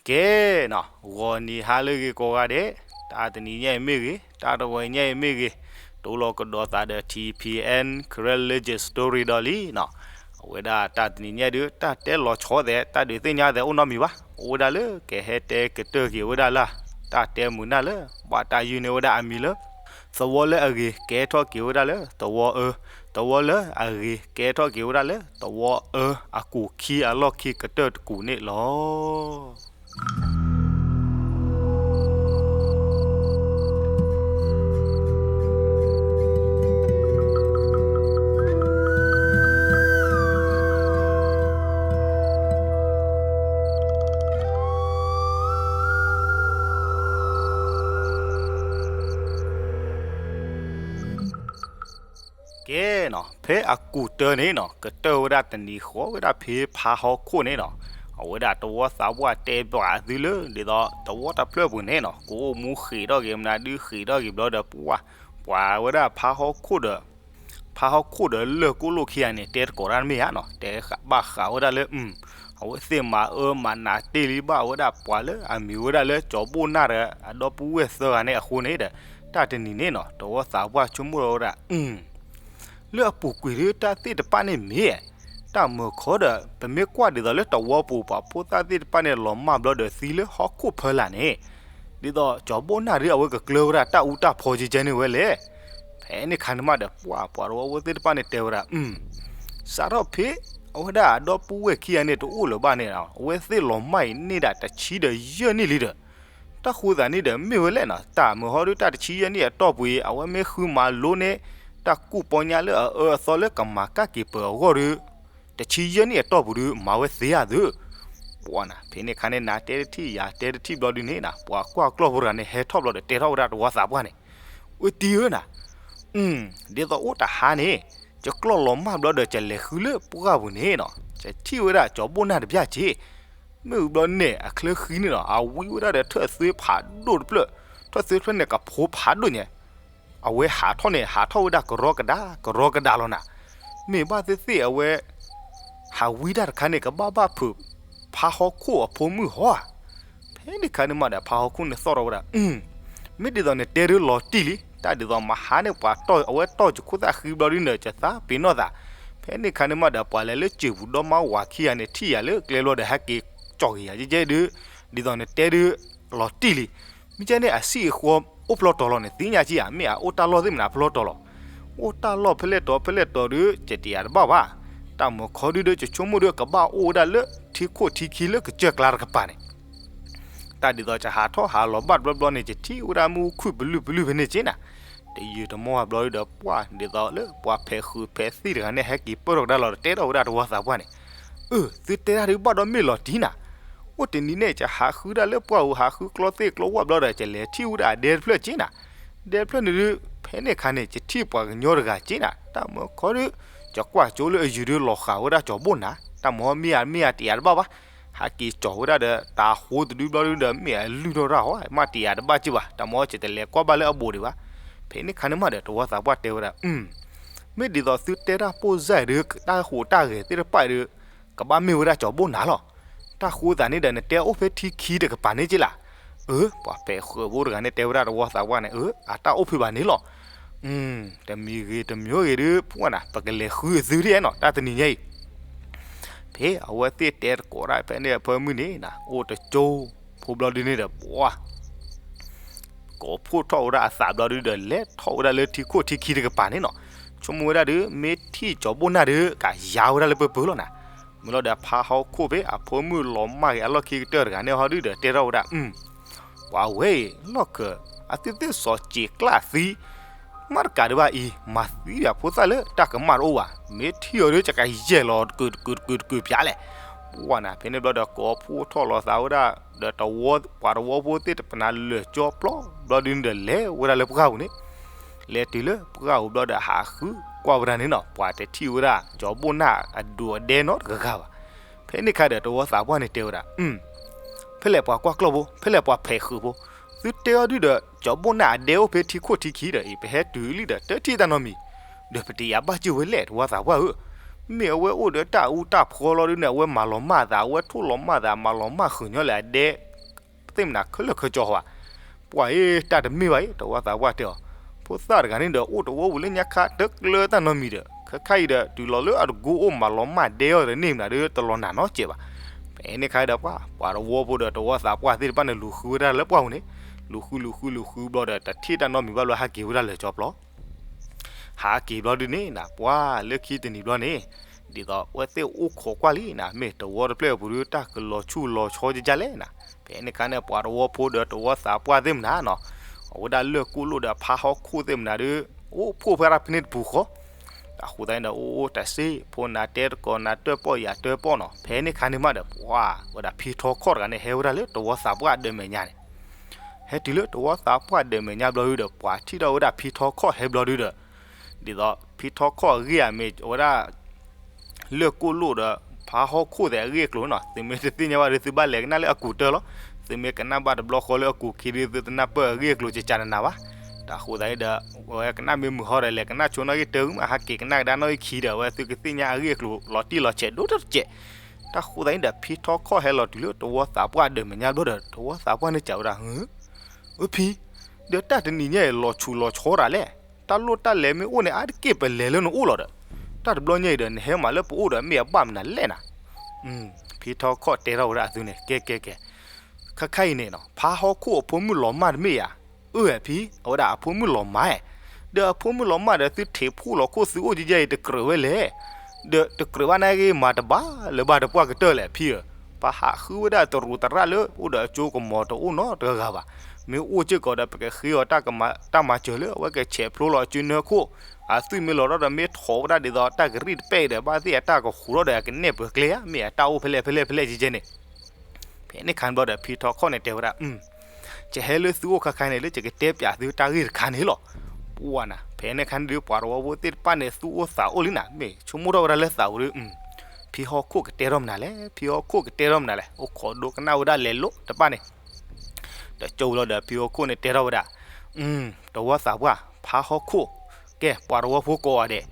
ကဲနီၤ, ဂီၤနံၤဟါလၢအဂ့ၤကိးဂၤဒဲး, တၢ်တနံၤညါအံၤမ့ၢ်ဂ့ၤ, တၢ်တဝီညါအံၤမ့ၢ်ဂ့ၤ, တိလီၤကဒီးသးဒီး ထံဖံအဲၣ် Karen Legend Story ဒီးလံနီၤ. အဝဲဒၣ်တၢ်တနံၤညါဒုး တၢ်တဲလီၤဆီသဲး တၢ်ဒုးသ့ၣ်ညါသဲးအိၣ်နီတမံၤဘၣ်. အိၣ်ဝဲဒၣ်လၢကဟဲတဲကတၢၢ်က့ၤဝဲဒၣ်လၢ တၢ်တဲမုာ်နၢ်လၢ ဘၣ်တၢ်ယုၢ်န့ၢ်ဝဲဒၣ်အမံၤလၢ သဝီလၢအဂ့ၤကဲထီၣ်က့ၤဝဲဒၣ်လၢသဝီအၢ, သဝီလၢအဂ့ၤကဲထီၣ်က့ၤဝဲဒၣ်လၢသဝီအၢ အကူာ်ခံအလီၢ်ခံကတၢၢ်တကူာ်န့ၣ်လီၤ. ကဲနီၤ, ဖဲအကူာ်တၢန့ၣ်နီၤ ကတၢၢ်ဝဲဒၣ်တနံၤဃီဝဲဒၣ်ဖဲဖါဟီၣ်ခိၣ်န့ၣ်နီၤ, အဝဲဒၣ်သဝီသးပှၢ်တဲဘၣ်သုလၢ ဒ်သိးသဝီတဖျၢၣ်ပူၤန့ၣ်နီၤ ကအိၣ်မူဃ့ၢ်ထီၣ်က့ၤမနုၤဒုးဃ့ၢ်ထီၣ်က့ၤဘျီဒီး ပှၤ ပှၤဝဲဒၣ်ဖါဟီၣ်ခိၣ်ဒီး ဖါဟီၣ်ခိၣ်ဒီးလၢၢ်ကိၣ်လိၣ်ခံဂၤန့ၣ် တဲတကိးတၢ်တမ့ၢ်ဧါနီၤ, တဲဘၣ်ဃးဝဲဒၣ်လၢ အဝဲသ့ၣ်မၤအၢမၤနးတ့ၢ်လံဘၣ်ဝဲဒၣ်ပှၤလၢအမံၤဝဲဒၣ်လၢကၠီၤဘိၣ်နၢ်ဒီးအဒီပုၢ်ဝဲၢ်သၢဂၤန့ၣ်အဃိန့ၣ်ဒီး တၢ်တနံၤန့ၣ်နီၤ သဝီသးပှၢ်ဆိကမိၣ်ထီၣ်ဝဲဒၣ် လၢအပူၤကွံာ်ဒုးတၢ်သ့ၣ်တဖၣ်န့ၣ်မ့ၢ် တၢ်မုာ်ခီဒီး ပမ့ၢ်ကွၢ်ဒ်သိးလၢသဝီပူၤ ပှၤဖိသၣ်သ့ၣ်တဖၣ်န့ၣ်လီၤမၢ်ဘျီဒီးသံလၢဟီၣ်ခိၣ်ဖီလာ်န့ၣ်, ဒ်သိးကၠီၤဘိၣ်နၢ်ဒုးအဝဲကကျၢဝဲဒၣ်တၢ်အူတၢ်ဖီကဲကဲန့ၣ်ဝဲလဲၣ်. ဖဲန့ၣ်ခါန့ၣ်မးဒီး ပှၤ ပှၤသဝီဖိသ့ၣ်တဖၣ်န့ၣ်တဲဝဲဒၣ် စးထီၣ်ဖဲ အဝဲဒၣ်အဒီပုၢ်ဝဲၢ်ခံဂၤန့ၣ်တအိၣ်လၢၤဘၣ်န့ၣ် အဝဲသ့ၣ်လီၤမၢ်အံၤန့ၢ်ဒၣ်တဆံဒီးယဲၢ်နံၣ်လံဒီး တၢ်ဃိသးန့ၣ်ဒီးမ့ၢ်ဝဲလဲၣ်နီၤ, တၢ်မုာ်ဟီဒုးတၢ်တဆံယဲၢ်နံၣ်အတီၢ်ပူၤအံၤ အဝဲမ့ၢ်ဃုမၤလိန့ၢ် တၢ်ကူၣ်ပီညါလၢအအၢအသီလၢကမၤကၣ်က့ၤပၢၤအဂီၢ်ဒီး တဆံယဲၢ်နံၣ်အတီၢ်ပူၤဒုး မၤဝဲသ့ဧါသု. ပှၤနၤ ဖဲန့ၣ်ခါန့ၣ် နၤတဲတထံၣ်ယၤတဲတထံၣ်ဘျီဒုးန့ၣ်နၤ ပှၤကွၢ်ကျီၢ်ဖိတဂၤန့ၣ် ဟဲထီၣ်ဘျီဒီးတဲထီၣ်ဝဲဒၣ်သဝီသးပှၢ်န့ၣ်, ဝဲတံၤဧၢနၤ ဒ်သိးအိၣ်တဟါန့ၣ် ယကျီၢ်လီၤမၢ်ဘျီဒီး ယလဲၤဃုလၢပှၢ်ပူၤန့ၣ်နီၤ ယထံၣ်ဝဲဒၣ်ကၠီၤဘိၣ်နၢ်တဘျၣ်က့ၤ, မ့ၢ်ဝံၤဘျီန့ၣ် အချၢဃံန့ၣ်နီၤ အဝံဝဲဒၣ်ဒီးထၢၣ်သွ့ဖးဒိၣ်တဖျၢၣ်, ထၢၣ်သွ့တဖျၢၣ်န့ၣ် ကဖိဖးဒိၣ်ညါ အဝဲဟးထီၣ်န့ၣ် ဟးထီၣ်ဝဲဒၣ်ကရီကဒါ ကရီကဒါလီၤနၤ, မ့ၢ်ဘၣ်သ့ၣ်သ့ၣ်အဝဲ ဟးဝံတၢ်တခါန့ၣ် ကဘၣ်ဘၣ်ဖုး ဖါဟီၣ်ခိၣ်အဖိမုၣ်ဟီဧါ. ဖဲန့ၣ်ခါန့ၣ်မးဒီး ဖါဟီၣ်ခိၣ်န့ၣ်သီၣ်ထီၣ်ဝဲဒၣ် မ့ၢ်ဒ်သိးနတဲဒုးလီၤတံၢ်လံ, တၢ်ဒ်သိးမဟါန့ၣ် ပှၤတီၢ် အဝဲတီၢ်ယခိၣ်သၣ်ဃံဘျီဒုးန့ၣ် ယသးပ့ၤနီၣ်သး. ဖဲန့ၣ်ခါန့ၣ်မးဒီး ပှၤလဲၤလၢစၢၤပူၤဒီမါဝၤခံဂၤန့ၣ် ထံၣ်ယၤလၢကျဲဘျီဒီး ဟဲက့ၤကၠီၣ်က့ၤယၤကဲကဲဒုး, ဒ်သိးနတဲဒုး လီၤတံၢ်လံ. မ့ၢ်ကဲန့ၣ် အဆံးအဃီအိၣ်ဖျီတီၤလီၤန့ၣ် သ့ၣ်ညါက့ဧါ, မ့ၢ်အအိၣ်တၢ်လီၢ်သ့ၣ်မနုၤဖျီတီၤလီၤ. အိၣ်တၢ်လီၢ်ဖဲလဲၣ်တီၤဖဲလဲၣ်တီၤဒုး ယတယာ်တဘၣ်ဘၣ်. တၢ်မုာ်ခီဒုးဒီး ယဆိကမိၣ်ဒီး ကဘၣ်အိၣ်ဝဲဒၣ်လၢထံခိၣ်ထံခံလၢကစၢၢ်ကျါတကပၤန့ၣ် တၢ်ဒ်သိးယဟးထီၣ်ဟးလီၤဘၣ်တဘျီဘျီန့ၣ် ယထံၣ်ဝဲဒၣ်မုၢ်ခုၣ်ပလုၢ်ပလုၢ်ဖဲန့ၣ်က့နၤ. တယုၢ်တမီၢ်ဘျီဒုးဒီး ပှၤဒ်သိးလၢပှၤဖဲးဃုာ်ဖဲးသံၣ်တဂၤန့ၣ် ဟဲက့ၤပၢၢ်ထီၣ်ကဒါလီၤဒီး တဲထီၣ်ဝဲဒၣ်သဝီသးပှၢ်န့ၣ်, အၢ သုတဲတၢ်ဒုးဘၣ်ဒီးမ့ၢ်လီၤတံၢ်နၤ. အိၣ်တနံၤန့ၣ် ယဟးဃုဒၣ်လၢပှၢ်ဧိၤ ဟးဃုကျီသ့ၣ်ကျီဝၣ်ဘျီဒီး ယလဲၤထံၣ်ဝဲဒၣ်အဒဲတဖျၢၣ်က့နၤ. ဒဲတဖျၢၣ်န့ၣ်ဒုး ဖဲန့ၣ်အခါန့ၣ် ယထံၣ်ပှၤကညီတဂၤက့နၤ. တၢ်မုာ်ခီဒုး ယကွၢ်ကၠိလၢအယုၢ်ဒုးလီၤဃာ်ဝဲဒၣ်ကၠီၤဘိၣ်နၤ. တၢ်မုာ်ဟီမ့ၢ်ဧါမ့ၢ်ဧါတယာ်တဘၣ်ဘၣ်. ဟဲက့ၤကၠီၤဝဲဒၣ်ဒီး တၤဟိတဒုဘျီဒုးဒီး မ့ၢ်အလုၢ်ထီၣ်ရၣ်ဟီ မ့ၢ်တယာ်တဘၣ်က့ဘၣ်. တၢ်မုာ်ဟီ ယတလဲၤကွၢ်ဘၣ်လၢအဘူးဒံးဘၣ်. ဖဲန့ၣ်ခါန့ၣ်မးဒီး သဝီသးပှၢ်တဲဝဲဒၣ် မ့ၢ်ဒ်သိးသုတဲတၢ်ပိၢ်စၢ်ဒုး တၢ်ဟူးတၢ်ဂဲၤသ့ၣ်တဖၣ်အံၤဒုး ကဘၣ်မ့ၢ်ဝဲဒၣ်ကၠီၤဘိၣ်နၤလီၤ. တၢ်ဃိသးန့ၣ်ဒီး နတဲအိၣ်ဖဲထံခံတကပၤန့ၣ်က့လီၤ. အၢ ပှၤဖဲးဃုာ်ဖိတဂၤန့ၣ် တဲဝဲဒၣ်သဝီသးပှၢ်န့ၣ် အၢ အတၢ်အိၣ်ဖဲဘၣ်န့ၣ်လီၤ. တမံၤဂ့ၤတမံၤဂ့ၤဒုး ပှၤနၤ ပကလဲၤဃုသုဒ်နီၤ တၢ်တနံၤညါအံၤ ဖဲအဝဲသ့ၣ်တဲတကိးတၢ်ဖဲန့ၣ်အဖၢမုၢ်န့ၣ်နၤ အိၣ်တကၠိဖိဘျီဒုးန့ၣ်ဒီး ပှၤ ကိးဖှိၣ်ထီၣ်ဝဲဒၣ်အသးဘျီဒုးဒီး လဲၤထီၣ်ဝဲဒၣ်လၢထံခိၣ်ထံခံတကပၤန့ၣ်နီၤ. ဆိကမိၣ်ဝဲဒၣ်ဒုး မ့ၢ်ထံၣ်ကၠီၤဘိၣ်နၢ်ဒုး ကယါဝဲဒၣ်လၢပၢပၢလီၤနၤ. မ့ၢ်လီၤဒီးဖါဟီၣ်ခိၣ်ဖဲအဖိမုၣ်လီၤမၢ်ဂ့ၤအလီၢ်ခံကတၢၢ်တဂၤန့ၣ်ဟီဒုးဒီး တဲထီၣ်ဝဲဒၣ် ပှၤဝဲအံၤ လီၢ်ခၢၣ် အသုသ့ၣ်စီၤစ့ၤကျၢ်သံ မ့ၢ်တကးဒံးဘၣ်အံၤ မၤသံဒၣ်ဖိသၣ်လၢတၢ်ကမၣ်တအိၣ်ဘၣ်. မ့ၢ်ထံၣ်အီၤဒုး ကယဲၢ်လီၤတကုာ်တကုာ်တကုာ်တကုာ်ပၠးလဲၣ်. ပှၤနၤ ဖဲန့ၣ်ဘျီဒီး ကိးဖှိၣ်ထီၣ်လီၤသးဝဲဒၣ် ဒီးတဝီ ပှၤတဝီဖိသ့ၣ်တဖၣ်နၤ လၢာ်ကၠီပျီ ဘျီဒုးန့ၣ်ဒီး လဲၤဝဲဒၣ်လၢပှၢ်ပူၤန့ၣ် လဲၤတုၤလၢပှၢ်ပူၤဘျီဒီး ဟးဃုကွၢ်ဝဲဒၣ်န့ၣ်နီၤ ပှၤတထံၣ်ဝဲဒၣ် ကၠီၤဘိၣ်နၢ်အဒိးအဒဲနီတဂၤဂၤဘၣ်. ဖဲန့ၣ်ခါဒီး တဝီသးပှၢ်န့ၣ်တဲဝဲဒၣ် ဖဲလဲၣ်ပှၤကွၢ်ကျီၢ်ဖိ ဖဲလဲၣ်ပှၤဖဲးဃုာ်ဖိ, သုတဲအီၤဒုးဒီး ကၠီၤဘိၣ်နၢ်အဒဲအိၣ်ဖဲထံခိၣ်ထံခံဒီး အံၤ ပဟဲတုၤလံဒီး တထံၣ်တၢ်နီတမံၤ, ဒီးပတယာ်ဘၣ်စၢၤဝဲလဲၣ် တဝီသးပှၢ်ဧၢ. မ့ၢ်အဝဲအိၣ်ဒီးတၢ်အူတၢ်ဖှီလီၤဒုးန့ၣ် အဝဲမၤလီၤမၢ်သး အဝဲထိၣ်လီၤမၢ်သး မၤလီၤမၢ်ဃုာ်ညီလဲၣ်အဒဲ သ့ၣ်မနၤခဲလၢာ်ခဲဆ့ဘၣ်. ပှၤအံၤ တၢ်တမ့ၢ်ဘၣ်အံၤ တဝီသးပှၢ်တဲအီၤ, ဖိသၣ်တဂၤန့ၣ်ဒီး အိၣ်တဝီပူၤလၢညါခါ တကျၢတၢ်နီတမံၤဒီး ခဲခါအံၤဒီး တုၤလီၤလၢအတကိအိၣ်မးလီၤမၢ်ဒဲအီၤဒီးန့ၣ်မနၤဒီး တလီၤနာ်နီတစဲးဘၣ်. ဖဲန့ၣ်ခါဒီး ပှၤတဝီဖိဒီးတဝီသးပှၢ်သ့ၣ်တဖၣ်န့ၣ် လူၤဃုဝဲဒၣ်လၢပှၢ်ပူၤန့ၣ်, လူၤဃုလူၤဃုလူၤဃုဘျီဒီး တထံၣ်တၢ်နီတမံၤဘၣ်ဘျီ ဟးက့ၤဝဲဒၣ်လၢကၠီပျီ ဟးက့ၤဘျီဒုန့ၣ်နၤ ပှၤလၢခံတနံၤဘျီန့ၣ်, ဒ်သိးအဝဲသ့ၣ်အိၣ်ခိးကွၢ်လံနၤ မ့ၢ်တဝီတဖျၢၣ်အပူၤဒီး တၢ်ကလီၤဆူၣ်လီၤဆီကကလဲၣ်နၤ. ဖဲန့ၣ်ခါန့ၣ် ပှၤတဝီဖိဒီးတဝီသးပှၢ်သ့ၣ်မနၤနီၤ, အဝဲဒၣ်လၢၢ်ကိၣ်လိၣ်ဒီးဖါဟီၣ်ခိၣ်သ့ၣ်မနၤဒီး အိၣ်ဖှိၣ်ဖဲဒၣ်ဖဲန့ၣ်တပူၤဃီ, တၢ်ဃိသတးန့ၣ်ဒီး အိၣ်အိၣ်တၢ်စ့ၢ် ဖိနၤတဲတကိးနၤတၢၣ်ပီၣ်ယၤတၢၣ်ပီၣ်နီၤ. ဖဲန့ၣ်ခါန့ၣ်မးဒီး ပှၤဝဲဒၣ်ဖံထီခီၣ်တဂၤန့ၣ် ဟဲဝဲဒၣ်လၢတဝီသးပှၢ်ဒၢးမဲာ်ညါန့ၣ် ဟဲတုၤလၢတဝီသးပှၢ်ဒၢးမဲာ်ညါဘျီဒုဒီး ပှၤထံၣ်ထီၣ်ဝဲဒၣ်ဖံထီခီၣ်ဟဲဘျီဒုဒီး, ဒ်သိးဖံထီခီၣ်အဂ့ၢ်အမ့ၢ်ဝဲဒၣ် လၢၢ်ကိၣ်လိၣ်ဒီး ဖါဟီၣ်ခိၣ်သ့ၣ်အဂ့ၢ်အကျိၤနီၤ, သုမ့ၢ်တသ့ၣ်ညါဘၣ်ဒီး သုဘၣ်လဲၤကနၣ်လၢအကူးတၢၢ်လီၤ. သုမ့ၢ်ကနၣ်ဘၣ်တဘျီဃီလၢအကူးခံဒီး သုတနၢ်ပၢၢ်အဂ့ၢ်အကျိၤကကနနၤဘၣ်. တၢ်ဃိသတးန့ၣ်ဒီး ဝဲကနၣ်မ့ၢ်မုာ်ဟီဒီး လဲၤကနၣ်ဆိနီၣ်ဂံၢ်တၢၢ်မး ဟးက့ၤကနၣ်ကဒါနီၣ်ဂံၢ်ခံဒီး အဝဲသုကသ့ၣ်ညါအဂ့ၢ်အကျိၤလီၤတံၢ်လီၤဆဲးဒိၣ်တစဲး. တၢ်ဃိသတးန့ၣ်ဒီး ဖံထီခီၣ်ဟဲလီၤတုၤလၢတဝီသးပှၢ်ဒၢးမဲာ်ညါဘျီဒီး တဝီသးပှၢ်န့ၣ်စံးဝဲဒၣ်, အၢ ဖံ, ဒီးတၢ်တနံၤညါအံၤ လီၤဆူၣ်လီၤဆီဒၣ်လဲၣ်, တၢ်လိၣ်တၢ်လဲၤမ့ၢ်အိၣ်န့ၣ် အါတက့ၢ်ပလဲၤလၢနအိၣ်လီၤဒီး, တၢ်တဘျီညါအံၤဒီး နဟဲမးလၢပအိၣ်ဒီး မ့ၢ်အဘၣ်မနုၤလဲၣ်နၤ. ဖံထီခီၣ်တဲထီၣ်ဝဲဒၣ်အသုန့ၣ် ကဲကဲကဲ, ခဲခါအံၤန့ၣ်နီၤ ဖါဟီၣ်ခိၣ်အဖိမုၣ်လီၤမၢ်တမ့ၢ်ဧါ. အၢ ဖံ, အဝဲဒၣ်အဖိမုၣ်လီၤမၢ်, ဒီးအဖိမုၣ်လီၤမၢ်ဒီး သုထံးဖှိၣ်လီၤခိၣ်သုအိၣ်ကဲကဲအံၤ တကြၢးဝဲလဲၣ်. ဒီးတကြၢးဘၣ်နာ်က့ မၤတဘၣ်လၢၤဘၣ်တပှၢ်ကတၢၢ်လဲၣ်ဖံဧၢ. ပဟးဃုဝဲဒၣ်တရူးသရၣ်လၢအိၣ်ဒီးအကၠိကမီၤတအိၣ်နီတဂၤဂၤဘၣ်. မ့ၢ်အိၣ်စ့ၢ်ကီးဒီး ပကဃ့အီၤတၢ်မၤစၢၤလၢ အဝဲကဆဲးဖျိလီၤအစုနၢခိၣ်, အသွံၣ်မ့ၢ်လီၤထီၣ်ဒီး မ့ၢ်ထိးဝဲဒၣ်ဒ်သိးတၢ်ကရံၣ်တပဲၣ်ဒီး ဘၣ်သ့ၣ်အတၢ်ကဟူးထီၣ်ဒီး အကနဲၣ်ပှဲၤကျဲဧါ, မ့ၢ်အတၢ်အိၣ်ဖဲလဲၣ်ဖဲလဲၣ်ဖဲလဲၣ်ကဲကဲန့ၣ် ဖဲန့ၣ်ခါဘျီဒီး ဖံထီခီၣ်န့ၣ်တဲဝဲဒၣ်, ယဟဲလၢသုအိၣ်ခါခါန့ၣ် လၢယကတဲပၠးသုတၢ်ဂ့ၢ်တခါန့ၣ်လီၤ. ပှၤနၤ ဖဲန့ၣ်ခါန့ၣ်ဒီး ပှၤတဝီဖိသ့ၣ်တဖၣ်န့ၣ် သူၣ်အိၣ်သးအိၣ်လံနၤ, မ့ၢ်ဆိကမိၣ်ထီၣ်ဝဲဒၣ်လၢသးပူၤဒီး ဖံဟီၣ်ခိၣ်ကတဲထီၣ်မနုၤလဲၣ်, ဖံဟီၣ်ခိၣ်ကတဲထီၣ်မနုၤလဲၣ်, အိၣ်ခိးဒိကနၣ်ဝဲဒၣ်လဲၤလိာ်တဖၣ်န့ၣ် တကၠိလီၤဒီး ဖံဟီၣ်ခိၣ်န့ၣ်တဲထီၣ်ဝဲဒၣ်, တဝီသးပှၢ် ဖါဟီၣ်ခိၣ်, ကဲ ပှၤတဝီဖိကိးဂၤဒဲး,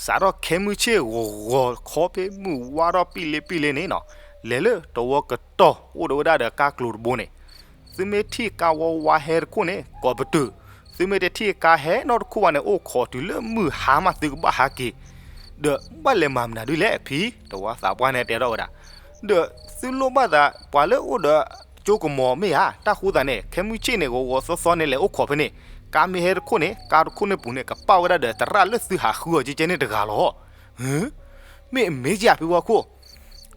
စးထီၣ်ခဲမုၢ်ဆ့ၣ်ဂီၤဂီၤခီဖဲမုၢ်ဝါထီၣ်ပံၣ်လ့ပံၣ်လ့န့ၣ်နီၤ, လဲၤလၢတဝီကတီၢ်အိၣ်ဒီးဝဲဒၣ်ဒီးကါကျိၤတဘိန့ၣ်, သုမ့ၢ်ထံၣ်ကါဝါဝါဟဲတခိၣ်န့ၣ် ကိးပတုာ်, သုမ့ၢ်တထံၣ်ကါဟဲနီတခိၣ်ဘၣ်န့ၣ် အိၣ်ခိးတုၤလၢမုၢ်ဟါမးသုကဘၣ်ဟးက့ၤ, ဒီးဘၣ်လဲၤမၤမနုၤဒ်လဲၣ်ဖံ, တဝီသးပှၢ်န့ၣ်တဲထီၣ်ဝဲဒၣ် ဒီးသုလိၣ်ဘၣ်သးပှၤလၢအိၣ်ဒီးကၠိကမီၤမ့ၢ်ဧါ, တၢ်ဃိသးန့ၣ် ခဲမုၢ်ဆ့ၣ်န့ၣ် ဂီၤဂီၤသီသီန့ၣ် လဲၤအိၣ်ခိးဖဲန့ၣ်, ကါမ့ၢ်ဟဲတခိၣ်န့ၣ် ကါတခိၣ်န့ၣ်ပူၤန့ၣ် ကပာ်ဝဲဒၣ်ဒီးသရၣ်လၢသုဟးဃုအီၤကဲကဲန့ၣ်တဂၤလီၤ. မ့ၢ်အမ့ၢ်ဧါဖံဝါခိၣ်,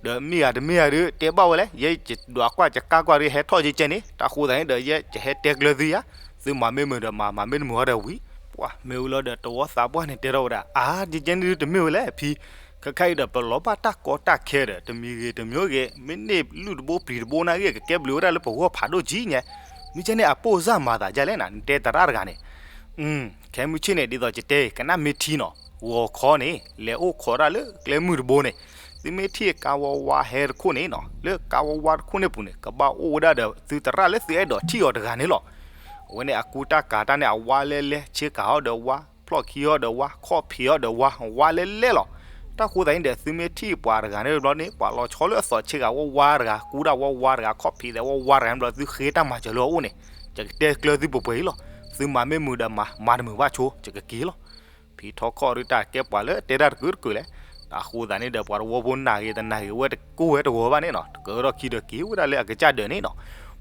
ဒီးမ့ၢ်ဂ့ၤတမ့ၢ်ဂ့ၤဒီး တဲဘၣ်ဝဲလဲၣ်, ယဲယဒွးကွၢ်ယကါကွၢ်ဒီး ဟဲထီၣ်ကဲကဲန့ၣ်, တၢ်ဃိသးန့ၣ်ဒီး ယဲယဟဲတဲကျၢၤသုယါ, သုမၤမ့ၢ်မုာ်ဒီးမၤ, မၤမ့ၢ်တမုာ်ဃီဒီးဝံၤ, ပှၤမ့ၢ်ဝံၤလီၤဒီး တဝီသးပှၢ်န့ၣ်တဲထီၣ်ဝဲဒၣ်, အါ ကဲကဲန့ၣ်ဒုးတမ့ၢ်ဝဲလဲၣ်ဖံ, ခဲခါအံၤဒီး ပလီၤဘၣ်တၢ်ကီတၢ်ခဲဒီး တမံၤဂ့ၤတမံၤဂ့ၤ မ့ၢ်န့ၢ်လုၢ်တဘိပျံၤတဘိနာ်ဂ့ၤ ကကဲဘျုးဝဲဒၣ်လၢပဂီၢ်ဖးဒိၣ်ကံညါ, မ့ၢ်ကဲန့ၣ် အပိၢ်စၢ်မၤသးဒ်လဲၣ်နၤ နတဲသရၣ်တဂၤန့ၣ်, ခဲမုၢ်ဆ့ၣ်န့ၣ် ဒ်သိးယတဲ ကနၣ်မ့ၢ်ထံနီၤ, ဂီၤခီန့ၣ် လဲၤအိၣ်ခိးတၢ်လၢကျဲမုၢ်တဘိန့ၣ်, သုမ့ၢ်ထံၣ်ကါဝါဝါဟဲတခိၣ်န့ၣ်နီၤ, လၢကါဝါဝါတခိၣ်န့ၣ်ပူၤန့ၣ် ကဘၣ်အိၣ်ဝဲဒၣ်ဒီးသုသရၣ်လၢသုအဲၣ်ဒိးထံၣ်အီၤတဂၤန့ၣ်လီၤ. အဝဲန့ၣ်အကူတၢ်ကၤတၢ်န့ၣ် အဝါလဲလဲ ဆ့ကၤအီၤဒီးဝါ, ဖျီၣ်ခံအီၤဒီးဝါ, ခီၣ်ဖံးအီၤဒီးဝါ, ဝါလဲလဲလီၤ. တၢ်ဃိသးန့ၣ်ဒီး သုမ့ၢ်ထံၣ်ပှၤတဂၤန့ၣ်ဘျီန့ၣ် ပှၤလီၤဆီလၢအသီးဆ့ကၤဝါဝါတဂၤ, ကူတၢ်ဝါဝါတဂၤ, ခီၣ်ဖံးသဲးဝါဝါတဂၤန့ၣ်ဘျီ သုဃ့တၢ်မၤစၢၤလၢအအိၣ်န့ၣ်, ယကတဲကျၢၤသုပှဲၤပှဲၤအံၤလီၤ. သုမၤမ့ၢ်မုာ်ဒီးမၤ, မၤတမုာ်ဘၣ်ဆိ, ယကက့ၤလီၤ. ဖံထီခီၣ်ဒုးတၢ်ကဲပှၤလၢတဲတၢ်တကုာ်တကုာ်လဲၣ်. တၢ်ဃိသးန့ၣ်ဒီး ပှၤတဝီဖိနာ်ဂ့ၤတနာ်ဂ့ၤ ဝဲတကိၢ်ဝဲတဂီၤဘၣ်န့ၣ်နီၤ, တကၢထီၣ်ခံဒီးက့ၤဝဲဒၣ်လၢအကစၢ်ဒၢးန့ၣ်နီၤ.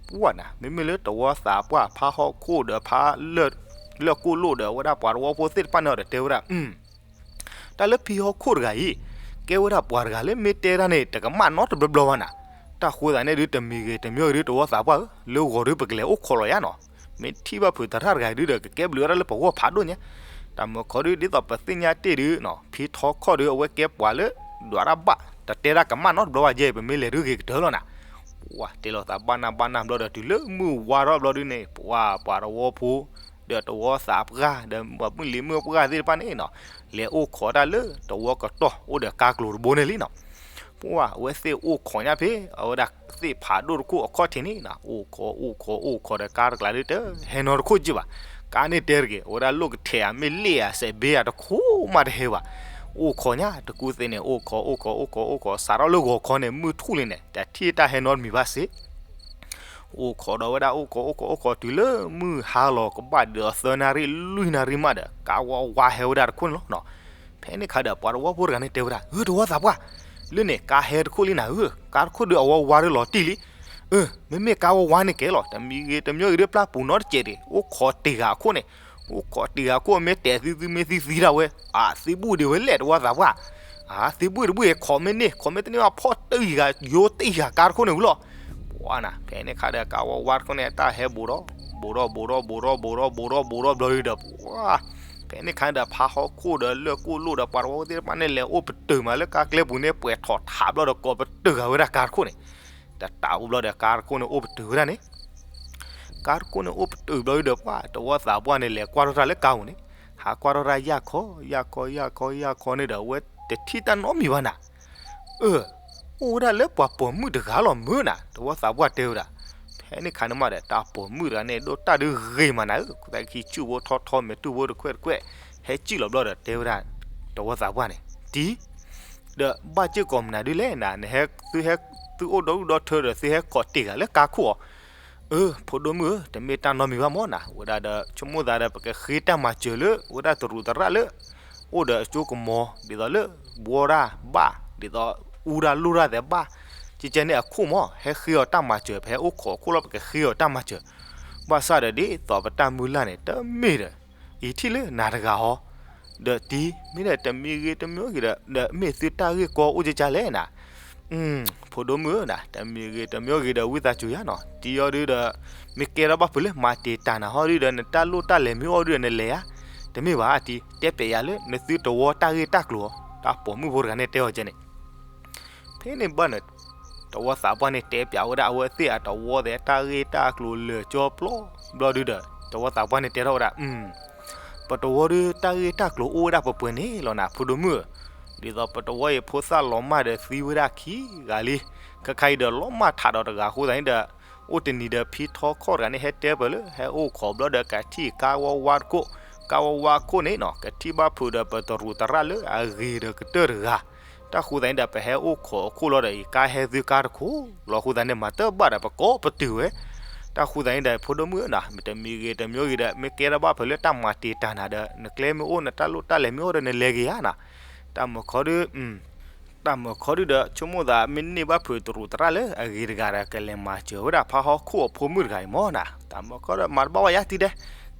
ပှၤနၤ မ့မ့ၢ်လၢတဝီသးပှၢ် ဖါဟီၣ်ခိၣ်ဒီးဖါလၢၢ်ကိၣ်လိၣ်ဒီး အဝဲဒၣ်ပှၤတဝီဖိသ့ၣ်တဖၣ်န့ၣ်ဒီးတဲဝဲဒၣ် တၢ်လၢဖံဟီၣ်ခိၣ်တဂၤအံၤ ကဲဝဲဒၣ်ပှၤတဂၤလၢမ့ၢ်တဲတၢ်န့ၣ် တကမၣ်နီတဘျီဘျီဘၣ်နၤ. တၢ်ဃိသးန့ၣ်ဒုး တမံၤဂ့ၤတမံၤဂ့ၤဒုး တဝီသးပှၢ်ဧၢ, လၢဂီၤဒုးပကလဲၤအိၣ်ခိးလီၤယါနီၤ. မ့ၢ်ထံၣ်ဘၣ်ဖုးသရၣ်တဂၤအံၤဒုးဒီး ကကဲဘျုးဝဲဒၣ်လၢပဂီၢ်ဖးဒိၣ်ညါ. တၢ်မုာ်ခီဒုး ဒ်သိးပသ့ၣ်ညါတ့ၢ်ဒုးနီၤ, ဖံထီခီၣ်ဒုး အဝဲကဲပှၤလၢ ဒွးတၢ်ဘၣ် တတဲတၢ်ကမၣ်နီတဘျီဘၣ်ယဲအံၤ ပမ့ၢ်လဲၤဒုးဂ့ၤကတၢၢ်လီၤနၤ. ပှၤတဲလီၤသးဘၣ်နၢ်ဘၣ်နၢ်ဘျီဒီး တုၤလၢမုၢ်ဝါထီၣ်ဘျီဒုးန့ၣ် ပှၤ ပှၤတဝီဖိ ဒီးတဝီသးပှၢ် ဒီးပှၤမုၢ်လံၤမုၢ်ပှၢ်သ့ၣ်တဖၣ်န့ၣ်နီၤ, လဲၤအိၣ်ခိးတၢ်လၢတဝီကတီၢ် အိၣ်ဒီးကါကျိၤတဘိန့ၣ်လံနီၤ. ပှၤအဝဲသ့ၣ်အိၣ်ခိးညါဖဲ အဝဲဒၣ်သ့ၣ်ဖးဒိၣ်တခိၣ်အခီၣ်ထံးန့ၣ်နီၤ, အိၣ်ခိး အိၣ်ခိး အိၣ်ခိးဒီးကါတကျါဒုး တဟဲနီတခိၣ်က့ဘၣ်. ကါန့ၣ်တဲတဂ့ၤ အဝဲဒၣ်လိၣ်ကထဲးဧါ မ့ၢ်လ့ၣ်ဧါ စဲးဘ့ဧါ တခိၣ်မးတဟဲဘၣ်. အိၣ်ခိးညါ တကူသ့န့ၣ် အိၣ်ခိး အိၣ်ခိး အိၣ်ခိး အိၣ်ခိး စးထီၣ်လၢဂီၤခီန့ၣ် မုၢ်ထူၣ်လံန့ၣ် တထံၣ်တၢ်ဟဲနီတမံၤဘၣ်စ့ၢ် အိၣ်ခိးဒီးဝဲဒၣ် အိၣ်ခိး အိၣ်ခိး အိၣ်ခိးတုၤလၢမုၢ်ဟါလီၤကဘၣ်ဒ်သိးသၢနၣ်ရံၣ်လွံၢ်နၣ်ရံၣ်မးဒီး ကါဝီဝါဟဲဝဲဒၣ်တခိၣ်န့ၣ်လီၤနီၤ. ဖဲန့ၣ်အခါဒီး ပှၤတဝီဖိတဂၤန့ၣ်တဲဝဲဒၣ်, အၢ တဝီသးပှၢ်, လၢန့ၣ်ကါဟဲတခိၣ်လံနၤဧၢ, ကါတခိၣ်ဒုးအဝီဝါဒုးလီၤတံၢ်လံ. အၢ မ့မ့ၢ်ကါဝီဝါန့ၣ်ကဲလီၤ, တမံၤဂ့ၤတမံၤဂ့ၤဒုးပျၢ်ပူၤနီတစဲးဒံး, အိၣ်ခိးတ့ၢ်ဂၤအခိၣ်န့ၣ်, အိၣ်ခိးတ့ၢ်ဂၤအခိၣ် မ့ၢ်တဲာ်သုသုမ့ၢ်သံသံတၢ်ဝဲ, အသံဘူၣ်ဒံးဝဲလဲၣ် တဝီသးပှၢ်, အသံဘူၣ်တဘူၣ်အံၤ ခိးမ့ၢ်န့ၢ် ခိးမ့ၢ်တန့ၢ်ဘၣ် ဖီၣ်တ့ၢ်ဂၤ ယိတ့ၢ်ဂၤကါတခိၣ်န့ၣ်ဝံၤလီၤ. ပှၤနၤ ဖဲန့ၣ်အခါဒီး ကါဝီဝါတခိၣ်န့ၣ် တၢ်ဟဲဘူးဒီး ဘူးဒီး ဘူးဒီး ဘူးဒီး ဘူးဒီး ဘူးဒီး ဘူးဒီး ဘူးဒီးဘျီဒုးဒီး ပှၤ ဖဲန့ၣ်အခါဒီး ဖါဟီၣ်ခိၣ်ဒီးလၢၢ်ကိၣ်လိၣ်ဒီး ပှၤတဝီဖိသ့ၣ်တဖၣ်န့ၣ် လဲၤအိၣ်ပတုာ်မးလၢကါကျဲပူၤန့ၣ် ပှဲၤထီၣ်ထးဘျီဒီး ကိးပတုာ်ဂၤဝဲဒၣ်ကါတခိၣ်န့ၣ်, တတးဘူးဘျီဒီး ကါတခိၣ်န့ၣ်အိၣ်ပတုာ်ဝဲဒၣ်န့ၣ် ကါတခိၣ်န့ၣ်အိၣ်ပတုာ်ဘျီဒုးဒီး ပှၤတဝီသးပှၢ်န့ၣ် လဲၤကွၢ်ထီၣ်တၢ်လၢကါပူၤန့ၣ်, ဟးကွၢ်ထီၣ်တၢ် ယၢ်ခီ ယၢ်ခီ ယၢ်ခီ ယၢ်ခီန့ၣ်ဒီး အဝဲတထံၣ်တၢ်နီတမံၤဘၣ်နၤ. အၢ အိၣ်ဝဲဒၣ်လၢပှၤပိာ်မုၣ်တဂၤလီၤမုၢ်နၤ, တဝီသးပှၢ်တဲဝဲဒၣ်. ဖဲန့ၣ်အခါန့ၣ်မးဒီး တၢ်ပိာ်မုၣ်တဂၤန့ၣ် ဒိၣ်တၢ်ဒုးဂ့ၤမးနၤဧၢ, သးခံဆူၣ်ဖိထီထီ မဲာ်တူၢ်ဖိတခွဲးတခွဲး, ဟဲစံၣ်လီၤဘျီဒီး တဲဝဲဒၣ် တဝီသးပှၢ်န့ၣ်, တံၤ ဒီးဘၣ်စ့ၢ်ကီးမနုၤဒုးလဲၣ်နၤ, နဟဲ သုဟဲ သုအိၣ်ဒီဒူၣ်ဒီထၢဒီး သုဟဲခိးတ့ၢ်ဂၤလၢကါခိၣ်အီၤ. အၢ ဖိဒိၣ်မုၣ်ဧၢ, တမ့ၢ်တၢ်နီတမံၤဘၣ်မးနၤ, ဝဲဒၣ်ဒီး ဆိကမိၣ်သးဒီး ပကဃ့တၢ်မၤစၢၤလၢ ဝဲဒၣ်တရူးသရၣ်လၢ အိၣ်ဒီးအစိကမီၤ ဒ်သိးလၢ ဘှီတၢ်ဘၣ် ဒ်သိး အူတၢ်လိၣ်တၢ်သဲးဘၣ်, ကကဲန့ၣ်အခိၣ်မး ဟဲဃ့အီၤတၢ်မၤစၢၤ, ပဟဲအိၣ်ခိးအခိၣ်လီၤ ပကဃ့အီၤတၢ်မၤစၢၤ, ဘၣ်ဆၣ်ဒီးဒ်သိးပတၢ်မုၢ်လၢ်န့ၣ် တမ့ၢ်ဒီး ယထံၣ်လၢနၤတဂၤဟီ, ဒီးတံၤ မ့ၢ်ဒီးတမံၤဂ့ၤတမံၤဂ့ၤဒီး ဒီးမ့ၢ်သုတၢ်ဂ့ၢ်ကီအိၣ်ကကလဲၣ်နၤ. ဖိဒိၣ်မုၣ်ဧၢနၤ, တမံၤဂ့ၤတမံၤဂ့ၤဒီး ဝံသးစူၤယါနီၤ, တံၤအီၤဒုဒီး မ့ၢ်ကဲထီၣ်ဘၣ်ဖုးလၢမၤတံာ်တာ်နၤဟီဒုဒီး နတၢ်လိၣ်တၢ်လဲၤမ့ၢ်အိၣ်ဒုဒီး နလဲၤဧါ, တမ့ၢ်ဘၣ်တံၤ, တဲပျဲးယၤလၢနသုတဝီတၢ်ဂ့ၢ်တၢ်ကျိၤအီၤ, တၢ်ပိာ်မုၣ်ဖိတဂၤန့ၣ်တဲအီၤကဲန့ၣ် ဖဲန့ၣ်ဘၣ်န့ၣ် တဝီသးပှၢ်န့ၣ် တဲပျဲးဝဲဒၣ်အဝဲသ့ၣ်အတဝီသ့ၣ်တၢ်ဂ့ၢ်တၢ်ကျိၤလၢာ်ကၠီပျီဘျီဒုဒီး တဝီသးပှၢ်န့ၣ်တဲထီၣ်ဝဲဒၣ်, ပတဝီဒုတၢ်ဂ့ၢ်တၢ်ကျိၤအိၣ်ဝဲဒၣ်ပှဲၤပှဲၤန့ၣ်လီၤနၤ ဖိဒိၣ်မုၣ်ဧၢ, ဒ်သိးပတဝီအံၤဖိသၣ်လီၤမၢ်ဒီးသံဝဲဒၣ်ခံဂၤလံ, ခဲခါအံၤဒီးလီၤမၢ်ထးဒီးတဂၤအဃိသတးန့ၣ်ဒီး အိၣ်တနံၤဒီးဖံထီခီၣ်တဂၤန့ၣ် ဟဲတဲပၢၢ်လၢ ဟဲအိၣ်ခိးဘျီဒီးကထံၣ်ကါဝီဝါတခိၣ်, ကါဝီဝါခိၣ်န့ၣ်နီၤ ကထံၣ်ဘၣ်ဖုးဒီးပတရူးသရၣ်လၢအဂ့ၤဒီးကတၢၢ်တဂၤ တၢ်ဃိသတးန့ၣ်ဒီး ပဟဲအိၣ်ခိးအခိၣ်လီၤဒီးအံၤ ကါဟဲသုကါတခိၣ်လီၤအဃိသတးန့ၣ် မၤတဘၣ်ဒီးပကိးပတုာ်ဝဲ, တၢ်ဃိသတးန့ၣ်ဒီး ဖိဒိၣ်မုၣ်ဧၢနၤ မ့ၢ်တမံၤဂ့ၤတမံၤဂ့ၤဒီး မ့ၢ်ကဲထီၣ်ဘၣ်ဖုးလၢတၢ်မၤတံာ်တာ်နၤဒီး နကျဲမ့ၢ်အိၣ်နတၢ်လိၣ်တၢ်လဲၤမ့ၢ်အိၣ်ဒီးနလဲၤဂ့ၤဧါနၤ, တၢ်မုၢ်ခီဒု တၢ်မုၢ်ခီဒုဒီး ဆိကမိၣ်သးမ့ၢ်န့ၢ်ဘၣ်ဖုးတရူးသရၣ်လၢအဂ့ၤတဂၤဒီး ကလဲၤမၤစၢၤဝဲဒၣ်ဖးဟီၣ်ခိၣ်အဖိမုၣ်တဂၤအံၤမၢ်နၤ, တၢ်မုၢ်ခီဒီးမၤတဘၣ်ဝဲယါတံၤဒဲး,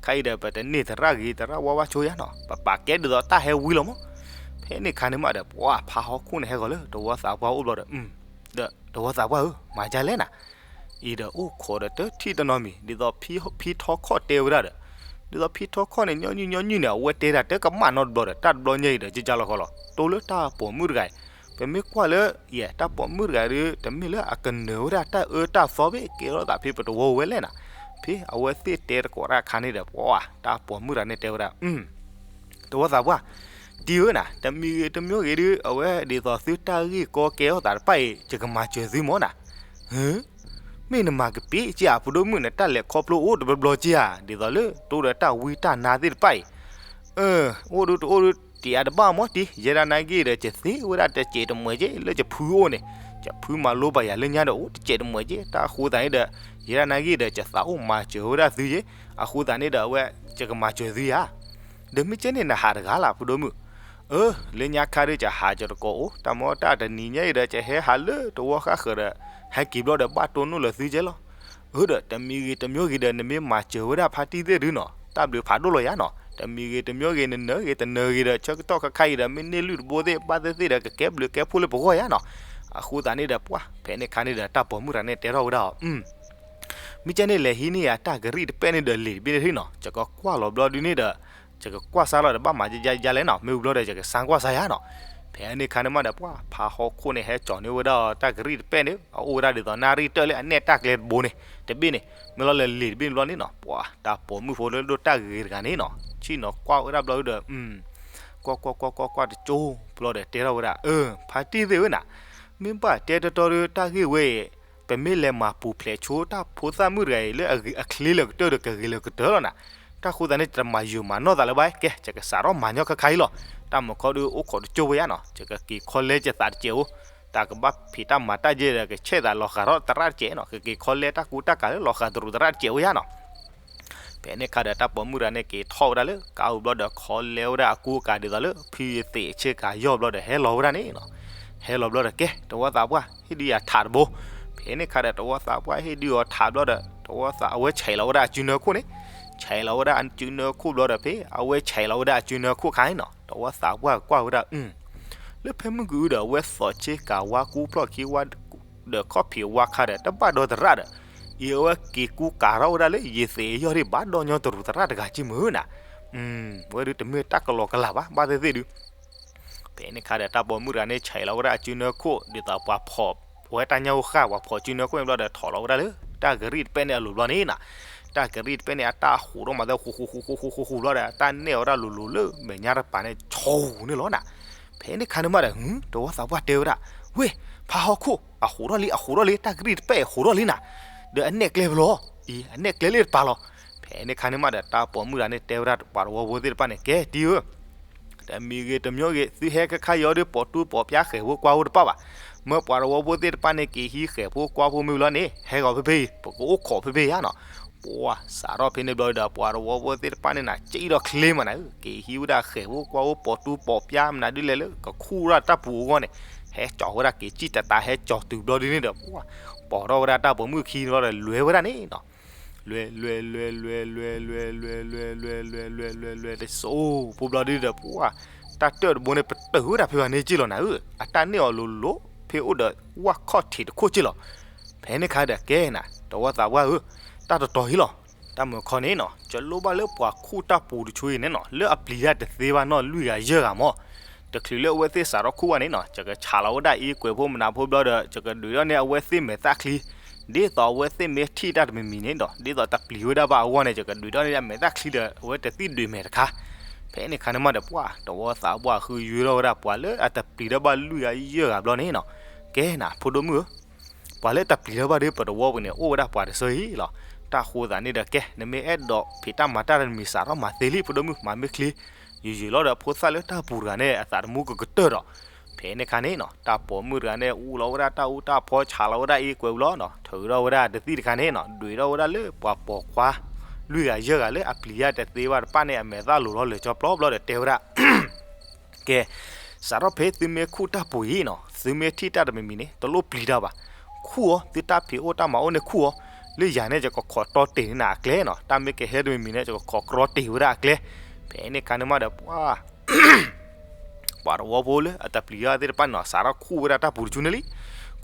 ခဲအံၤဒီးပတန့ၢ်သရၣ်ဂ့ၤသရၣ်ဝါဘၣ်ဆိယါနီၤ ပပာ်ကဲဒ်သိးတၢ်ဟဲဝံလီၤမၢ်, ဖဲန့ၣ်ခါန့ၣ်မးဒီး ပှၤဖးဟီၣ်ခိၣ်န့ၣ်ဟဲဂီၤလၢတဝီသးပှၢ်အိၣ်ဘျီဒီး ဒီးတဝီသးပှၢ်ဧၢ မၤဒ်လဲၣ်နၤ, အံၤဒီးအိၣ်ခိးဒီးတထံၣ်တနီၤမံၤ ဒ်သိးဖံထီခီၣ်တဲဝဲဒၣ်ဒီး, ဒ်သိးဖံထီခီၣ်န့ၣ် ညီနုၢ်ညီနုၢ်န့ၣ် အဝဲတဲဒၣ်တကမၣ်နီတဘျီဒီး တၢ်တဘျီညါအံၤဒီး ကကလီၤဃီလီၤ တိၢ်လၢတၢ်ပိာ်မုၣ်တဂၤအံၤ, ပမ့ၢ်ကွၢ်လၢ ယဲ တၢ်ပိာ်မုၣ်တဂၤဒီး တမ့ၢ်လၢအကနၢၤဝဲဒၣ်တၢ်အၢတၢ်သီဘၣ် ကဲထီၣ်သးဖဲပတဝီဝဲလဲၣ်နၤ, ဖဲအဝဲသ့ၣ်တဲတကိးတၢ်အခါန့ၣ်ဒီး ပှၤ တၢ်ပိာ်မုၣ်တဂၤန့ၣ်တဲဝဲဒၣ် တဝီသးပှၢ်, တံၤဧၢနၤ တမံၤဂ့ၤတမံၤဂ့ၤဒီး အဝဲဒ်သိးသုတၢ်ဂ့ၢ်ကီကဲထီၣ်သးတဖၣ်အံၤ ယကမၤစၢၤသုမၢ်နၤ, ဟၢ မ့ၢ်နမၤကပ့ၤက့ၤဧါ ဖိဒိၣ်မုၣ် နတၢ်လဲၤခီဖျိအိၣ်တဘျီဘျီက့ၤဧါ ဒ်သိးလၢတိၢ်ဒီးတၢ်ဝံတၢ်နါသ့ၣ်တဖၣ်အံၤ, အၢ အိၣ်ဒုတအိၣ်ဒု တယၤတဘၣ်မၢ်တံၤ ယဲဒၣ်နာ်က့ၤဒီး ယသ့ဝဲဒၣ်တစဲးတမှဲးက့ၤ လၢယဖုအိၣ်န့ၣ်, ယဖုမၤလိဘၣ်ယၤလၢညါဒီး အိၣ်တစဲးတမှဲးက့ၤ တၢ်အဃိသတးန့ၣ်ဒီး ယဲဒၣ်နာ်က့ၤဒီး ယသးအိၣ်မၤစၢၤဝဲဒၣ်သုယ့ၣ် အဃိသတးန့ၣ်ဒီး အဝဲ ယကမၤစၢၤသုယၤ ဒီးမ့ၢ်ကဲန့ၣ်နဟးတဂၤလၢ် ဖိဒိၣ်မုၣ်, အၢ လၢညါခါဒီး ယဟးယတကိးအိၣ် တၢ်မ့ၢ်တၢ်တနံၤညါအံၤဒီး ယဟဲဟးလၢတဝီဃၣ်ဃၢၤဒီး ဟဲက့ၤဘျီဒီးဘၣ်တိၢ်နီၣ်လၢသုကဲလီၤ, အၢ ဒီးတမံၤဂ့ၤတမံၤဂ့ၤဒီး နမ့ၢ်မၤစၢၤဝဲဒၣ်ဖါတံၢ်သ့ၣ်ဒုနီၤ တၢ်ဘျုးဖးဒိၣ်လီၤယၤနီၤ တမံၤဂ့ၤတမံၤဂ့ၤ နနၢၤဂ့ၤတနၢၤဂ့ၤဒီး ဆၢကတီၢ်ခါခါအံၤဒီး မ့ၢ်န့ၢ်လုၢ်တဘိသ့ၣ် ဘၣ်သ့ၣ်သ့ၣ်ဒီး ကကဲဘျုးကဲဖှိၣ်လၢပဂီၢ်ယၤနီၤ, အဃိသတးန့ၣ်ဒီး ပှၤ ဖဲန့ၣ်ခါန့ၣ်ဒီး တၢ်ပိာ်မုၣ်တဂၤန့ၣ်တဲထီၣ်ဝဲဒၣ်အီၤ မ့ၢ်ကဲန့ၣ်လဲၤဟံးန့ၢ်ယၤတၢ်ကရံၣ်တပဲၣ်န့ၣ်ဒီးလံာ်တဘ့ၣ်န့ၣ်နီၤ ယကကွၢ်လီၤဘျီဒုန့ၣ်ဒီး ယကကွၢ်စါလီၤဒီးဘၣ်မၤယါယါလဲၣ်နီၤ မ့ၢ်ဝံၤဘျီဒီး ယကစါကွၢ်စါယၤနီၤ, ဖဲန့ၣ်ခါန့ၣ်မးဒီး ပှၤဖးဟီၣ်ခိၣ်န့ၣ် ဟဲကၠီၤန့ၢ်ဝဲဒၣ်တၢ်ကရံၣ်တပဲၣ်န့ၣ် အအိၣ်ဝဲဒၣ်ဒ်သိးနၣ်ရံၣ်တၢၣ်လၢအနဲၣ်တၢ်ကျဲတဘိန့ၣ် တဘ့ၣ်န့ၣ် မ့ၢ်လီၤလၢလံာ်တဘ့ၣ်န့ၣ်ဘျီန့ၣ်နီၤ ပှၤတၢ်ပိာ်မုၣ်ဖိလၢဒိၣ်တၢ်ဂ့ၤတဂၤန့ၣ်နီၤ ဆ့ၣ်နီၤကွၢ်ဝဲဒၣ်ဘျီဒီး ကွၢ်ကွၢ်ကွၢ်ကွၢ်ကွၢ်တကၠိဘျီဒီးတဲထီၣ်ဝဲဒၣ် အၢ ဖါတံၢ်သ့ၣ်ဧၢနၤ မ့ၢ်ဘၣ်တဲတီတီဒီးတၢ်ဂ့ၢ်ဝဲအံၤ ပမ့ၢ်လဲၤမၤပူၤဖျဲးဆိတၢ်ဖိသၣ်မုၣ်တဂၤအံၤလၢအချ့လၢာ်ကတၢၢ်ဒီးကဂ့ၤလၢာ်ကတၢၢ်လီၤနၤ, တၢ်ဃိသတးန့ၣ် တမၤယုာ်မၤနီၢ်သးလၢၤဘၣ် ကဲ ယကစးထီၣ်မၤညီခါခါအံၤလီၤ, တၢ်မုၢ်ခီဒုးအိၣ်ခိးတကၠိဝဲယါနီၤ ယကက့ၤခီလဲယသးတစဲးအိၣ်, တၢ်ကဘၣ်ဖံးတၢ်မၤတၢ်ယဲဒီး ကဆဲးသးလီၤဃာ်ထီၣ်သရၣ်တစဲးနီၤ, ကက့ၤခီလဲတၢ်ကူတၢ်ကၤလၢလီၤဃာ်တရူးသရၣ်တစဲးဝဲယါနီၤ. ဖဲန့ၣ်ခါဒီး တၢ်ပိာ်မုၣ်တဂၤန့ၣ် က့ၤထီၣ်ဝဲဒၣ်လၢကါအူဘျီဒီး ခီလဲဝဲဒၣ်အကူအကၤဒ်သိးလၢ ဖုယသံးဆ့ကၤယီၢ်ဘျီဒီး ဟဲလီၤဝဲဒၣ်န့ၣ်နီၤ. ဟဲလီၤဘျီဒီး ကဲ တဝီသးပှၢ် ဟ့ၣ်ဒုးယၤထးတဘိ. ဖဲန့ၣ်ခါဒီး တဝီသးပှၢ် ဟ့ၣ်ဒုးအီၤထးဘျီဒီး တဝီသး အဝဲဆဲးလီၤဝဲဒၣ်အစုနၢခိၣ်န့ၣ်, ဆဲးလီၤဝဲဒၣ်အစုနၢခိၣ်ဘျီဒီး ဖဲအဝဲဆဲးလီၤဝဲဒၣ်အစုနၢခိၣ်ခါန့ၣ်နီၤ, တဝီသးပှၢ်ကွၢ်ဝဲဒၣ် လၢဖဲမုၢ်ကအုဒီး အဝဲသံးဆ့ကၤဝါ ကူဖျီၣ်ခံဝါ ဒီးခီၣ်ဖံးဝါခါဒီး တဘၣ်ဒီသရၣ်ဒီး အံၤအဝဲက့ၤကူကၤထီၣ်ဝဲဒၣ်လၢ ယသံးအယီၢ်ဒံး ဘၣ်ဒီညီတရူးသရၣ်တဂၤက့မုၢ်နၤ. ဝဲဒုးတမ့ၢ်တၢ်ကလီကလးဘၣ် ဘၣ်သ့ၣ်သ့ၣ်ဒုး. ဖဲန့ၣ်ခါဒီး တၢ်ပိာ်မုၣ်တဂၤန့ၣ် ဆဲးလီၤဝဲဒၣ်အစုနၢခိၣ် ဒ်သိးပှၤဖီၣ်ဝဲတၢ်ညၣ်အူဃၢ် ပှၤဖီၣ်စုနၢခိၣ်န့ၣ်ဘျီဒီး ထီၣ်လီၤဝဲဒၣ်လၢ တၢ်ကရံၣ်တပဲၣ်န့ၣ်အလိၤဘျီန့ၣ်နီၤ. တၢ်ကရံၣ်တပဲၣ်န့ၣ် အတၢ်ဟူးထီၣ်မၤသဲ ဟူးဟူးဟူးဟူးဟူးဟူးဟူးဘျီဒီး တၢ်နဲၣ်ဝဲဒၣ်လိၤလိၤလၢမဲာ်ညါတပၤန့ၣ် ဆိန့ၣ်လီၤနၤ. ဖဲန့ၣ်ခါန့ၣ်မးဒီး တဝီသးပှၢ်တဲဝဲဒၣ်, ဝ့ၢ် ဖးဟီၣ်ခိၣ် အဟူးထီၣ်လံ အဟူးထီၣ်လံ တၢ်ကရံၣ်တပဲၣ်အဟူးထီၣ်လံနၤ. ဒီးအနဲၣ်ကျဲဖဲလဲၣ်, အံၤ အနဲၣ်ကျဲလၢတပၤလီၤ. ဖဲန့ၣ်ခါန့ၣ်မးဒီး တၢ်ပိာ်မုၣ်တဂၤန့ၣ် တဲဝဲဒၣ်ပှၤသဝီဖိသ့ၣ်တဖၣ်န့ၣ် ကဲတံၤဧၢ တမံၤဂ့ၤတမံၤဂ့ၤ သုဟဲခဲခါအံၤဒီး ပိာ်တူၢ်ပိာ်ပျါဃဲၤဖိကွၢ်ဖိတပၣ်ဘၣ်. မ့ၢ်ပှၤသဝီဖိသ့ၣ်တဖၣ်န့ၣ် က့ၤဟံးဃဲၤဖိကွၢ်ဖိမ့ၢ်လီၤန့ၣ် ဟဲဂီၤဖဲဖဲအံၤ ပကအိၣ်ခိးဖဲဖဲဧါနီၤ. ပှၤစးထီၣ်ဖဲန့ၣ်ဘျီဒီး ပှၤသဝီဖိသ့ၣ်တဖၣ်န့ၣ်နၤ က့ဒီးချ့မးနၤဧၢ, က့ၤဟံးဝဲဒၣ်ဃဲၤဖိကွၢ်ဖိ ပိာ်တူၢ်ပိာ်ပျါမနုၤဒ်လဲၣ်လၢ ကခူၣ်ဝဲဒၣ်တၢ်ပူၤအဂီၢ်န့ၣ် ဟဲကၠီၤဝဲဒၣ်က့ၤစံၣ်တတၤ ဟဲကၠီၤတုၤဘျီဒ်န့ၣ်ဒီး ပှၤပိာ်ထီၣ်ဝဲဒၣ်တၢ်ပိာ်မုၣ်ခံန့ၣ်ဘျီဒီး လဲၤဝဲဒၣ်န့ၣ်နီၤ. လဲၤ လဲၤ လဲၤ လဲၤ လဲၤ လဲၤ လဲၤ လဲၤ လဲၤ လဲၤ လဲၤ လဲၤ လဲၤ စိဖိဘျီဒ်ဒီး ပှၤ တၢ်တၢၢ်တဘိန့ၣ် ပတုာ်ဝဲဒၣ်ဖဲဘၣ်န့ၣ်က့လီၤနၤဧၢ, အတၢ်န့ၢ်အီၤလိၤလိၤ ဖဲအိၣ်ဒီးဝၣ်ခီၣ်ထံးတခိၣ်က့လီၤ. ဖဲန့ၣ်ခါဒီး ကဲနၤ တဝီသးပှၢ်ဧၢ, တၢ်တတီၤအံၤလီၤ. တၢ်မုာ်ခီန့ၣ်နီၤ ယလိၣ်ဘၣ်လၢပှၤခူၣ်တၢ်ပူၤတဆိအံၤန့ၣ်နီၤ လၢအပျံၤတၢ်တသ့ဘၣ်နီၣ် လွံၢ်ဂၤယဲၢ်ဂၤမး. တချုးလၢအဝဲသ့ၣ်စးထီၣ်ခူၣ်ဘၣ်န့ၣ်နီၤ ယကဆးလီၤဝဲဒၣ်အံကွဲးဖိမနုၤဖိဘျီဒီး ယကဒုးထီၣ်န့ၢ်အဝဲသ့ၣ်မဲာ်သၣ်ချံ, ဒ်သိးအဝဲသ့ၣ်မ့ၢ်ထံၣ်တၢ်တမံၤမံၤန့ၣ်ဒီး ဒ်သိးတပျံၤဝဲဒၣ်ဘၣ်အဂီၢ်န့ၣ် ယကဒုးထီၣ်န့ၢ်ဒၣ်မဲာ်သၣ်ချံဒီး အဝဲတသံၣ်ဒုးမဲာ်တခါ. ဖဲန့ၣ်ခါန့ၣ်မးဒီး ပှၤတဝီသးပှၢ်ဃုယွ့ထီၣ်ဝဲဒၣ်ပှၤလၢအတပျံၤတၢ်ဘၣ်လွံၢ်ဂၤယဲၢ်ဂၤဘျီန့ၣ်နီၤ, ကဲနၤ ဖိဒိၣ်မုၣ်ဧၢ, ပှၤလၢတပျံၤတၢ်ဘၣ်ဒီး ပတဝီပူၤန့ၣ် အိၣ်ဝဲဒၣ်ပှၤတစိၤအံၤလီၤ. တၢ်ဃိသးန့ၣ်ဒီး ကဲ နမ့ၢ်အဲၣ်ဒိးဖံးတၢ်မၤတၢ်တမံၤ စးထီၣ်မၤသ့လံ ဖိဒိၣ်မုၣ် မၤမ့ၢ်ချ့. ယုာ်ယုာ်လီၤဒီး ဖိသၣ်လၢတၢ်ပူၤတဂၤန့ၣ် အသးတမူကကတၢၢ်ဒီး ဖဲန့ၣ်ခါန့ၣ်နီၤ တၢ်ပိာ်မုၣ်တဂၤန့ၣ် အူလီၤဝဲဒၣ်တၢ်အူတၢ်ဖီ ဆးလီၤဝဲဒၣ်အံကွဲးပူၤလီၤနီၤ, ထုးထီၣ်ဝဲဒၣ်တသံၣ်တခါန့ၣ်နီၤ ဒုးထီၣ်ဝဲဒၣ်လၢပှၤပိာ်ခွါ လွံၢ်ဂၤယဲၢ်ဂၤလၢအပျံၤတၢ်တသ့ဘၣ်တဖၣ်န့ၣ် အမဲာ်သၣ်လိၤလီၤလၢာ်ကၠီပျီဘျီဒီးတဲဝဲဒၣ် ကဲ, စးထီၣ်ဖဲသုမ့ၢ်ခူၣ်တၢ်ပူၤအံၤနီၤ သုမ့ၢ်ထံၣ်တၢ်တမံၤမံၤန့ၣ် တလိၣ်ပျံၤတၢ်ဘၣ်. ခူၣ်အီၤ သုတၢ်ဖံးအိၣ်တၢ်မၤအိၣ်န့ၣ်ခူၣ်အီၤ, လၢယၤန့ၣ် ယကခိးတီတ့ၢ်န့ၢ်နၤအကျဲနီၤ, တၢ်မ့ၢ်ကဟဲတမံၤမံၤန့ၣ် ယကခိးကြီတ့ၢ်ဝဲဒၣ်အကျဲ. ဖဲန့ၣ်ခါန့ၣ်မးဒီး ပှၤ ပှၤသဝီဖိလၢအတပျံၤတၢ်သ့ၣ်တဖၣ်န့ၣ်နီၤ စးထီၣ်ခူၣ်ဝဲဒၣ်တၢ်ပူၤတဆူန့ၣ်လံ.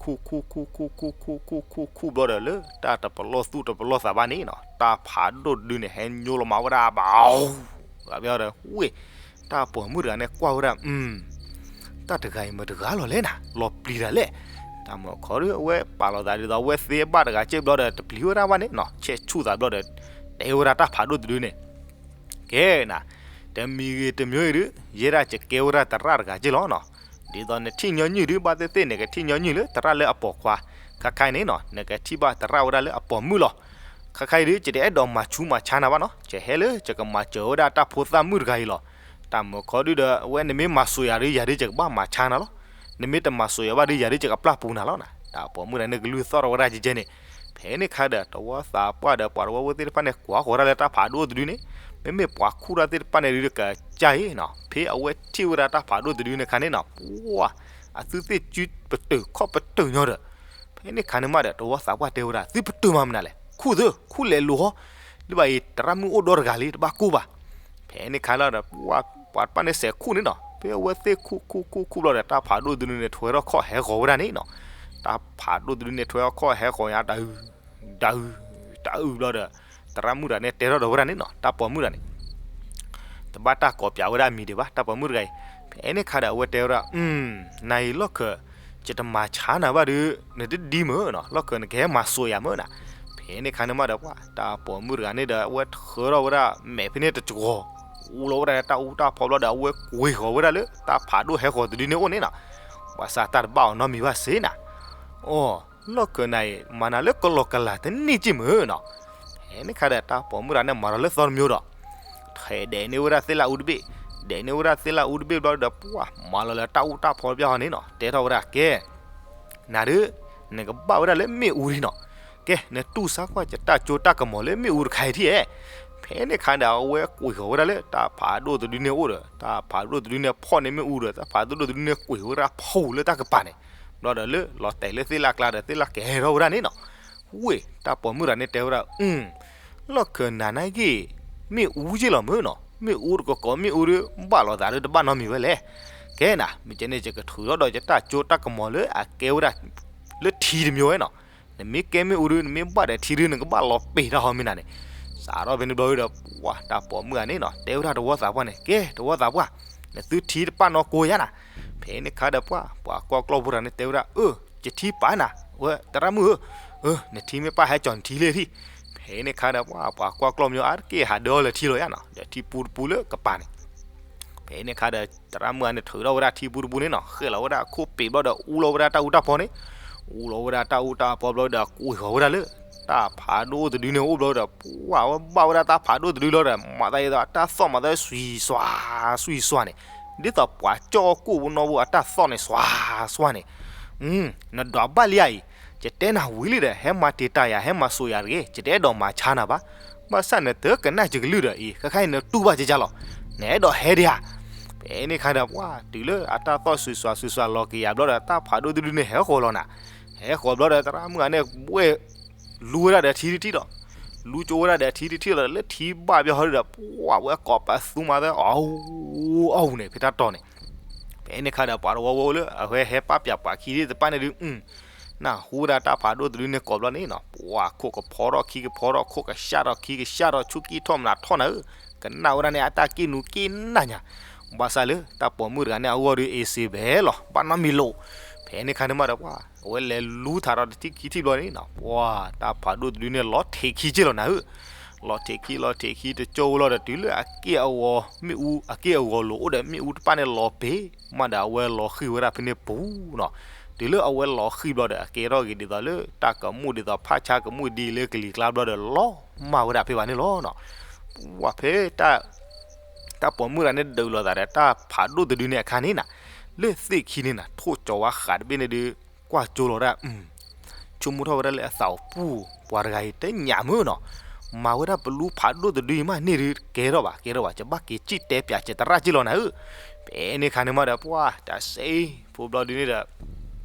ခူၣ်ခူၣ်ခူၣ်ခူၣ်ခူၣ်ခူၣ်ခူၣ်ခူၣ်ခူၣ်ခူၣ်ဘျီဒီးလၢ တၢ်တပလီၢ်သူၣ်တပလီၢ်သးဘၣ်န့ၣ်နီၤ တၢ်ဖးဒိၣ်တဒုန့ၣ် ဟဲညိလီၤမၤဝဲဒၣ်ဘၣ် ဝဲ တၢ်ပိာ်မုၣ်တဂၤန့ၣ်ကွၢ်ဝဲဒၣ် တၢ်တဂၤအံၤမတၤတဂၤလီၤလဲၣ်နၤ လီၤပျံၤတၢ်လဲၣ်. တၢ်မုာ်ခီဒီး အဝဲပာ်လီၤသးဒ်သိး အဝဲသ့အဘၣ်တဂၤက့ဘျီဒီး တပျံၤဝဲဒၣ်ဘၣ်န့ၣ်နီၤ ဆဲးဆူၣ်သးဘျီဒီး တဲဝဲဒၣ်တၢ်ဖးဒိၣ်တဒုန့ၣ် ကဲနၤ, တမံၤဂ့ၤတမံၤဂ့ၤဒုး ယဲဒၣ်ယကဲဝဲဒၣ်သရၣ်တဂၤက့လီၤနီၤ. ဒ်သိးနထံၣ်ညီနုၢ်ဒုး ဘၣ်သ့ၣ်သ့ၣ်န့ၣ် ကထံၣ်ညီနုၢ်လၢသရၣ်လၢအပိာ်ခွါ, ခါခါအံၤန့ၣ်နီၤ နကထံၣ်ဘၣ်သရၣ်ဝဲဒၣ်လၢအပိာ်မုၣ်လီၤ. ခါခါအံၤဒုး ယတအဲၣ်ဒိးမၤဆူးမၤဆါနၤဘၣ်နီၤ ယဟဲလၢ ယကမၤစၢၤဝဲဒၣ်တၢ်ဖိသၣ်မုၣ်တဂၤအံၤလီၤ. တၢ်မုာ်ခီဒုးဒီး အဝဲနမ့ၢ်မၤစိာ်ယၤဒုး ယၤဒုးယကဘၣ်မၤဆါနၤလီၤ. နမ့ၢ်တမၤစိာ်ယၤဘၣ်ဒုး ယၤဒုးယကပျၢ်ပူၤနၤလီၤနၤ. တၢ်ပိာ်မုၣ်တဂၤန့ၣ် ကလုၢ်သီၣ်ထီၣ်ဝဲဒၣ်ကဲကဲန့ၣ်, ဖဲန့ၣ်ခါဒီး တဝီသးပှၢ်ဒီးပှၤသဝီဖိသ့ၣ်တဖၣ်န့ၣ် ကွၢ်ဃီၤဒၣ်လၢတၢ်ဖးဒိၣ်တဒုန့ၣ်, မ့မ့ၢ်ပှၤခူၣ်တၢ်သ့ၣ်တဖၣ်န့ၣ်ဒုး ကစၢ်အံၤနီၤ ဖဲအဝဲထံၣ်ဝဲဒၣ်တၢ်ဖးဒိၣ်တဒုန့ၣ်ခါန့ၣ်နီၤ ပှၤ အသုသ့ၣ်စုပတုာ်ခီၣ်ပတုာ်ညီဒီး, ဖဲန့ၣ်ခါန့ၣ်မးဒီး တဝီသးပှၢ်တဲဝဲဒၣ် သုပတုာ်မၤမနုၤလဲၣ် ခူၣ်သု ခူၣ်လဲၤလိၤဟီ, လၢဘၣ်အံၤ သရၣ်မုၣ်အိၣ်ဒီတဂၤလံ တဘၣ်ကိၢ်ဘၣ်. ဖဲန့ၣ်ခါလီၤဒီး ပှၤ ပှၤတဖၣ်န့ၣ်စဲးခူၣ်န့ၣ်နီၤ ဖဲအဝဲသ့ၣ်ခူၣ်ခူၣ်ခူၣ်ခူၣ်ဘျီဒီး တၢ်ဖးဒိၣ်တဒုန့ၣ် ထွဲထီၣ်ခီၣ်ဟဲဃီၤဝဲဒၣ်န့ၣ်နီၤ. တၢ်ဖးဒိၣ်တဒုန့ၣ် ထွဲထီၣ်ခီၣ်ဟဲဃီၤညါ တအု တအု တအုဘျီဒီး သရၣ်မုၣ်တဂၤန့ၣ် တဲထီၣ်ဒီးဝဲဒၣ်န့ၣ်နီၤ တၢ်ပိာ်မုၣ်တဂၤန့ၣ် တဘၣ်တၢ်ကိးပျးဝဲဒၣ်အမံၤဒံးဘၣ် တၢ်ပိာ်မုၣ်တဂၤအံၤ. ဖဲန့ၣ်ခါဒီး အဝဲတဲဝဲဒၣ် နၤအံၤလီၢ်ခၢး ယတမၤဆါနၤဘၣ်ဒီး နတဒံမ့ၢ်နီၤ လီၢ်ခၢးနကဟဲမၤစိာ်ယၤမ့ၢ်နၤ. ဖဲန့ၣ်ခါန့ၣ်မးဒီး ပှၤ တၢ်ပိာ်မုၣ်တဂၤန့ၣ်ဒီး အဝဲထၢထီၣ်ဝဲဒၣ်မဲာ်ဖဲန့ၣ်တစှီၤ အူလီၤဝဲဒၣ်တၢ်အူတၢ်ဖီဘျီဒီး အဝဲကွံာ်ဃီၤဝဲဒၣ်လၢ တၢ်ဖးဒိၣ်ဟဲဃီၤတဒုန့ၣ်အိၣ်န့ၣ်နီၤ. ဘၣ်ဆၣ်တၢ်တဘၣ်အီၤနီတမံၤဘၣ်စ့ၢ်နၤ. အိ လီၢ်ခၢးနၤအံၤ မၤနၤလၢကလီကလးတန့ၢ်က့မ့ၢ်နီၤ. ဖဲန့ၣ်ခါဒီး တၢ်ပိာ်မုၣ်တဂၤန့ၣ် မၤလီၤလၢသီတမံၤဒီး ထဲးဒဲးန့ၢ်ဝဲဒၣ်သ့ၣ်လၣ်အူတဘ့ၣ်, ဒဲးန့ၢ်ဝဲဒၣ်သ့ၣ်လၣ်အူတဘ့ၣ်ဘျီဒီး ပှၤ မၤလီၤလၢတၢ်အူတၢ်ဖီတဘျီဃီန့ၣ်နီၤ တဲထီၣ်ဝဲဒၣ်ကဲ နၤဒုး နကဘၣ်ဝဲဒၣ်လၢမ့ၣ်အူဒံးနီၤ. ကဲ နတူၢ်ဆါကွၢ်ယတၢ်ကၠိတၢ်ကမီၤလၢမ့ၣ်အူတခါအံၤထံၣ်ဧါ. ဖဲန့ၣ်အခါဒီး အဝဲကွံာ်ဃီၤဝဲဒၣ်လၢ တၢ်ဖးဒိၣ်တဒုန့ၣ်အိၣ်ဒီး တၢ်ဖးဒိၣ်တဒုန့ၣ်ဖီၣ်န့ၢ်မ့ၣ်အူဒီး တၢ်ဖးဒိၣ်တဒုန့ၣ်ကွံာ်ဝဲဒၣ်ဖီၣ်လၢတၢ်ကပၤန့ၣ်, ဘျီဒီးလၢလီၤတဲာ်လၢသ့ၣ်လၢ်ကျါဒီး သ့ၣ်လၢ်ကဲထီၣ်ဝဲဒၣ်န့ၣ်နီၤ. ဝ့ၢ် တၢ်ပိာ်မုၣ်တဂၤန့ၣ်တဲဝဲဒၣ်, လီၢ်ခၢၣ်နၤနာ်က့ၤ မ့ၣ်အူက့လီၤမုၢ်နီၤ, မ့ၣ်အူတကီၢ်ကီၢ်မ့ၣ်အူဒီး ဘၣ်လိာ်သးဒီးတဘၣ်နီတမံၤဝဲလဲၣ်. ကဲနၤ မ့ၢ်ကဲန့ၣ် ယကထုးထီၣ်ဒီးယတၢ်ကၠိတၢ်ကမီၤလၢအကဲဝဲဒၣ် လၢထံတမံၤဝဲနီၤ. နမ့ၢ်ကဲမ့ၣ်အူဒီး နမ့ၢ်ဘၣ်ဒီးထံဒီး နကဘၣ်လီၤပ့ၤတၢ်ဟီမ့ၢ်နၤန့ၣ်. စးထီၣ်ဖဲန့ၣ်ဘျီဒီး ပှၤတၢ်ပိာ်မုၣ်ဂၤန့ၣ်နီၤ တဲဝဲဒၣ်တဝီသးပှၢ်န့ၣ်, ကဲ တဝီသးပှၢ်, နသုထံတပာ်နီၢ်ကိယါနၤ. ဖဲန့ၣ်ခါဒီးပှၤ ပှၤကွၢ်ကျီၢ်ဖိတဂၤန့ၣ်တဲဝဲဒၣ်, အၢ ယထံပာ်နၤ, ဝဲသရၣ်မုၣ်ဧၢ, အၢ နထံမ့ၢ်ပာ်ဟဲကၠီၤနထံလံထံၣ်. ဖဲန့ၣ်ခါဒီးပှၤ ပှၤကွၢ်ကျီၢ်မညီအါတက့ၢ် ဟးဒၢအီၤလၢထံလီၤယါနီၤ, ဒီးထံပူတပူလၢကပၤန့ၣ်. ဖဲန့ၣ်ခါဒီး သရၣ်မုၣ်ဂၤန့ၣ်ထုးထီၣ်ဝဲဒၣ်ထံပူတပူန့ၣ်နီၤ, ဃဲၣ်လီၤဝဲဒၣ်အခိၣ်ပ့ၤဘျီဒီး အူလီၤဝဲဒၣ်တၢ်အူတၢ်ပီန့ၣ်, အူလီၤဝဲဒၣ်တၢ်အူတၢ်ပီဘျီဒီး ကွံာ်ဃီၤဝဲဒၣ်လၢ တၢ်ဖးဒိၣ်တဒုန့ၣ်အိၣ်ဘျီဒီး ပှၤဝဲဘၣ်ဝဲဒၣ်တၢ်ဖးဒိၣ်တဒုလီၤဒီး မၤသးဒ်သိးအတၢ်သီၣ်မၤသးစွံစွါ စွံစွါန့ၣ်, ဒ်သိးပှၤကၠီၣ်ကိၣ်ပနီၣ်ဘိအတၢ်သီၣ်န့ၣ် စွါစွါန့ၣ်. နဒွးဘၣ်လံဧါအံၤ, ယတဲနၤဝံၤလံဒီး ဟဲမၤတ့ၢ်တၢ်ယၤ ဟဲမၤစိာ်ယၤတဂ့ၤ, ယတအဲၣ်ဒိးမၤဆါနၤဘၣ်. ဘၣ်ဆၣ်နတကနၣ်စကလုၢ်ဒီးအံၤ ခဲခါအံၤနတူၢ်ဘၣ်ကကၢ်လီၤ. နအဲၣ်ဒိးဟဲဒံးဧါ. ဖဲန့ၣ်ခါဒီးပှၤ တုၤလၢအတၢ်သီၣ်စွံစွါစွံစွါလီၤက့ၤယၤဘျီဒီး တၢ်ဖးဒိၣ်တဒုန့ၣ်ဟဲဃီၤလီၤနၤ. ဟဲဃီၤဘျီဒီး သရၣ်မုၣ်ဂၤန့ၣ် ဘှဲၣ်လူဝဲဒၣ်ဒီးထံတထံၣ်ဒီး လူကၠိဝဲဒၣ်ဒီးထံတထံၣ်လီၤဒီး လၢထံဘၣ်ဘျီဟီဒီး ပှၤဝဲကိးပသူမၤသး အီၣ်အီၣ်န့ၣ် ဖဲတၢ်တီၤန့ၣ်. ဖဲန့ၣ်ခါဒီး ပှၤတဝီဝဲအိၣ်လၢအဝဲဟဲပာ်ပၠးပှၤခံသ့ၣ်တဖၣ်န့ၣ်ဒုး နၢ်ဟူဝဲဒၣ်တၢ်ဖးဒိၣ်တဒုန့ၣ်ကိးဘျီန့ၣ်နီၤ, ပှၤခိၣ်ကဖီထီၣ်ခံကဖီထီၣ် ခိၣ်ကဆှၣ်ထီၣ်ခံကဆှၣ်ထီၣ် ဆူၣ်ကံၢ်ထီၣ်မနၤထီၣ်နၤဧၢ, ကနၣ်ဝဲဒၣ်န့ၣ် အတၢ်က့ၣ်နူၤက့ၣ်နၢ်ညါ. ဘၣ်ဆၣ်လၢတၢ်ပိာ်မုၣ်တဂၤန့ၣ် အဂီၢ်ဒုးအ့စ့ဘဲလီၤ ဘၣ်နီတမံၤလိာ်. ဖဲန့ၣ်ခါန့ၣ်မးဒီးပှၤ အဝဲလဲၤလူထးဒီးတထံၣ်ခံထံၣ်ဘျီန့ၣ်နီၤ, ပှၤတၢ်ဖးဒိၣ်တဒုန့ၣ် လီၤထံးခံက့လီၤနၤဧၢ. လီၤထံးခံ လီၤထံးခံ တကၠိဝဲလီၤဒီး တုၤလၢအက့ၢ်အဂီၤ မ့ၣ်အူအက့ၢ်အဂီၤလိာ်အိၣ်ဒီး မ့ၣ်အူတဖၣ်န့ၣ်လီၤပ့ၤမးဒီး အဝဲလီၤဃံၢ်ဝဲဒၣ်ဖဲန့ၣ်ပူၤနီၤ. တုၤလၢအဝဲလီၤဃံၢ်ဘျီဒီး အကဲထီၣ်က့ၤဒ်သိးလၢတၢ်ကမူၣ်ဒ်သိးဖးဆါကမူၣ်ဒ်လၢကလံၤကျါဘျီဒီး လီၤမၢ်ဝဲဒၣ်ဖဲဘၣ်န့ၣ်လီၤနီၤ. ပှၤဖဲ တၢ်ပိာ်မုၣ်တဂၤန့ၣ် ဒုးလိာ်သးဒီးတၢ်ဖးဒိၣ်တဒုန့ၣ်အခါန့ၣ်နီၤ, လၢသ့ၣ်ခံန့ၣ်နီၤ ထိၣ်ကၠီၤဝါဃးတဘ့ၣ်န့ၣ်ဒုး ကွၢ်ကၠိလီၤဒၣ် ဆိကမိၣ်ထီၣ်ဝဲဒၣ်လၢအသးအိၣ်ပူၤ ပှၤတဂၤအံၤတညၣ်မုၢ်နီၤ, မၤဝဲဒၣ်ပလူဖးဒိၣ်တဒုအံၤမးန့ၣ်ဒုး ကဲထီၣ်ဘၣ် ကဲထီၣ်ဘၣ် ယဘၣ်က့ၤစံၣ်တဲပၠးကတရၣ်က့လီၤနၤဧၢ. ဖဲန့ၣ်ခါန့ၣ်မးဒီး ပှၤတၢ်စ့ဖိဘျီဒုန့ၣ်ဒီး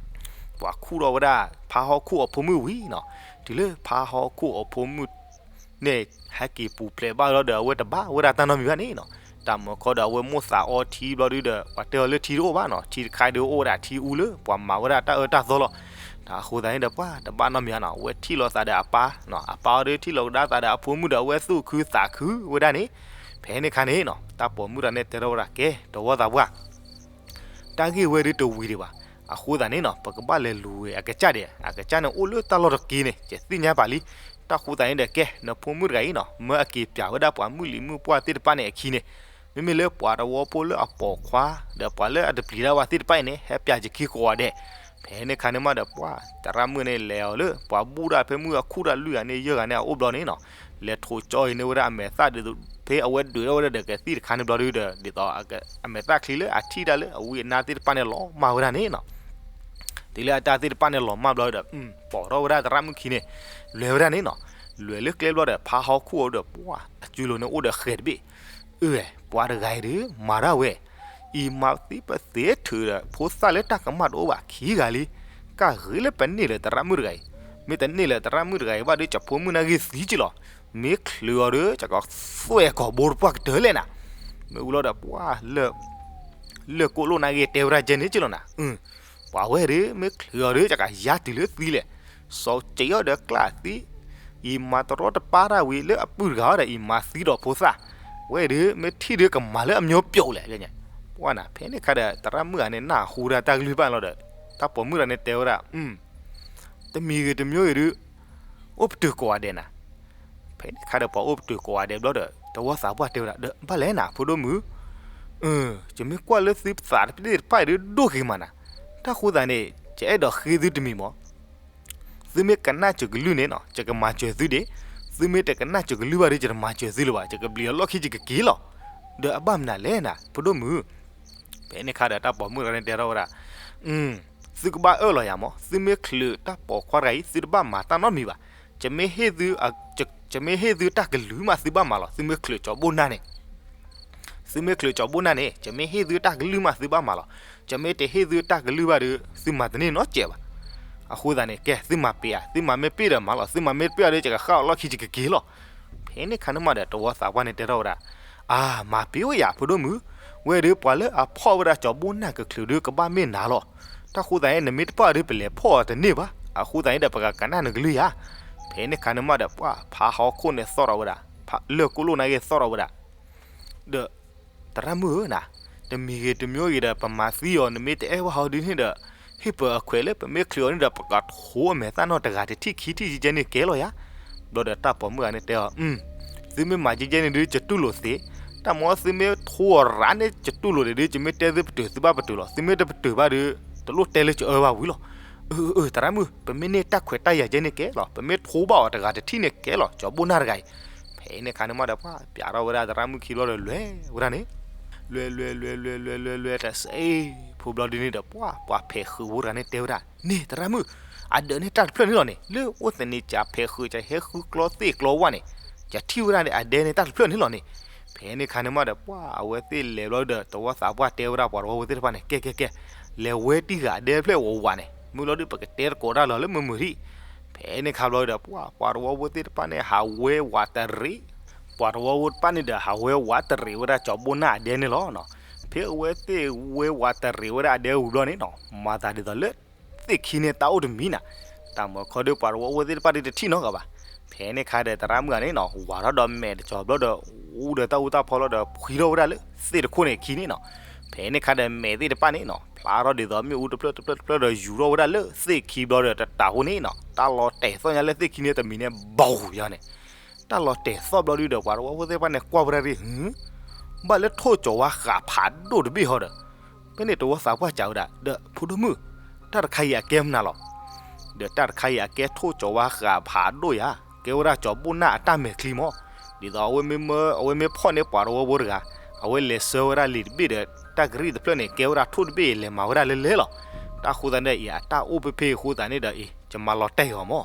ပှၤခူၣ်ထီၣ်ဝဲဒၣ် ဖါဟီၣ်ခိၣ်အဖိမုၣ်ဝံၤနီၤ. တုၤလၢဖါဟီၣ်ခိၣ်အဖိမုၣ် န့ၣ် ဟဲက့ၤပူၤဖျဲးဘၣ်လီၤဒီး အဝဲတဘၣ်ဝဲဒၣ်တၢ်နီတမံၤဘၣ်န့ၣ်နီၤ. တၢ်မၤခီဒီး အဝဲမိၣ်သးအီထံဘျီဒုဒီး ပှၤတဲအီၤလၢထံတအိၣ်ဘၣ်နီၤ, ထံတခါဒုးအိၣ်ဝဲဒၣ်ထံအူလၢ ပှၤမၤဝဲဒၣ်တၢ်အၢတၢ်သီလီၤ. တၢ်အဃိသတးန့ၣ်ဒီး ပှၤတဘၣ်နီတမံၤဘၣ်နီၤ, အဝဲထံၣ်လိာ်သးဒီးအပၢ်နီၤ, အပၢ်အီၤဒုးထံၣ်လိာ်ကဒါသးဒီးအဖိမုၣ်ဒီး အဝဲသူၣ်ခုသးခုဝဲဒၣ်န့ၣ်. ဖဲန့ၣ်ခါန့ၣ်နီၤ တၢ်ပိာ်မုၣ်တဂၤန့ၣ်တဲထီၣ်ဝဲဒၣ် ကဲ တဝီသးပှၢ် တၢ်ဂ့ၢ်ဝဲဒုးတဝံၤဒံးဘၣ်. အဃိသတးန့ၣ်နီၤ ပကဘၣ်လဲၤလူၤဝဲအကစၢ်ဒံး, အကစၢ်န့ၣ်အိၣ်လၢတၢ်လီၢ်တက့ၢ်န့ၣ် ယသ့ၣ်ညါပာ်လံ. တၢ်ဃိသတးန့ၣ်ဒီး ကဲ နဖိမုၣ်တဂၤအံၤနီၤ မၢအက့ၤပၠးဝဲဒၣ်ပှၤမုၢ်လံၤမုၢ်ပှၢ်သ့ၣ်တဖၣ်န့ၣ်အခံန့ၣ်, မ့မ့ၢ်လၢပှၤတဝီဖိလၢအပိာ်ခွါ ဒီးပှၤလၢအတပျံၤတၢ်ဝဲသ့ၣ်တဖၣ်အံၤန့ၣ် ဟဲပၠးယခံကိးဂၤဒဲး. ဖဲန့ၣ်ခါန့ၣ်မးဒီး ပှၤသရၣ်မုၣ်န့ၣ်လဲၤအီၤလၢ ပှၤဘူၣ်တၢ်ဖဲမုၢ်အခူၣ်တၢ်လွံၢ်ဂၤန့ၣ် ယဲၢ်ဂၤန့ၣ်အအိၣ်ဘျီန့ၣ်နီၤ, လဲၤထိးကၠီအံၤန့ၢ်ဝဲဒၣ်အမဲာ်သၣ်ဒ်သိး ဖဲအဝဲဒုးထီၣ်ဝဲဒၣ်ဒီးကသံၣ်တခါန့ၣ်ဘျီဒုဒီး ဒ်သိး အမဲာ်သၣ်ချံလၢအထံၣ်တၢ်လၢအဝံအနါသ့ၣ်တဖၣ်န့ၣ်လီၤမၢ်ဝဲဒၣ်န့ၣ်နီၤ. တုၤလၢအတၢ်သ့ၣ်တဖၣ်န့ၣ်လီၤမၢ်ဘျီဒီး ပိာ်ထီၣ်ဝဲဒၣ်သရၣ်မုၣ်ခံန့ၣ် လဲၤဝဲဒၣ်န့ၣ်နီၤ. လဲၤလၢကျဲဘျီဒီး ဖါဟီၣ်ခိၣ်အီၤဒီး ပှၤအစုလိၤန့ၣ်အိၣ်ဒီးဃဲၤတဘ့ၣ်. အၢ ပှၤတဂၤအံၤဒုး မၤတၢ်ဝဲ အံၤမၤသံပသ့ထုးဒီး ဖိသၣ်လၢတၢ်ကမၣ်တအိၣ်ဘၣ်ခံဂၤလံ. ကၢ်ဂ့ၤလၢပန့ၢ်လၢသရၣ်မုၣ်တဂၤအံၤ, မ့ၢ်တန့ၢ်လၢသရၣ်မုၣ်တဂၤအံၤဘၣ်ဒီး ကဖိမုၣ်နာ်ဂ့ၤသံက့လီၤ. မ့ၢ်ချုးအီၤဒီး ကကသွဲၣ်ကီၤဘိတပှၢ်ကတၢၢ်လဲၣ်နၤ. မ့ၢ်ဝံၤလီၤဒီး ပှၤ လၢၢ်ကိၣ်လိၣ်နာ်ဂ့ၤတဲဝဲဒၣ်ကဲန့ၣ်က့လီၤနၤ. ပှၤဝဲဒုး မ့ၢ်ချုးအီၤဒီး ကကယါတုၤလၢသံလဲၣ်. စီၤက့အီၤဒီးကျၢ်သံ အံၤမၤတရီတပါတၢ်ဝံၤလၢအပုၢ်တဂၤအီၤဒီး အံၤမၤသံဒီးဖိသၣ်, ဝဲဒုး မ့ၢ်ထံၣ်ဒုးကမၤလၢအမျိုးပြုတ်လဲၣ်. ပှၤနၤ ဖဲန့ၣ်ခါဒီး သရၣ်မုၣ်ဂၤန့ၣ် နၢ်ဟူဒၣ်တၢ်ကလုၢ်ဘၣ်လီၤဒီး တၢ်ပိာ်မုၣ်တဂၤန့ၣ်တဲဝဲဒၣ်, တမံၤဂ့ၤတမျိုးဂ့ၤဒုး အိၣ်ပတုာ်ကိးဂၤဒဲးနၤ. ဖဲန့ၣ်ခါဒီး ပှၤအိၣ်ပတုာ်ကိးဂၤဒဲးဘျီဒီး တဝီသးပှၢ်တဲဝဲဒၣ်ဒီး ဘၣ်လဲၣ်နၤ ဖိဒိၣ်မုၣ်, ယမ့ၢ်ကွၢ်လၢသုပသးတဖၣ်တဖၣ်အံၤဒုး ဒိၣ်ဂ့ၤမးနၤ. တၢ်ဃိသတးန့ၣ် ယအဲၣ်ဒိးဃ့သုတမံၤမး သုမ့ၢ်ကနၣ်စၢၤကလုၢ်န့ၣ်နီၤ ယကမၤစၢၤသုဒံး, သုမ့ၢ်တကနၣ်စၢၤကလုၢ်ဘၣ်ဒီး ယတမၤစၢၤသုလၢၤဘၣ်, ယကပျံၤအလီၢ်ခံ ယကက့ၤလီၤ. ဒီးအဘၣ်မနုၤလဲၣ်နၤ ဖိဒိၣ်မုၣ်. ဖဲန့ၣ်ခါဒီး တၢ်ပိာ်မုၣ်တဂၤန့ၣ်တဲထီၣ်ဝဲဒၣ်, သုကဘၣ်အၢၣ်လီၤယၤမး, သုမ့ၢ်ချုးတၢ်ပိာ်ခွါတဂၤအံၤ သုတဘၣ်မၤတၢ်နီတမံၤဘၣ်. ယမ့ၢ်ဟ့ၣ်သုတၢ်ကလုၢ်မး သုဘၣ်မၤလီၤ. သုမ့ၢ်ချုးကၠီဘိၣ်နၢ်န့ၣ် သုမ့ၢ်ချုးကၠီဘိၣ်နၢ်န့ၣ် ယမ့ၢ်ဟ့ၣ်သုတၢ်ကလုၢ်မး သုဘၣ်မၤလီၤ. ယမ့ၢ်တဟ့ၣ်သုတၢ်ကလုၢ်ဘၣ်ဒီး သုမၤတန့ၢ်နီတစဲးဘၣ်. အဃိသတးန့ၣ် ကဲ သုမၤပ့ၤဧါ, သုမၤမ့ၢ်ပ့ၤဒီးမၤလီၤ, သုမၤမ့ၢ်တပ့ၤဒီး ယကဃၣ်အီၤလီၢ်ခံ ယကက့ၤလီၤ. ဖဲန့ၣ်ခါန့ၣ်မးဒီး တဝီသးပှၢ်န့ၣ်တဲထီၣ်ဝဲဒၣ်, အါ, မၤပ့ၤဝဲယၤ ဖိဒိၣ်မုၣ်, ဝဲဒီးပှၤလၢအဖီၣ်ဝဲဒၣ်ကၠီဘိၣ်နၢ်ကချုးဒီးကဘၣ်မ့ၢ်နၤလီၤ. တၢ်ဃိသတးန့ၣ် နမ့ၢ်တပာ်ဒီး ပလဲၤဖီၣ်အီၤတန့ၢ်ဘၣ်. အဃိသတးန့ၣ်ဒီး ပကကနၣ်နကလုၢ်ယၤ. ဖဲန့ၣ်ခါန့ၣ်မးဒီး ပှၤဖးဟီၣ်ခိၣ်န့ၣ်သီၣ်ထီၣ်ဝဲဒၣ်, ဖးလၢၢ်ကိၣ်လိၣ်န့ၣ်ဂ့ၤသီၣ်ထီၣ်ဝဲဒၣ် ဒီး သရၣ်မုၣ်ဧၢနၤ, တမံၤဂ့ၤတမံၤဂ့ၤဒီး ပမၤသံအီၤ နမ့ၢ်တအဲၣ်ဘၣ်ဟီဒုန့ၣ်ဒီး ဟ့ၣ်ပှၤအခွဲးလၢပမ့ၢ်ချုးအီၤန့ၣ်ဒီး ပကထိအမဲာ်သၣ်နီၢ်တဂၤတထံၣ်ခံထံၣ်ကဲန့ၣ်ကဲလီၤယၤ. ဘျီဒီးတၢ်ပိာ်မုၣ်ဂၤန့ၣ်တဲအီၤ, သုမ့ၢ်မၤကဲကဲန့ၣ်ဒုး ယတူၢ်လိာ်သ့, တၢ်မ့ၢ်သုမ့ၢ်ထိအီၤရၤန့ၣ် ယတူၢ်လိာ်ဒံးဒုး ယမ့ၢ်တဲသုပတုာ် သုဘၣ်ပတုာ်လီၤ. သုမ့ၢ်တပတုာ်ဘၣ်ဒီး တလိၣ်တဲလၢယအၢဘၣ်ဝံၤလီၤ. အၢ အၢ သရၣ်မုၣ် ပမ့ၢ်န့ၢ်တၢ်ခွဲးတၢ်ယာ်ကဲန့ၣ်ကဲလီၤ. ပမ့ၢ်ထိဘၣ်အီၤတဂၤတထံၣ်န့ၣ်ကဲလီၤ ကၠီဘိၣ်နၢ်တဂၤအံၤ. ဖဲန့ၣ်ခါန့ၣ်မးဒီး ပှၤပျးထီၣ်ဝဲဒၣ်သရၣ်မုၣ်ခံဘျီဒီး လဲၤဝဲဒၣ်န့ၣ် လဲၤလဲၤလဲၤလဲၤလဲၤလဲၤလဲၤတစဲးဖိဘျီဒုန့ၣ်ဒီး ပှၤပှၤဖဲးဃုာ်ဖိတဂၤန့ၣ်တဲဝဲဒၣ်, န့ၣ်သရၣ်မုၣ်, အဒၢးန့ၣ်တၢ်တဖျၢၣ်န့ၣ်လီၤန့ၣ်, လၢအိၣ်သန့ၤ ကၠးဖဲးဃုာ်ကၠးဟဲဃုကျီသ့ၣ်ကျီဝၣ်န့ၣ်, ကၠးထံၣ်ဝဲဒၣ်န့ၣ် အဒဲန့ၣ်တၢ်တဖျၢၣ်န့ၣ်လီၤန့ၣ်. ဖဲန့ၣ်ခါန့ၣ်မးဒီး ပှၤအဝဲသ့ၣ်လဲၤဘျီဒီး တဝီသးပှၢ်တဲဝဲဒၣ်ပှၤတဝီဖိသ့ၣ်တဖၣ်န့ၣ်, ကဲကဲကဲ, လဲၤဝဲတံၢ်ဃာ်အဒဲတဖျၢၣ်ဝးဝးန့ၣ်, မုၢ်လီၤဒုး ပကတဲသကိးတၢ်လီၤလၢမုာ်မုာ်ထံး. ဖဲန့ၣ်ခါဘျီဒီး ပှၤပှၤတဝီဖိသ့ၣ်တဖၣ်န့ၣ် ဟးဝဲဝးတရံး, ပှၤတဝီဖိတဖၣ်န့ၣ်ဒီး ဟးဝဲဝးတရံးဝဲဒၣ်ကၠီဘိၣ်နၢ်အဒဲန့ၣ်လီၤ. ဖဲအဝဲသ့ၣ်ဝဲဝးတရံးဝဲဒၣ်အဒဲဝံၤဘျီန့ၣ်နီၤ, မၤသးဒ်သိးလၢ သ့ၣ်ခံန့ၣ်တၢ်အိၣ်တမံၤနၤ, တၢ်မၤခီဒုးပှၤတဝီဖိသ့ၣ်တဖၣ်ဒုးတထံၣ်နီတဂၤဘၣ်. ဖဲန့ၣ်ခါဒီးသရၣ်မုၣ်ဂၤန့ၣ်နီၤ ဝးထီၣ်ဒီးမဲာ်တကၠီၤဘျီဒီး အူဒီးတၢ်အူတၢ်ဖီလီၤဒီး ဖှံထီၣ်ဝဲဒၣ်လၢသ့ၣ်တခိၣ်န့ၣ်အခံန့ၣ်နီၤ. ဖဲန့ၣ်ခါဒီးမဲာ်သ့ၣ်တဖၣ်န့ၣ်နီၤ ဖျါထီၣ်ဒ်သိးမ့ၣ်အူတဖျၢၣ်တဖျၢၣ်တဖျၢၣ်ဒီးယူၤထီၣ်ဝဲဒၣ်လၢသ့ၣ်ခံဘျီဒီး တတးဃိန့ၣ်နီၤ တၢ်လီၤတဲာ်သီၣ်ညါလၢသ့ၣ်ခံန့ၣ်တမံၤန့ၣ် ဘီယၤန့ၣ် တၢ်လီၤတဲာ်သီၣ်ဘျီဒုဒီး ပှၤတဝီဖိသ့ၣ်တဖၣ်န့ၣ် ကွၢ်ဝဲဒၣ်ရ့ၣ်, ဘၣ်လၢထိၣ်ကၠီၤဝါဃးဖးဒိၣ်တဘ့ၣ်ဟီဒီး ဖဲန့ၣ်တဝီသးပှၢ်စံးဝဲဒၣ် ဒီးဖိဒိၣ်မုၣ်, တၢ်တခါအံၤအကဲမနုၤလီၤ. ဒီးတၢ်တခါအံၤအကဲထိၣ်ကၠီၤဝါဃးဖးဒိၣ်ယၤ, ကဲဝဲဒၣ်ကၠီၤဘိၣ်နၢ်အတၢ်မဲာ်ချံမး. ဒ်သိးအဝဲမ့ၢ်မၢ အဝဲမ့ၢ်ဖီၣ်န့ၢ်ပှၤတဝီဖိတဂၤ, အဝဲလဲၤဆှၢဝဲဒၣ်လံာ်တဘ့ၣ်ဒီး တၢ်ကရံၣ်တဖျၢၣ်န့ၣ် ကဲဝဲဒၣ်ထိၣ်တဘ့ၣ်အံၤ လဲၤမၤဝဲဒၣ်လၢလဲၤလီၤ. တၢ်ဃိသတးန့ၣ်ဒီးအံၤ အတၢ်အိၣ်ဖဲဖဲအဃိသတးန့ၣ်ဒီးအံၤ ယမၤလီၤတဲာ်အီၤမး.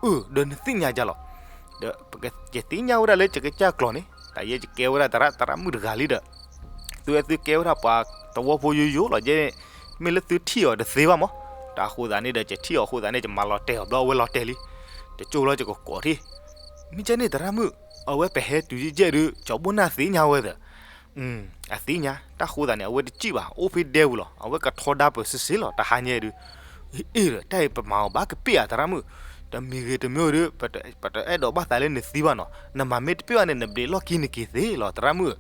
အၢ ဒီးနသ့ၣ်ညါဒ်လဲၣ်. ဒီးပကသ့ၣ်ညါဝဲဒၣ်လၢယကစၢ်ကျိာ်န့ၣ် တၢ်ယဲယကဲဝဲဒၣ်သရၣ်မုၣ်တဂၤလံဒီး သုဝဲသုကဲဝဲဒၣ်ပှၤတဝီဖိယိယိလီၤ. ယဲ မ့ၢ်လၢသုထံၣ်အီၤတသ့ဘၣ်မး. တၢ်ဃိသတးန့ၣ်ဒီး ယထံၣ်အီၤအဃိသတးန့ၣ် ယမၤလီၤတဲာ်အီၤဘျီ အဝဲလီၤတဲာ်လံ. တကၠိလီၤယကကိးထံၣ်, မ့ၢ်ကဲန့ၣ်သရၣ်မုၣ်, အဝဲပဟဲတုၤယဲၢ်ဒုး ကၠီၤဘိၣ်နၢ်သ့ၣ်ညါဝဲသၢ အသ့ၣ်ညါ, တၢ်ဃိသတးန့ၣ် အဝဲတစံၣ်ဘၣ် အိၣ်ဖဲဒဲပူၤလီၤ. အဝဲကထီဒါပၢၤစ့စ့လီၤ တဟါညါဒုး. အ့ၣ်ဒီး တၢ်အံၤပမၤအီၤဘၣ်ကပ့ၢ်ဧါသရၣ်မုၣ်, တမံၤဂ့ၤတမံၤဂ့ၤဒီး ပတအဲၣ်ဒိးဘၣ်သးလၢနသံဘၣ်နီၤ, နမၤမ့ၢ်တပ့ၢ်ဘၣ်န့ၣ် နဘျ့းလီၢ်ခံနက့ၤသ့လီၤသရၣ်မုၣ်.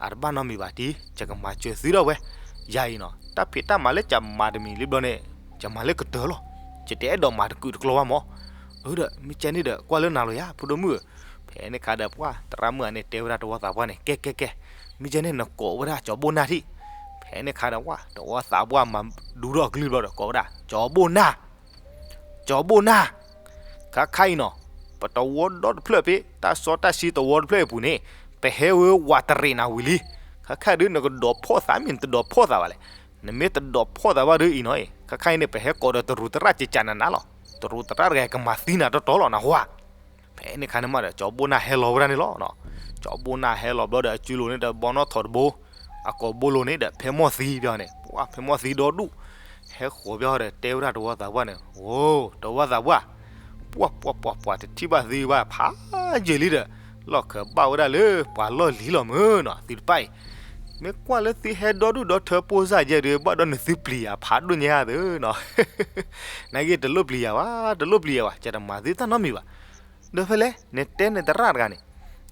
အတဘၣ်နီတမံၤဘၣ်တံၢ်, ယကမၤစၢၤသုဒီးဝဲ, ယၤအံၤနီၤ တၢ်ဖံးတၢ်မၤလၢယမၤတမံၤလံဘျီန့ၣ် ယမၤလၢကတၢၢ်လီၤ. ယတအဲၣ်ဒိးမၤတကုာ်တကျီဘၣ်မး. အၢ ဒီး မ့ၢ်ကဲန့ၣ်ဒီး ကွၢ်လၢနၤလီၤယၤ ဖိဒိၣ်မုၣ်ဧၢ. ဖဲန့ၣ်ခါဒီးပှၤ သရၣ်မုၣ်ဂၤန့ၣ်တဲဝဲဒၣ်တဝီသးပှၢ်န့ၣ် ကဲကဲကဲ, မ့ၢ်ကဲန့ၣ်နကိးဝဲဒၣ်ကၠီၤဘိၣ်နၢ်ထံၣ်. ဖဲန့ၣ်ခါဒီးပှၤ တဝီသးပှၢ်မၤဒူထီၣ်အကလုၢ်ဘျီဒီးကိးဝဲဒၣ် ကၠီၤဘိၣ်နၢ် ကၠီၤဘိၣ်နၢ်, ခါခါအံၤနီၤ ပတဝီဒီတဖျၢၣ်ဖဲ တၢ်စီတၢ်ဆှံတဝီတဖျၢၣ်အံၤအပူၤန့ၣ် ပဟဲဝဲဝးတရံးနၤဝံၤလံ. ခါခါဒုးနကဒိးဖီၣ်သးမ့ၢ်နတဒိးဖီၣ်သးဘၣ်လဲၣ်. နမ့ၢ်တဒိးဖီၣ်သးဘၣ်ဒုးအံၤနီၤအံၤ ခါခါအံၤန့ၣ် ပဟဲကိးဒီးတရူးသရၣ်ကကးနၤနၤလီၤ. တရူးသရၣ်တဂၤကမၤသံနၤတီတီလီၤနဟါ. ဖဲန့ၣ်ခါန့ၣ်မးဒီး ကၠီၤဘိၣ်နၢ်ဟဲလီၤဝဲဒၣ်န့ၣ်လီၤ. ကၠီၤဘိၣ်နၢ်ဟဲလီၤဘျီဒီး အစုလိၤန့ၣ်ဒီး ဘီနီၣ်ထိးတဘိ, အကိာ်ဘိလိၤန့ၣ်ဒီး ဖဲမီၢ်သံဘျီန့ၣ် ပှၤဖဲမီၢ်သံဒီဒူၣ်, ဟဲဃီၤဘျီဒီး တဲဝဲဒၣ်တဝီသးပှၢ်န့ၣ် အိ တဝီသးပှၢ်, ပှၤပှၤပှၤပှၤတထံၣ်ဘၣ်သုဘၣ်ဖးယံာ်လံဒီး လီၢ်ခၢးဘၣ်ဝဲဒၣ်လၢပှၤလီၢ်လံၤလီၤမုၢ်နီၤ သုတဖၣ်အံၤ, မ့ၢ်ကွၢ်လၢသုဟဲဒီဒူၣ်ဒီထၢပိၢ်စၢ်ယဲဒုး ဘၣ်ဒီးနသုပျံၤယၤဖးဒိၣ်ညါသုနီၤ နာ်က့တလိၣ်ပျံၤယၤဘၣ် တလိၣ်ပျံၤယၤဘၣ် ယတမၤသုတၢ်နီတမံၤဘၣ်. ဒီးဖဲလဲၣ် နတဲနသရၣ်တဂၤန့ၣ်,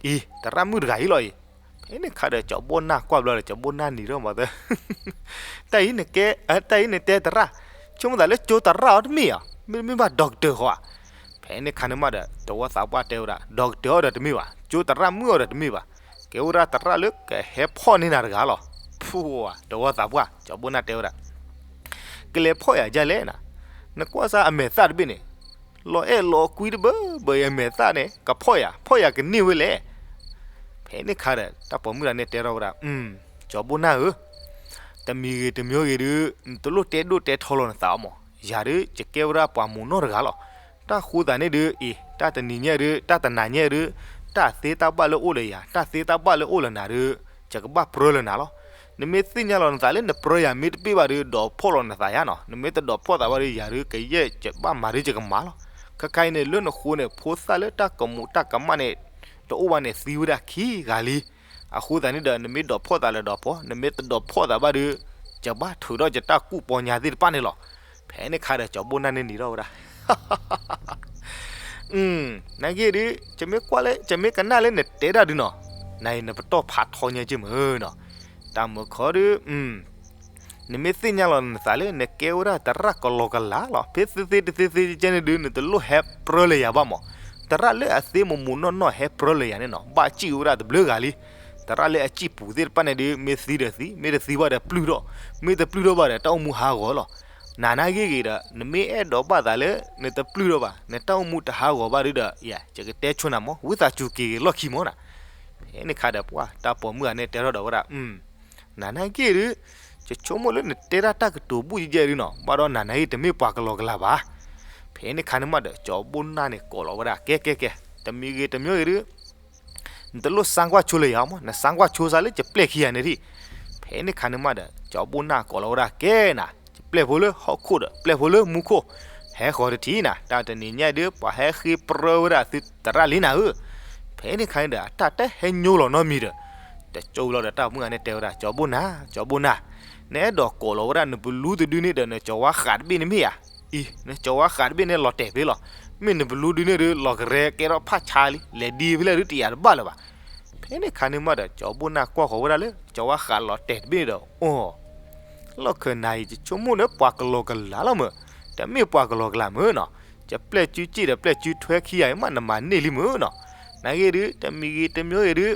အံၤ သရၣ်မုၣ်တဂၤအံၤလီၤအံၤ. ဖဲန့ၣ်ခါဒီး ကၠီၤဘိၣ်နၢ်ကွၢ်ဘျီဒီး ကၠီၤဘိၣ်နၢ်နံၤထီၣ်မၤသၢ, တၢ်အံၤနကဲ, တၢ်အံၤနတဲသရၣ်, ဆိကမိၣ်သးလၢကၠိသရၣ်အီၤတမ့ၢ်ဧါ, မ့တမ့ၢ်ဘၣ် doctor ဃီဧါ. ဖဲန့ၣ်ခါန့ၣ်မးဒီး တဝီသးပှၢ်တဲဝဲဒၣ် doctor အီၤဒီးတမ့ၢ်ဘၣ်, ကၠိသရၣ်မုၣ်အီၤဒီးတမ့ၢ်ဘၣ်, ကဲဝဲဒၣ်သရၣ်လၢကဟဲဖီၣ်န့ၢ်နၤတဂၤလီၤ. ဖူဝါ တဝီသးပှၢ် ကၠီၤဘိၣ်နၢ်တဲဝဲဒၣ် ကလဲၤဖီၣ်ယၤဒ်လဲၣ်နၤ, နကွၢ်စၢ်အမဲာ်သၣ်တဘ့ၣ်န့ၣ်, လီၤအဲၣ်လီၤကွံတဘၢဘၢအံၤ အမဲာ်သၣ်န့ၣ် ကဖီၣ်ယၤ ဖီၣ်ယၤကန့ၢ်ဝဲလဲၣ်. ဖဲန့ၣ်ခါဒီး တၢ်ပိာ်မုၣ်တဂၤန့ၣ်တဲထီၣ်ဝဲဒၣ်, ကၠီၤဘိၣ်နၢ်ဧၢ, တမံၤဂ့ၤတမံၤဂ့ၤဒုး နတလိၣ်တဲဒိၣ်တဲထီလီၤနသးအီၤမး, ယၤဒုး ယကဲဝဲဒၣ်ပှၤမုာ်နီၢ်တဂၤလီၤ. တၢ်ဃိသးန့ၣ်ဒုး အံၤ တၢ်တနံၤညါဒုး တၢ်တနၤညါဒုး တၢ်သ့တၢ်ဘၣ်လၢအိၣ်လၢယၤ တၢ်သ့တၢ်ဘၣ်လၢအိၣ်လၢနၤဒုး ယကဘၣ်ပြၢလၢနၤလီၤ. နမ့ၢ်သ့ၣ်ညါလီၤနသးလၢနပြၢယၤမ့ၢ်တဘၣ်ဘၣ်ဒုး ဒိးဖီၣ်လီၤနသးယါနီၤ. နမ့ၢ်တဒိးဖီၣ်သးဘၣ်ဒုး ယၤဒုးကယဲၢ်ယဘၣ်မၤဒုးယကမၤလီၤ. ခဲခါအံၤန့ၣ် လၢနဃိန့ၣ် ဖိသၣ်လၢတၢ်ကမူးတၢ်ကမၣ်န့ၣ် တအိၣ်ဘၣ်န့ၣ်သံဝဲဒၣ်ခံဂၤလံ. အဃိသတးန့ၣ်ဒီး နမ့ၢ်ဒိးဖီၣ်သးလၢဒိးဖီၣ်, နမ့ၢ်တဒိးဖီၣ်သးဘၣ်ဒုး ယဘၣ်ထုးထီၣ်ယတၢ်ကူၣ်ပီညါသ့ၣ်တဖၣ်န့ၣ်လီၤ. ဖဲန့ၣ်ခါဒီး ကၠီၤဘိၣ်နၢ်န့ၣ်နံၤထီၣ်ဝဲဒၣ် နာ်က့ဒုး ယမ့ၢ်ကွၢ်လၢ ယမ့ၢ်ကနၣ်လၢနတဲဒၣ်ဒုးနီၤ, နအံၤနပတီၢ်ဖးထီညါက့မုၢ်နီၤ. တၢ်မုၢ်ခီဒုး နမ့ၢ်သ့ၣ်ညါလီၤနသးလၢ နကဲဝဲဒၣ်သရၣ်ကလီကလီလီၤ. ဖဲသ့သ့တသ့သ့ကဲန့ၣ်ဒုး နတလိၣ်ဟဲပြၢလၢယၤဘၣ်မး. သရၣ်လၢအသ့မုာ်မုာ်နီၢ်နီၢ်ဟဲပြၢလၢယၤန့ၣ်နီၤ ဘၣ်စံၣ်ဝဲဒၣ်တဘျုးဂၤလံ. သရၣ်လၢအစံၣ်ပူၤသ့ၣ်တဖၣ်န့ၣ်ဒုး မ့ၢ်သံဒီးသံ, မ့ၢ်တသံဘၣ်ဒီးပျုၢ်ထီၣ်, မ့ၢ်တပျုၢ်ထီၣ်ဘၣ်ဒီးတၢ်အိၣ်မူဟးဂီၤလီၤ. နၤနာ်က့ဂ့ၤဒီး နမ့ၢ်အဲၣ်ဒိးဘၣ်သးလၢ နတပျုၢ်ထီၣ်ဘၣ်, နတၢ်အိၣ်မူတဟးဂီၤဘၣ်ဒုးဒီး ယၤ ယကတဲဆိနၤမး, ဝံသးစူၤက့ၤဂ့ၤလီၢ်ခံမးနီၤ. ဖဲန့ၣ်ခါဒီးပှၤတၢ်ပိာ်မုၣ်ဂၤန့ၣ်တဲထီၣ်ဒီးဝဲဒၣ် နၤနာ်က့ဒုး ယဆိကမိၣ်လၢနတဲဒၣ်တၢ်ကတိၤဘူၣ်ယဲၢ်ဒုးနီၤ, ဘၣ်ဒီးနၤနာ်က့တမ့ၢ်ပှၤကလီကလီဘၣ်. ဖဲန့ၣ်ခါန့ၣ်မးဒီး ကၠီၤဘိၣ်နၢ်န့ၣ်ကိးလီၤဝဲဒၣ် ကဲကဲကဲ, တမံၤဂ့ၤတမံၤဂ့ၤဒုး နတလိၣ်စါကွၢ်ဆိလၢယၤမး, နစါကွၢ်ဆိစါလၢယပျဲၢ်ခံဂၤန့ၣ်ဒံး. ဖဲန့ၣ်ခါန့ၣ်မးဒီး ကၠီၤဘိၣ်နၢ်ကိးလီၤဝဲဒၣ် ကဲနၤ, ယပျဲၢ်ဖိလၢဟီၣ်ခိၣ်ဒီး ပျဲၢ်ဖိလၢမူခိၣ်, ဟဲဃီၤတထံၣ်နၤ, တၢ်တနံၤညါဒုး ပှၤဟဲဃ့ပြၢဝဲဒၣ်သုသရၣ်လံနၤဧၢ. ဖဲန့ၣ်ခါန့ၣ်ဒီး အတၢ်တဟဲညိလီၤနီတမံၤဒီး တကၠိဝံၤလီၤဒီးတၢ်မုၣ်ဂၤန့ၣ်တဲဝဲဒၣ် ကၠီၤဘိၣ်နၢ်, ကၠီၤဘိၣ်နၢ်, နအဲၣ်ဒိးကိးလီၤဝဲဒၣ်နပလူတဒုန့ၣ်ဒီး နကၠီၤဝါဃးတဘ့ၣ်န့ၣ်မ့ၢ်ဧါ. အံၤ နကၠီၤဝါဃးတဘ့ၣ်န့ၣ်လီၤတဲာ်ဖဲလီၤ. မ့ၢ်နပလူဒုန့ၣ်ဒီး လီၤကရဲကဲထီၣ်ဖးဆါလံ, လဲၤဒံဖဲလဲၣ်ဒုးတယာ်တဘၣ်လၢၤဘၣ်. ဖဲန့ၣ်ခါန့ၣ်မးဒီး ကၠီၤဘိၣ်နၢ်ကွၢ်ဃီၤဝဲဒၣ်လၢ ကၠီၤဝါဃးလီၤတဲာ်တဘ့ၣ်န့ၣ်ဒီး အိၣ် လီၢ်ခၢၣ်နၤအံၤ ယဆိကမိၣ်လၢပှၤကလီကလီလီၤမး, တမ့ၢ်ပှၤကလီကလီမးနီၤ, ယပျဲၢ်စုစ့ၣ်ဒီးပျဲၢ်စုထွဲခံဂၤအံၤမး နမၤန့ၢ်လံမးနီၤ, နာ်က့ဒုး တမံၤဂ့ၤတမံၤဂ့ၤဒုး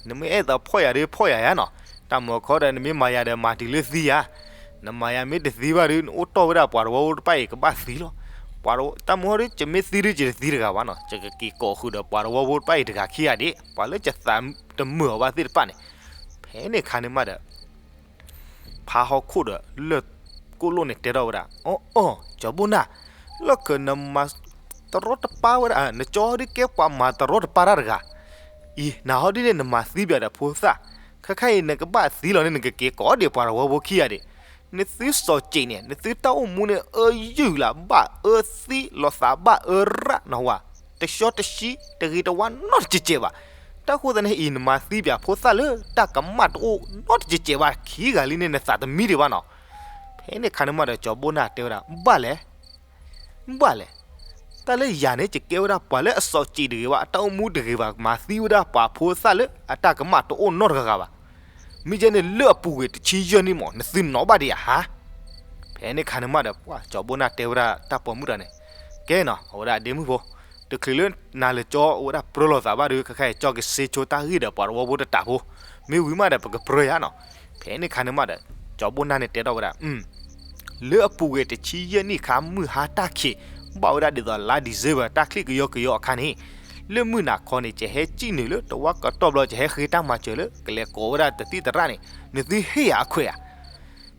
နမ့ၢ်အဲၣ်ဒိးဖီၣ်ယၤဒုး ဖီၣ်ယၤယါနီၤ, တၢ်မုၢ်ခီဒီး နမ့ၢ်မၤယၤဒီး မၤတုၤလၢသံယါ, နမၤယၤမ့ၢ်တသံဘၣ်ဒုး နအိၣ်တီၢ်ဝဲဒၣ်ပှၤတဝီဖိတဖၣ်အံၤကဘၣ်သံလီၤ. တၢ်မုၢ်ခီဒုး ယမ့ၢ်သံဒုး ယတသံတဂၤဘၣ်နီၤ, ယကက့ၤကိးဃုာ်ဒီးပှၤတဝီဖိတဖၣ်အံၤတဂၤခံဂၤဒံး, ပှၤလၢယသးတမုာ်အီၤဘၣ်သ့ၣ်တဖၣ်န့ၣ်. ဖဲန့ၣ်ခါန့ၣ်မးဒီး ဖါဟီၣ်ခိၣ်ဒီးလၢၢ်ကိၣ်လိၣ်န့ၣ်တဲထီၣ်ဝဲဒၣ်, အီအီ ကၠီၤဘိၣ်နၢ်, လီၢ်ခၢၣ်နမၤတရီတပါဝဲဒၣ်, နကၠီဒုးကဲပှၤမၤတရီတပါတၢ်တဂၤ, အံၤ နဟီဒုးန့ၣ် နမၤသံပၠးဒီးဖိသၣ်, ခဲခါအံၤ နကဘၣ်သံလီၤန့ၣ် နကက့ၤကိးဒံးပှၤတဝီဖိခံဂၤဒံး, နသုစီၤစ့းန့ၣ် နသုတၢ်အိၣ်မူန့ၣ် အၢယုၢ်လၢ ဘၣ်အၢသံလီၤသးဘၣ်အၢရၣ်နီၤဝဲ, တဆှီတဆှံတဂ့ၤတဝါနီတစဲးစဲးဘၣ်. တၢ်ဃိသတးန့ၣ်အံၤ နမၤသံပၠးဖိသၣ်လၢတၢ်ကမၣ်တအိၣ်နီတစဲးစဲးဘၣ်ခံဂၤလံန့ၣ် နသးတမံဒံးဘၣ်နီၤ. ဖဲန့ၣ်ခါန့ၣ်မးဒီး ကၠီၤဘိၣ်နၢ်တဲဝဲဒၣ် ဘၣ်လဲၣ် ဘၣ်လဲၣ်, တၢ်လၢယၤန့ၣ် ယကဲဝဲဒၣ်ပှၤလၢအစီၤစ့းတဂ့ၤဘၣ်, အတၢ်အိၣ်မူတဂ့ၤဘၣ်, မၤသံဝဲဒၣ်ပှၤဖိသၣ်လၢအတၢ်ကမၣ်တအိၣ်နီတဂၤဂၤဘၣ်. မ့ၢ်ယဲန့ၣ်လၢအပူၤကွံာ်တဆံယဲၢ်နံၣ်မး နသုနီၤဘၣ်ဒံးဧါဟါ. ဖဲန့ၣ်ခါန့ၣ်မးဒီး ပှၤကၠီၤဘိၣ်နၢ်တဲဝဲဒၣ်တၢ်ပိာ်မုၣ်တဂၤန့ၣ်, ကဲနီၤ အဝဲဒၣ်ဒ့မုၣ်ဖိ, တချုးလၢနၤလၢကၠီဝဲဒၣ်ပြၢလိာ်သးဘၣ်ဒီး ခဲခါအံၤကၠီကစ့ဆိတၢ်ဂ့ၢ်ဒီးပှၤတဝီဖိတတးဖိ, မ့ၢ်ဝံၤမးဒီးပကပြၢယါနီၤ. ဖဲန့ၣ်ခါန့ၣ်မးဒီး ကၠီၤဘိၣ်နၢ်န့ၣ်တဲထီၣ်ဝဲဒၣ် လၢအပူၤကွံာ်တဆံယဲၢ်နံၣ်ခါ မုၢ်ဟါတၢ်ခံး ဘၣ်ဝဲဒၣ်ဒ်သိးလါ December တၢ်ချံၣ်ကယီကယီအခါန့ၣ်, လၢမုၢ်နၤခီန့ၣ် ယဟဲစံၣ်နုာ်လၢတဝီကတီၢ်ဘျီ ယဟဲဃ့တၢ်မၤစၢၤလၢ ကလဲၤကိးဝဲဒၣ်တသံၣ်သရၣ်န့ၣ် နသုဟ့ၣ်ယၤအခွဲးဧါ.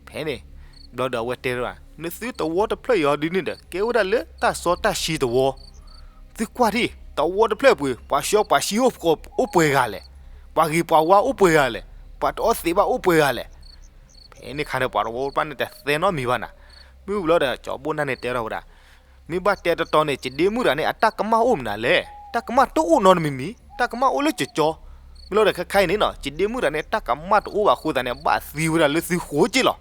ဖဲန့ၣ် ဘျီဒီးအဝဲတဲထီၣ်, နသုတဝီတဖျၢၣ်အံၤဒုးန့ၣ်ဒီး ကဲဝဲဒၣ်လၢတၢ်စီတၢ်ဆှံတဝီ, သုကွၢ်ထံၣ် တဝီတဖျၢၣ်ပူၤ ပှၤဆှီပှၤဆှံအိၣ်ပှဲၤဂၤလဲၣ်, ပှၤဂ့ၤပှၤဝါအိၣ်ပှဲၤဂၤလဲၣ်, ပှၤတအီသံးဘၣ်အိၣ်ပှဲၤဂၤလဲၣ်. ဖဲန့ၣ်ခါန့ၣ် ပှၤတဝီဖိတဖၣ်န့ၣ်တသဲနီတမံၤဘၣ်နၤ. မ့ၢ်ဝံၤလီၤဒီး ကၠီၤဘိၣ်နၢ်န့ၣ်တဲထီၣ်ဝဲဒၣ်, မ့ၢ်ဘၣ်တဲတတီန့ၣ် ယဒ့မုၣ်တဂၤန့ၣ် အတၢ်ကမၣ်အိၣ်မနုၤလဲၣ်, တၢ်ကမၣ်တအိၣ်နီတမံၤမံၤ, တၢ်ကမၣ်အိၣ်လၢကၠီၤကၠီ. မ့ၢ်လီၤဒီးခဲခါအံၤန့ၣ်နီၤ ယဒ့မုၣ်တဂၤန့ၣ် တၢ်ကမၣ်တအိၣ်ဘၣ်အဃိသတးန့ၣ် ဘၣ်သံဝဲဒၣ်လၢသုဃိက့ၢ်လီၤ.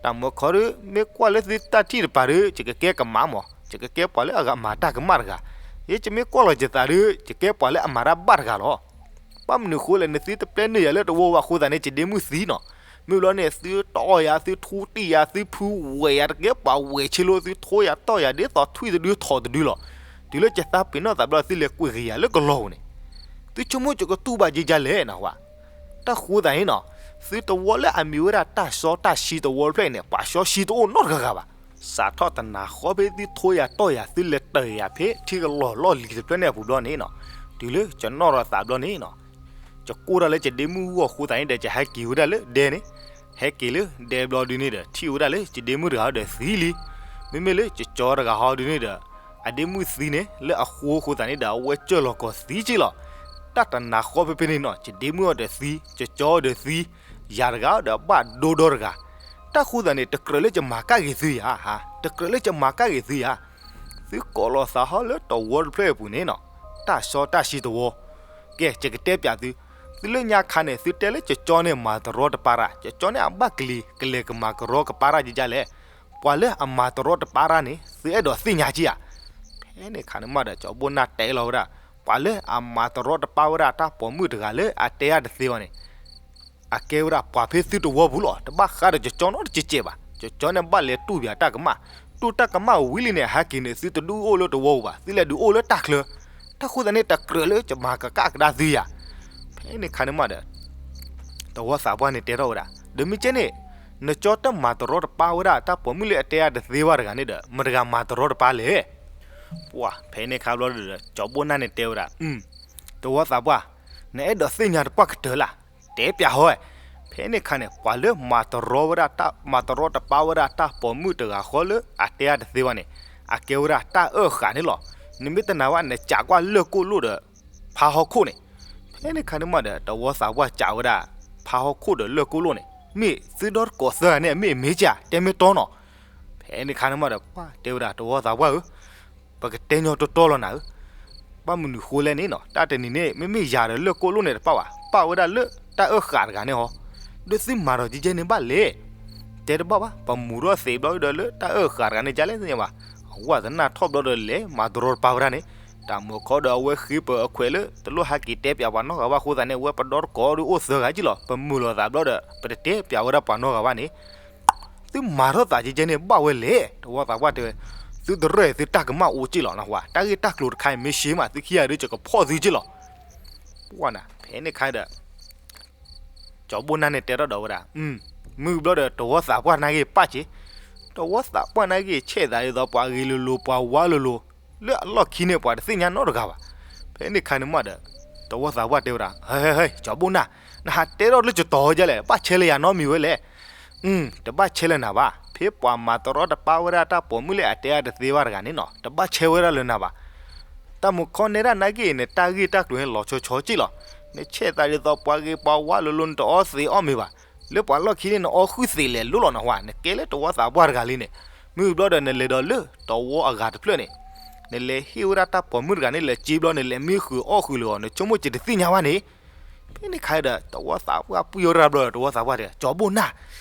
တၢ်မုၢ်ခီဒီး မ့ၢ်ကွၢ်လၢသုတၢ်ထံၣ်တပၤဒီး ယကကဲကမၣ်မး, ယကကဲပှၤလၢအမၤတၢ်ကမၣ်တဂၤ, ယဲယမ့ၢ်ကွၢ်လီၤယသးဒီး ယကဲပှၤလၢအမၤတၢ်ဘၣ်တဂၤလီၤ. ဘၣ်မနုၤဃိလဲၣ် နသုတပျဲနုာ်ယၤလၢတဝီဘၣ်အဃိသတးန့ၣ် ယဒ့မုၣ်သံနီၤ. မ့ၢ်ဘျီန့ၣ် သုတီၢ်ယၤ သုထူတံၢ်ယၤ သုဖုဝဲၢ်ယၤ တကဲပှၤဝဲၢ်ဆ့လိ သုထိယၤတီၢ်ယၤ ဒ်သိးထွံၣ်တဒုထီၣ်တဒုလီၤ. တုၤလၢယသးပ့ၤနီၣ်သးဘျီ သုလဲၤကွံာ်က့ၤယၤလၢကလီၤပူၤန့ၣ်, သုဆိကမိၣ်ယကတူၢ်ဘၣ်က့ၤဒ်လဲၣ်နီၤဝဲ. တၢ်ဃိသတးန့ၣ်နီၤ, သုတဝီလၢအမံၤဝဲဒၣ်တၢ်စီတၢ်ဆှံတဝီတဖျၢၣ်အံၤန့ၣ် ပှၤဆှီဆှံတအိၣ်နီတဂၤဂၤဘၣ်. စးထီၣ်တနၤဃီဖဲသုထိယၤတီၢ်ယၤ သုလဲၤတၢၢ်ယၤဖဲထံကလီၤလီၢ်လံၤတဖျၢၣ်န့ၣ်အပူၤဘျီန့ၣ်နီၤ, တုၤလၢယနီၣ်ထီၣ်သးဘျီန့ၣ်နီၤ, ယကိၢ်တၢ်လၢယဒ့မုၣ်ဂီၢ်အဃိသတးန့ၣ်ဒီး ယဟဲက့ၤဝဲဒၣ်လၢဒဲန့ၣ်, ဟဲက့ၤလၢဒဲဘျီဒုန့ၣ်ဒီး ထံၣ်ဝဲဒၣ်လၢကၠဒ့မုၣ်တဂၤဒီးသံလံ. မ့မ့ၢ်လၢကၠီတဂၤဟီဒုန့ၣ်ဒီး အဒ့မုၣ်သံန့ၣ် လၢအဃိအဃိသတးန့ၣ်ဒီး အဝဲစၢၢ်လီၤကီၤသံက့လီၤ. တၢ်တနၤဃီဖဲဖဲန့ၣ်နီၤ ကၠဒ့မုၣ်အီၤဒီးသံ, ကၠီအီၤဒီးသံ, ယၤတဂၤဒီးဘၣ်ဒိဒီတဂၤ. တၢ်ဃိသတးန့ၣ် တကြၢးလၢကမၤကၣ်က့ၤသုယၤ, တကြၢးလၢကမၤကၣ်က့ၤသုယၤ. သုကိးလီၤသးဟီလၢတဝီတဖျၢၣ်အပူၤန့ၣ်နီၤ, တၢ်စီတၢ်ဆှံတဝီ. ကဲ ယကတဲပၠးသု, သုလၢညါခါန့ၣ် သုတဲလၢကၠီန့ၣ် မၤတရီတပါရၣ်, ကၠီန့ၣ် အဘၣ်ကလံၤကလဲၤကမၤကရီကပါရၣ်ကကလဲၣ်. ပှၤလၢအမၤတရီတပါရၣ်န့ၣ် သုအဲၣ်ဒိးသ့ၣ်ညါက့ဧါ. ဖဲန့ၣ်ခါန့ၣ်မးဒီး ကၠီဘိၣ်နၢ်တဲလီၤဝဲဒၣ်, ပှၤလၢအမၤတရီတပါဝဲဒၣ်တၢ်ပိာ်မုၣ်တဂၤလၢအတဲအါတသ့ဘၣ်န့ၣ် အကဲဝဲဒၣ်ပှၤဖဲသုတဝီပူၤလီၤ. တဘၣ်ဃးဒီးကၠီနီတကဲးဘၣ်. ကၠီန့ၣ်ဘၣ်လဲၤတူၢ်ပၠးတၢ်ကမၣ်, တူၢ်တၢ်ကမၣ်ဝံၤလံန့ၣ် ဟဲက့ၤန့ၣ် သုတဒုးအိၣ်လၢတဝီပူၤဘၣ်, သုလဲၤဒုးအိၣ်လၢတၢ်ချၢ. တၢ်ဃိသတးန့ၣ် တကြၢးလၢကမၤကကၣ်ကဒါသုယၤ. ဖဲန့ၣ်ခါန့ၣ်မးဒီး တဝီသးပှၢ်န့ၣ်တဲထီၣ်ဝဲဒၣ်, ဒီးမ့ၢ်ကဲန့ၣ် နကၠီတမၤတရီတပါဝဲဒၣ်တၢ်ပိာ်မုၣ်လၢအတဲအါတသ့ဘၣ်တဂၤန့ၣ်ဒီး မတၤတဂၤမၤတရီတပါလဲၣ်. ပှၤဖဲန့ၣ်ခါဘျီဒီး ကၠီဘိၣ်နၢ်န့ၣ်တဲဝဲဒၣ်, တဝီသးပှၢ်, နအဲၣ်ဒိးသ့ၣ်ညါတပှၢ်ကတၢၢ်လၢ်, တဲပၠးဟီ. ဖဲန့ၣ်ခါန့ၣ် ပှၤလၢမၤတရီဝဲဒၣ်, မၤတရီတပါဝဲဒၣ်တၢ်ပိာ်မုၣ်တဂၤဃီလၢအတဲအါတသ့ဘၣ်န့ၣ် အကဲဝဲဒၣ်တၢ်အၢၣ်ဃာ်န့ၣ်လီၤ. နမ့ၢ်တနာ်ဘၣ် နကးကွၢ်လၢၢ်ကိၣ်လိၣ်ဒီး ဖါဟီၣ်ခိၣ်န့ၣ်. ဖဲန့ၣ်ခါန့ၣ်မးဒီး တဝီသးပှၢ်ကးဝဲဒၣ် ဖါဟီၣ်ခိၣ်ဒီးလၢၢ်ကိၣ်လိၣ်န့ၣ် မ့ၢ်သုဒီတကိးသၢဂၤန့ၣ် အမ့ၢ်အမ့ၢ်ကဧါ, တဲမ့ၢ်တီနီၤ. ဖဲန့ၣ်ခါန့ၣ်မးဒီး ပှၤတဲဝဲဒၣ် တဝီသးပှၢ်ဧၢ, ပကတဲညီတီတီလီၤနၤဧၢ. ဘၣ်မနုၤဃိလဲၣ်န့ၣ်နီၤ, တၢ်တနံၤန့ၣ် မ့မ့ၢ်ယၤဒီးလၢၢ်ကိၣ်လိၣ်န့ၣ်တပာ်ဘၣ်, ပာ်ဝဲဒၣ်လၢတၢ်အၢၣ်ဃာ်တဂၤန့ၣ်ဟီ. ဒီးသုမၤဒီးကဲကဲန့ၣ်ဘၣ်လဲၣ်. တဲတဘၣ်ဘၣ်, ပမူထီၣ်သံးဘျီဒီးလၢတၢ်အၢၣ်ဃာ်တဂၤန့ၣ် ကလဲၣ်သ့ၣ်ညါဘၣ်. အဝဲသနာ်ထီၣ်ဘျီဒီးလဲၤမၤတရီတပါဝဲဒၣ်န့ၣ်, တၢ်မုၢ်ခီဒီးအဝဲဃ့ပၢၤအခွဲးလၢ တလိၣ်ဟဲက့ၤတဲပၠးပှၤနီတဂၤဘၣ်အဃိသတးန့ၣ် အဝဲပဒီတကိးဒီးအိၣ်သၢဂၤက့လီၤ. ပမုာ်လိာ်သးဘျီဒီး ပတတဲပၠးဝဲဒၣ်ပှၤနီတဂၤဘၣ်န့ၣ် သုမၤထီၣ်သးကဲကဲန့ၣ်ဘၣ်ဝဲလဲၣ်. တဝီသးပှၢ်တဲဝဲ, သုတရၢၢ်သုတၢ်ကမၣ်အိၣ်က့လီၤနဟါ, တၢ်ဂ့ၢ်တၢ်ကျိၤတခါအံၤမ့ၢ်ရှဲမး သုခံဂၤဒုးကကဖီၣ်သုက့လီၤ. ပှၤနၤ ဖဲန့ၣ်ခါဒီး ကၠီဘိၣ်နၢ်န့ၣ်တဲထီၣ်ဒီးဝဲဒၣ်, မုၢ်ဘျီဒီးတဝီသးပှၢ်နာ်က့ၤပာ်က့ၤ, တဝီသးပှၢ်နာ်က့ၤ ဆဲးသးဒ်သိးပှၤဂ့ၤလိၤလိၤ ပှၤဝါလိၤလိၤ, လၢအလီၢ်ခံန့ၣ် ပှၤတသ့ၣ်ညါနီတဂၤဘၣ်. ဖဲန့ၣ်ခါန့ၣ်မးဒီး တဝီသးပှၢ်တဲဝဲဒၣ်, ဟဲ ဟဲ ဟဲ ကၠီဘိၣ်နၢ်, နဟးတဲထီၣ်လၢကတီၤကလဲၣ်, ဘၣ်ဆဲလၢယၤနီတမံၤဝဲလဲၣ်. တဘၣ်ဆဲလၢနၤဘၣ်, ဖဲပှၤမၤတရီတပါဝဲဒၣ်တၢ်ပိာ်မုၣ်လၢအတဲအါတသ့ဘၣ်တဂၤန့ၣ်နီၤ တဘၣ်ဆဲဝဲဒၣ်လၢနၤဘၣ်. တၢ်မုၢ်ခီနဲဒၣ်နာ်က့ၤ နတၢ်ဂ့ၢ်တၢ်ကျိၤန့ၣ်လီၤဆီဆီက့လီၤ. နဆဲးသးဒ်သိးပှၤဂ့ၤပှၤဝါလိၤလိၤ နတအီသံးအီၣ်မ့ၤဘၣ်. လၢပှၤလီၢ်ခံန့ၣ် နအီဃုသံးလဲၤလိၤလီၤနဟါ, နကဲလၢတဝီသးပှၢ်တဂၤလံန့ၣ်, မုၢ်ဘျီဒီးနလဲၤဒီးလၢတဝီအဂၤတဖျၢၣ်န့ၣ်, နလဲၤဟ့ၣ်ဝဲဒၣ်တၢ်ပိာ်မုၣ်တဂၤန့ၣ် လဲၤက့ဘျီန့ၣ် လဲၤမံဃုာ်အီၣ်ဃုာ်လၢအီၤ နဆိကမိၣ်ကတသ့ၣ်ညါဘၣ်န့ၣ်. ဖဲန့ၣ်ခါဒီး တဝီသးပှၢ်ပှံၢ်ဝဲဒၣ်ဘျီဒီး တဝီသးပှၢ်တဲ ကၠီဘိၣ်နၢ်,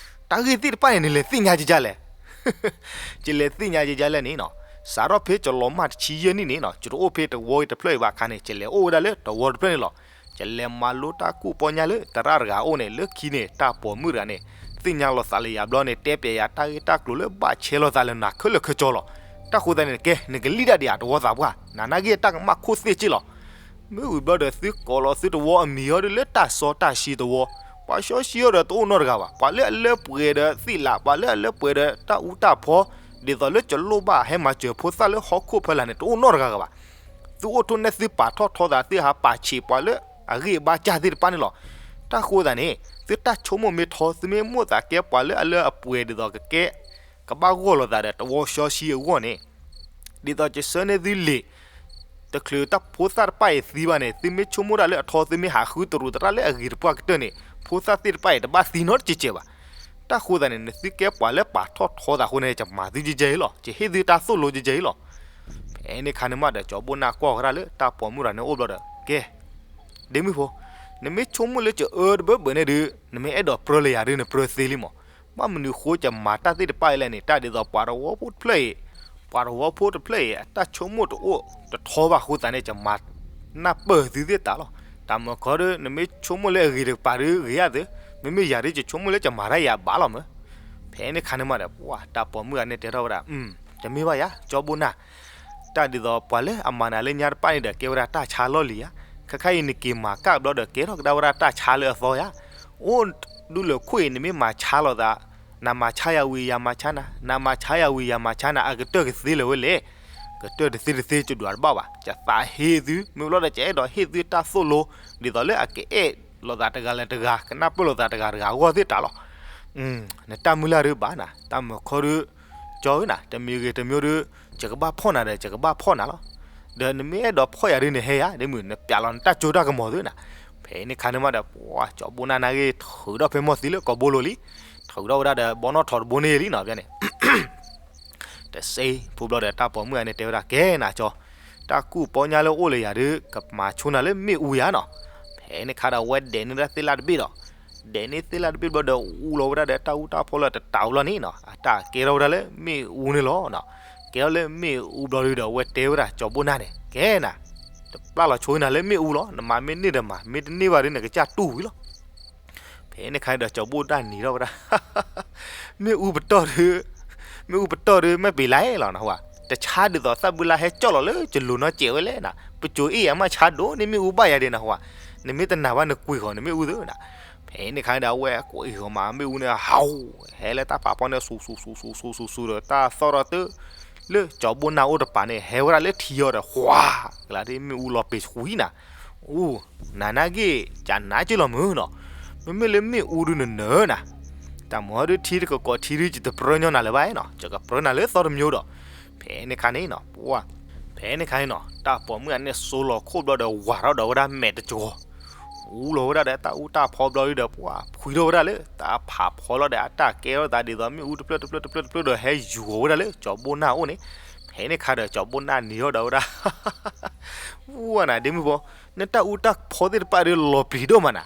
တၢ်ဂ့ၢ်သ့ၣ်တဖၣ်န့ၣ် နလဲၤသ့ၣ်ညါကကလဲၣ်. ယလဲၤသ့ၣ်ညါကကလဲၣ်န့ၣ်နီၤ, စးထီၣ်ဖဲကလီၤမၢ်တဆံယဲၢ်နံၣ်န့ၣ်နီၤ ယတအိၣ်ဖဲတဝီတဖျၢၣ်အံၤဘၣ်ခါန့ၣ် ယလဲၤအိၣ်ဝဲဒၣ်လၢတဝီတဖျၢၣ်န့ၣ်လီၤ. ယလဲၤမၤလိတၢ်ကူၣ်ပီညါလၢသရၣ်တဂၤအအိၣ်န့ၣ် လၢခံန့ၣ် တၢ်ပိာ်မုၣ်တဂၤန့ၣ် သ့ၣ်ညါလီၤသးလၢယၤဘျီန့ၣ် တဲပၠးယၤတၢ်ဂ့ၢ်တၢ်ကျိၤလၢဘၣ်ဆဲလီၤသးလၢနၤခဲလၢာ်ခဲဆ့လီၤ. တၢ်ဃိသတးန့ၣ် ကဲ နကလံၣ်ဒၣ်ဒံးဧါ တဝီသးပှၢ်, နနာ်က့ၤတၢ်ကမၣ်ခိၣ်သ့ၣ်က့လီၤ. မ့ၢ်ဝံၤဘျီဒီး သုကိးလီၤသုတဝီအမံၤအီၤဒ်လၢတၢ်စီတၢ်ဆှံတဝီ, ပှၤစီဆှံအီၤဒီးတအိၣ်နီတဂၤဘၣ်, ပှၤလၢအလၢပှဲၤဒီးသ့ၣ်လး, ပှၤလၢအလၢပှဲၤဒီးတၢ်အူတၢ်ဖီ, ဒ်သိးလၢကလိၣ်ဘၣ်ဟဲမၤစၢၤဖိသၣ်လၢဟီၣ်ခိၣ်ဖီလာ်န့ၣ် တအိၣ်နီတဂၤဘၣ်. သုအိၣ်ထိၣ်နဲၣ်သုပာ်ထီၣ်ထီသး သုဟးပာ်ဆံးပှၤလၢအဂံၢ်အဘါစၢ်သ့ၣ်တဖၣ်န့ၣ်လီၤ. တၢ်ဃိသတးန့ၣ် သုတၢ်ဆိကမိၣ်မ့ၢ်ထီ သုမ့ၢ်မိၣ်သးကဲပှၤလၢအလၢအပှဲၤဒ်သိးကကဲ ကဘၣ်ဂီၢ်လိာ်သးဒီးတဝီစီဆှံအဂီၢ်န့ၣ်, ဒ်သိးကဆှၢန့ၢ်သုလံာ် တချုးတၢ်ဖိသၣ်တဖၣ်အံၤသံဘၣ်န့ၣ် သုမ့ၢ်ဆိကမိၣ်ဒၣ်လၢအထီ သုမ့ၢ်ဟးဃုတရူးသရၣ်လၢအဂ့ၤတပှၢ်ကတၢၢ်န့ၣ် ဖိသၣ်သ့ၣ်တဖၣ်အံၤ တဘၣ်သံနီတကဲးကဲးဘၣ်. တၢ်ဃိသတးန့ၣ် နသုကဲပှၤလၢပာ်ထီၣ်ထီသးအဃိန့ၣ် ယမၤသုကဲကဲအံၤလီၤ, ယဟ့ၣ်သုတၢ်သိၣ်လိကဲကဲအံၤလီၤ. ဖဲန့ၣ်ခါန့ၣ်မးဒီး ကၠီဘိၣ်နၢ်ကွၢ်ဃီဒၣ်လၢတၢ်ပိာ်မုၣ်တဂၤန့ၣ်အိၣ်ဘျီဒီး ကဲ ဒ့မုၣ်ဖိ, နမ့ၢ်ဆိကမိၣ်လၢကအၢတဘၢဘၢန့ၣ်ဒီး နမ့ၢ်အဲၣ်ဒိးပြၢလၢယၤဒီး နပြၢသ့လံမး. ဘၣ်မနုၤဃိယမၤတၢ်သ့ၣ်တဖၣ်အံၤလဲၣ်န့ၣ် တၢ်ဒ်သိးပှၤတဝီဖိတဖျၢၣ်အံၤ, ပှၤတဝီဖိတဖျၢၣ်အံၤ အတၢ်ဆိကမိၣ်တအိၣ်တထီဘၣ်အဃိသတးန့ၣ် ယမၤနၢ်ပၢၢ်သုသ့ၣ်တၢ်လီၤ. တၢ်မုၢ်ခီဒီး နမ့ၢ်ဆိကမိၣ်လၢအဂ့ၤတကပၤဒီးဂ့ၤဧါသ့, မ့မ့ၢ်ယၤဒီး ယဆိကမိၣ်လၢယမၤတၢ်ယၤဘၣ်လီၤမး. ဖဲန့ၣ်ခါန့ၣ်မးဒီး ပှၤတၢ်ပိာ်မုၣ်တဂၤန့ၣ်တဲထီၣ်ဝဲဒၣ်, တမ့ၢ်ဘၣ်ယၤ ကၠီဘိၣ်နၢ်, တၢ်ဒ်သိးပှၤလၢအမၤနၤလၢညါတဖၣ်န့ၣ်ဒီး ကဲဝဲဒၣ်တၢ်ဆါလီၢ်လံၤဧါ. ခဲခါအံၤနက့ၤမၤကၣ်ဘျီဒီး ကဲထီၣ်ကဒါဝဲဒၣ်တၢ်ဆါလၢအသီဧါ. အိၣ်ဒူလၢခိၣ်အံၤ နမ့ၢ်မၤဆါလိာ်သး, နမၤဆါယၤဝံၤယၤမၤဆါနၤ, နမၤဆါယၤဝံၤယၤမၤဆါနၤ အကတၢၢ်ကသ့လၢၤဝဲလဲၣ်. ကတၢၢ်တသ့တသ့ ယဒွးတဘၣ်ဘၣ်. ယသးဟ့သု, မ့ၢ်ဘျီဒီး ယအဲၣ်ဒိးဟ့ၣ်သုတၢ်သိၣ်လိ ဒ်သိးလၢအကအဲၣ်လိာ်သးတဂၤလၢတဂၤ, ကနၢ်ပၢၢ်လိာ်သးတဂၤတဂၤအဂီၢ်သ့ၣ်တၢ်လီၤ. နတၢ်မုၢ်လၢ်ဒုးဘၣ်နၤ, တၢ်မုၢ်ခီဒုး ကၠီဧၢနၤ, တမံၤဂ့ၤတမံၤဒုး ယကဘၣ်ဖီၣ်နၤဒီး ယကဘၣ်ဖီၣ်နၤလီၤ. ဒီးနမ့ၢ်အဲၣ်ဒိးဖီၣ်ယၤဒုး နဟဲယၤ ဒ်မုၢ် နပျးလီၤနတၢ်ကၠိတၢ်ကမီၤသုနၤ. ဖဲန့ၣ်ခါန့ၣ်မးဒီး ပှၤကၠီဘိနၢ်နာ်က့ ထုးထီၣ်ဖဲမီၢ်သံလၢကိာ်ဘိလိၤလံ, ထုးထီၣ်ဝဲဒၣ်ဒီး ဘီနီၣ်ထိးတဘိန့ၣ်လံနီၤ ဖဲန့ၣ် တစဲးဖိဘျီဒီး တၢ်ပိာ်မုၣ်အန့ၣ်တဲဝဲဒၣ် ကဲနၤကၠီ, တၢ်ကူၣ်ပီညါလၢအိၣ်လၢယၤဒုး ကမၤဆိနၤလၢမ့ၣ်အူယၤနီၤ. ဖဲန့ၣ်ခါဒီး အဝဲဒဲးန့ၢ်ဒၣ်သ့ၣ်လၣ်တဘ့ၣ်ဒီး ဒဲးန့ၢ်သ့ၣ်လၣ်တဘ့ၣ်ဘျီဒီး အူလီၤဝဲဒၣ်ဒီးတၢ်အူတၢ်ဖီလၢတတးအူလီၤန့ၣ်နီၤ, အတၢ်ကဲထီၣ်ဝဲဒၣ်လၢမ့ၣ်အူန့ၣ်လီၤနီၤ. ကဲထီၣ်လၢမ့ၣ်အူဘျီဒုးဒီး အဝဲတဲဝဲဒၣ်ကၠီဘိနၢ်န့ၣ် ကဲနၤ, တပျၢ်လီၤဆိနၤလၢမ့ၣ်အူလီၤ, နမၤမ့ၢ်န့ၢ်ဒီးမၤ, မ့ၢ်တန့ၢ်ဘၣ်ဒုး နကစၢ်တူၢ်ဝံၤလီၤ. ဖဲန့ၣ်ခါဒီး ကၠီဘိနၢ်နံၤထီၣ်ဝဲဒၣ် မ့ၣ်အူပတီၢ်ဒုး, မ့ၣ်အူပတီၢ်ဒုး မ့ၢ်ပ့ၤလဲလီၤနဟူဧါ, တဆါဒ်သိးသၣ်ဘုလါဟဲကၠီၣ်လီၤလၢကလိၤနီတစဲးဝဲလဲၣ်နၤ, ပစိၤအ့ၣ်ယၤမးဆါဒိၣ်န့ၢ်မ့ၣ်အူဘၣ်ယၤဒဲးနဟူဧါ, နမ့ၢ်တနာ်ဘၣ်နကွံာ်ဃီၤနမ့ၣ်အူသုနၤ. ဖဲန့ၣ်ခါဒီး အဝဲကွံာ်ဃီၤမးမ့ၣ်အူန့ၣ် ဟး, ဟဲလၢတၢ်ဖးဖီန့ၣ် ဆူၣ်ဆူၣ်ဆူၣ်ဆူၣ်ဆူၣ်ဆူၣ်ဆူၣ်ဒီး တၢ်သီၣ်ထီၣ်တုၤ လၢကၠီဘိနၢ်အိၣ်တပၤန့ၣ် ဟဲဝဲဒၣ်လၢထံအီၤဒီး ဃွၤ, ကလါဒ်မ့ၣ်အူလီၤပ့ၤဆှံနၤ, အူ, နၤနာ်က့ ကနါက့လီၤမုၢ်နီၤ, မ့မ့ၢ်လၢမ့ၣ်အူဒုးနနၢၤနၤ, တၢ်မၤဒုးထံတကကိးထံဒုး ယတပြၢညီနၤလၢၤဘၣ်နီၤ, ယကပြၢနၤလၢသီတမံၤဒီး. ဖဲန့ၣ်ခါန့ၣ်နီၤ, ပှၤ, ဖဲန့ၣ်ခါန့ၣ်နီၤ တၢ်ပိာ်မုၣ်အန့ၣ်စိလီၤခိၣ်ဘျီဒီး ဝၤထီၣ်ဒီးဝဲဒၣ်မဲာ်တကီၤ အူလီၤဝဲဒၣ်ဒီးတၢ်အူတၢ်ဖီဘျီဒုးဒီး ပှၤဖှံထီၣ်ဝဲဒၣ်လၢ တၢ်ဖးဖီလီၤဒီး အတၢ်ကဲထီၣ်သးဒ်သိးမ့ၣ်အူတဖျၢၣ်တဖျၢၣ်တဖျၢၣ်တဖျၢၣ်ဒီး ဟဲယူၤဃီၤဝဲဒၣ်လၢကၠီဘိနၢ်အအိၣ်န့ၣ်. ဖဲန့ၣ်ခါဒီး ကၠီဘိနၢ်နံၤထီၣ်ဒီးဝဲဒၣ် ဝၤနၤဒ့မုၢ်ဘီ, နတၢ်အူတၢ်ဖီသ့ၣ်တဖၣ်ဒုးလီၤပျံၤဒိၣ်မးနၤ,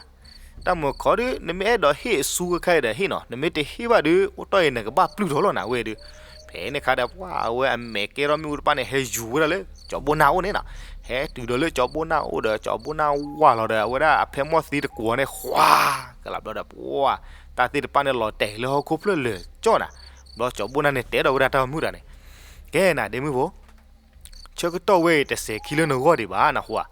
တၢ်မုၢ်ခီဒုး နမ့ၢ်အဲၣ်ဒိးဟ့ၣ်အစုခဲခါအံၤဒီးဟ့ၣ်နီၤ, နမ့ၢ်တဟ့ၣ်ဘၣ်ဒုး အိၣ်တီၢ်အံၤနကဘၣ်ပျုၢ်ထီၣ်လီၤနၤဝဲဒုး. ဖဲန့ၣ်ခါဒီး ပှၤအဝဲအမဲာ်ကဲထီၣ်မ့ၣ်အူတဖၣ်န့ၣ် ဟဲယူၤဝဲဒၣ်လၢကၠီဘိနၢ်အအိၣ်န့ၣ်နီၤ, ဟဲတုၤဒီးလၢကၠီဘိနၢ်အအိၣ်ဒီး ကၠီဘိနၢ်ဝၤလီၤဒီး အဝဲဒၣ်အဖဲမီၢ်သံတကိးန့ၣ် ဃွၤ, ကလါဘျီဒီး ပှၤ တၢ်သ့ၣ်တဖၣ်န့ၣ်လီၤတဲာ်လၢဟီၣ်ခိၣ်ဖျၢၣ်လၢာ်ကၠီနၤ. ဘျီကၠီဘိနၢ်န့ၣ်တဲဒီးဝဲဒၣ်တၢ်ပိာ်မုၣ်တဂၤန့ၣ်, ကဲနၤဒ့မုၢ်ဘီ ဆၢကတီၢ်ဝဲအံၤတစဲးခံလၢနဂီၢ်ဒံးဘၣ်နဟူဧါ,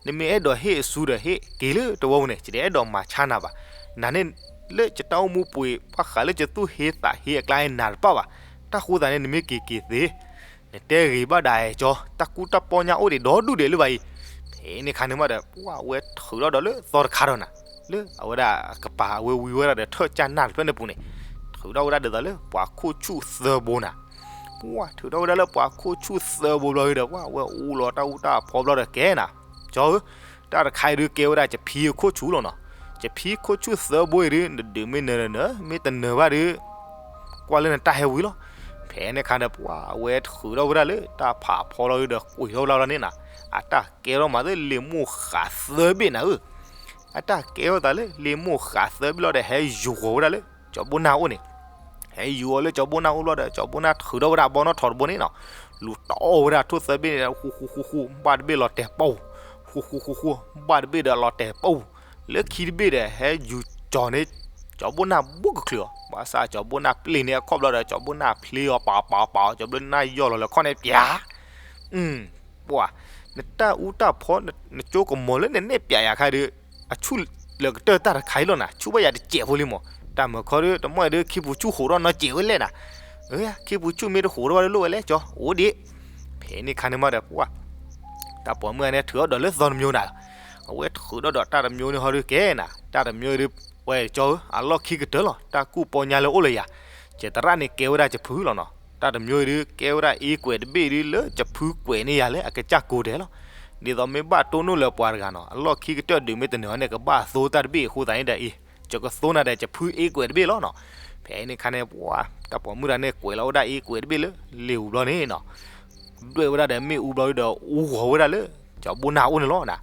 နမ့ၢ်အဲၣ်ဒိးဟ့ၣ်အစုဒီးဟ့ၣ်က့ၤလၢတဝီပူၤန့ၣ် ယတအဲၣ်ဒိးမၤဆါနၤဘၣ်. နၤန့ၣ် လၢယတၢ်အိၣ်မူပူၤအံၤ ဘၣ်ဃးလၢယသူၣ်ဟ့သးဟ့အကျါအံၤနၤတပၣ်ဘၣ်. တၢ်ဃိသးန့ၣ် နမ့ၢ်က့ၤက့ၤသ့ နတဲဂ့ၤဘၣ်ဒၣ်ကၠီ, တၢ်ကူတၢ်ပီညါအိၣ်ဒံးဒီဒူၣ်ဒဲးလၢၤဘၣ်အံၤ. ဖဲန့ၣ်ခါန့ၣ်မးဒီး ပှၤအဝဲထုးထီၣ်ဒီးလၢသီတခါဒီးနၤ, လၢအဝဲဒၣ်ကပၤအဝဲဝံဝဲဒၣ်ဒီးထၢၣ်ကၢ်နၢ်တဖျၢၣ်န့ၣ်ပူၤန့ၣ်, ထုးထီၣ်ဝဲဒၣ်ဒ်သိးလၢပှၤခိၣ်ဆူၣ်သၢဘိနၤ. ပှၤထုးထီၣ်ဝဲဒၣ်လၢပှၤခိၣ်ဆူၣ်သၢဘိဘျီဒီး ပှၤအဝဲအူလီၤတၢ်အူတၢ်ဖီဘျီဒီးကဲနၤ, ကၠီဧၢ, တၢ်တခါအံၤဒုးကဲဝဲဒၣ် ယဖံအခိၣ်ဆူၣ်လီၤနီၤ. ယဖံခိၣ်ဆူၣ်သၢဘိအံၤဒုး နဒုးမ့ၢ်နၢၤဒီးနၢၤ, မ့ၢ်တနၢၤဘၣ်ဒုး ကွၢ်လၢနတၢ်ဟဲဝံၤလီၤ. ဖဲန့ၣ်ခါဒီး ပှၤအဝဲထုးထီၣ်ဝဲဒၣ်လၢတၢ်ဖးဖီလီၤဒုးဒီး ကွံာ်ထီၣ်ဝဲဒၣ်လီၤန့ၣ်နၤ, အတၢ်ကဲထီၣ်မးသ့ၣ်လံာ်မိၢ်ဃးသၢဘ့ၣ်နၤဧၢ. အတၢ်ကဲထီၣ်သးလၢလံာ်မိၢ်ဃးသၢဘ့ၣ်လီၤဒီး ဟဲယူၤဃီၤဝဲဒၣ်လၢ ကၠီဘိနၢ်အိၣ်န့ၣ် ဟဲယူၤအီၤလၢကၠီဘိနၢ်အိၣ်ဘျီဒီး ကၠီဘိနၢ်ထုးထီၣ်ဝဲဒၣ်ဘီနီၣ်ထိးတဘိန့ၣ်နီၤ, လူၤတီၢ်ဝဲဒၣ်ထိၣ်သၢဘ့ၣ်န့ၣ် ဃူဃူဃူဃူ ဘၣ်တဘ့ၣ်လီၤတဲာ်ပီၢ်, ဃူဃူဃူဃူ ဘၣ်တဘ့ၣ်ဒီးလီၤတဲာ်ပီၢ်, လၢခံတဘ့ၣ်ဒီး ဟဲယူၤကၠီၤန့ၢ် ကၠီဘိနၢ်ဘူးကချုးအီၤ, ဘၣ်ဆၣ်ကၠီဘိနၢ်ပျ့ၤန့ၢ်အခီၣ်ဘျီဒီး ကၠီဘိနၢ်ဖျ့အီၤပာ်ပာ်ပာ်အီၤ, ကၠီဘိနၢ်ယီၢ်လီၤလၢခီၣ်န့ၣ်ပျး ပှၤ, နတၢ်အူတၢ်ဖီ နကၠိကမီၤလၢနနဲၣ်ပျးယၤခါဒီး အဆူၣ်လၢကတၢၢ်တၢ်တခါအံၤလီၤနၤ, ဆူၣ်ဘၣ်ယၤတစဲးဖိလံမး, တၢ်မုၢ်ခီဒီး တမီၢ်အံၤဒီး ခံပူၤဆူၣ်ဟိးထီၣ်နီတစဲးဝဲလဲၣ်နၤ, ခံပူၤဆူၣ်မ့ၢ်တဟိးထီၣ်ဘၣ်ဒီးလိၣ်ဝဲလဲၣ်ကၠီ, အိၣ်ဒံး, ဖဲန့ၣ်ခါန့ၣ်မးဒီး ပှၤ တၢ်ပိာ်မုၣ်အန့ၣ်ထုးထီၣ်ဒီးလၢသီတမံၤနၤ, အဝဲထုးထီၣ်ဒီးတၢ်တမံၤန့ၣ်ဟီဒီးကဲနၤ, တၢ်တမံၤအံၤဒီး ဝဲကၠီဧၢ, အလီၢ်ခံကတၢၢ်လီၤ, တၢ်ကူၣ်ပီညါလၢအိၣ်လၢယၤ, ယသရၣ်န့ၣ်ကဲဝဲဒၣ်ယဖုလီၤနီၤ, တၢ်တမံၤအံၤဒီး ကဲဝဲဒၣ်အ့ကွဲးတဘ့ၣ်ဒီး လၢယဖုကွဲးန့ၢ်ယၤလၢအကစၢ်ကိးဒဲးလီၤ, ဒ်သိးမ့ၢ်ဘၣ်တိၢ်နီၣ်လၢပှၤတဂၤနီၤ, အလီၢ်ခံကတၢၢ်ဒုးမ့ၢ်တနၢၤန့ၣ် ကဘၣ်သိတၢ်တဘ့ၣ်အဃိသတးန့ၣ်ဒီးအံၤ, ယကသိနၤဒီးယဖုအ့ကွဲးတဘ့ၣ်လီၤနီၤ, ဖဲန့ၣ်ခါန့ၣ် ပှၤ တၢ်ပိာ်မုၣ်တဂၤန့ၣ် ကွဲးလီၤဝဲဒၣ်အ့ကွဲးတဘ့ၣ်လၢလ့ၤအူဘျီန့ၣ်နီၤ ဒွဲၣ်ဝဲဒၣ်ဒီးမ့ၣ်အူဘျီဒီး အူဃီၤဝဲဒၣ်လၢ ကၠီဘိနၢ်အအိၣ်န့ၣ်လီၤနၤ.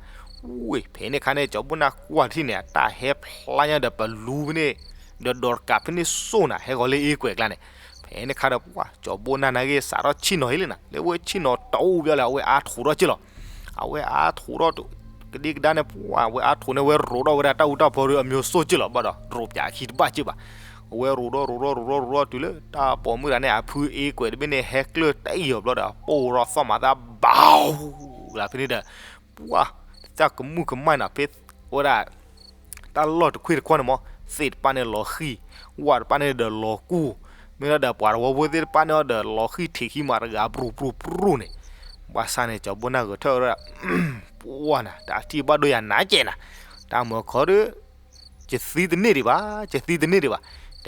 ဝ့ၢ် ဖဲန့ၣ်ခါန့ၣ် ကၠီဘိနၢ်ကွၢ်ထံၣ်န့ၣ် အတၢ်ဟဲဖျါညါဒီးပလူဖဲန့ၣ် ဒီးဒိးတကးဖဲန့ၣ်စိၢ်နၤ ဟဲဂီၤလၢအ့ကွဲးကျါန့ၣ်. ဖဲန့ၣ်ခါဒီးပှၤ ကၠီဘိနၢ်နာ်က့ စးထီၣ်ဆ့ၣ်နီၤအံၤလံနၤ, လၢဝဲဆ့ၣ်နီၤတအူဘျီလၢ အဝဲအါထီၣ်ထီၣ်က့လီၤ. အဝဲအါထီၣ်ထီၣ် ကဒံကဒါန့ၣ် ပှၤ အဝဲအါထီၣ်န့ၣ် ဝဲရိးထီၣ်ဝဲဒၣ်တၢ်အူတၢ်ဖီဒီးအမျိုးစိက့လီၤ, ဘၣ်ဒီးရိးပၠးခံတဘၣ်က့ဘၣ်. အဝဲရိးထီၣ်ရိးထီၣ်ရိးထီၣ်ရိးထီၣ်တုၤလၢ တၢ်ပိာ်မုၣ်တဂၤန့ၣ် အဖုအ့ကွဲးတဘ့ၣ်န့ၣ် ဟဲကျၢၢ်တၢ်အံၤအီၤဘျီဒီး ပိၢ်ရီသီၣ်မၤသးဘၣ် လၢဖဲန့ၣ်ဒီး ပှၤ တၢ်ကမူၣ်ကမၣ်နၤ ဖဲဝဲဒၣ် တၢ်လီၢ်တခွ့ၣ်တခွါန့ၣ်မး သ့ၣ်တဖၣ်န့ၣ်လီၤဃံၢ်, ဝၣ်တဖၣ်န့ၣ်ဒီးလီၤကူၢ်, မ့ၢ်လီၤဒီးပှၤတဝီဖိသ့ၣ်တဖၣ်န့ၣ်ဒီး လီၤဃံၢ်ထံးခံမးတဂၤပြူၤပြူၤပြူၤန့ၣ်. ဘၣ်ဆၣ်န့ၣ် ကၠီဘိနၢ်ဂဲၤထၢၣ်ဝဲဒၣ် ပှၤနၤ တၢ်ထံၣ်ဘၣ်ဒိယၤနးကဲးနၤ, တၢ်မုၢ်ခီဒီး ယသံတန့ၢ်ဒံးဘၣ်, ယသံတန့ၢ်ဒံးဘၣ်. တ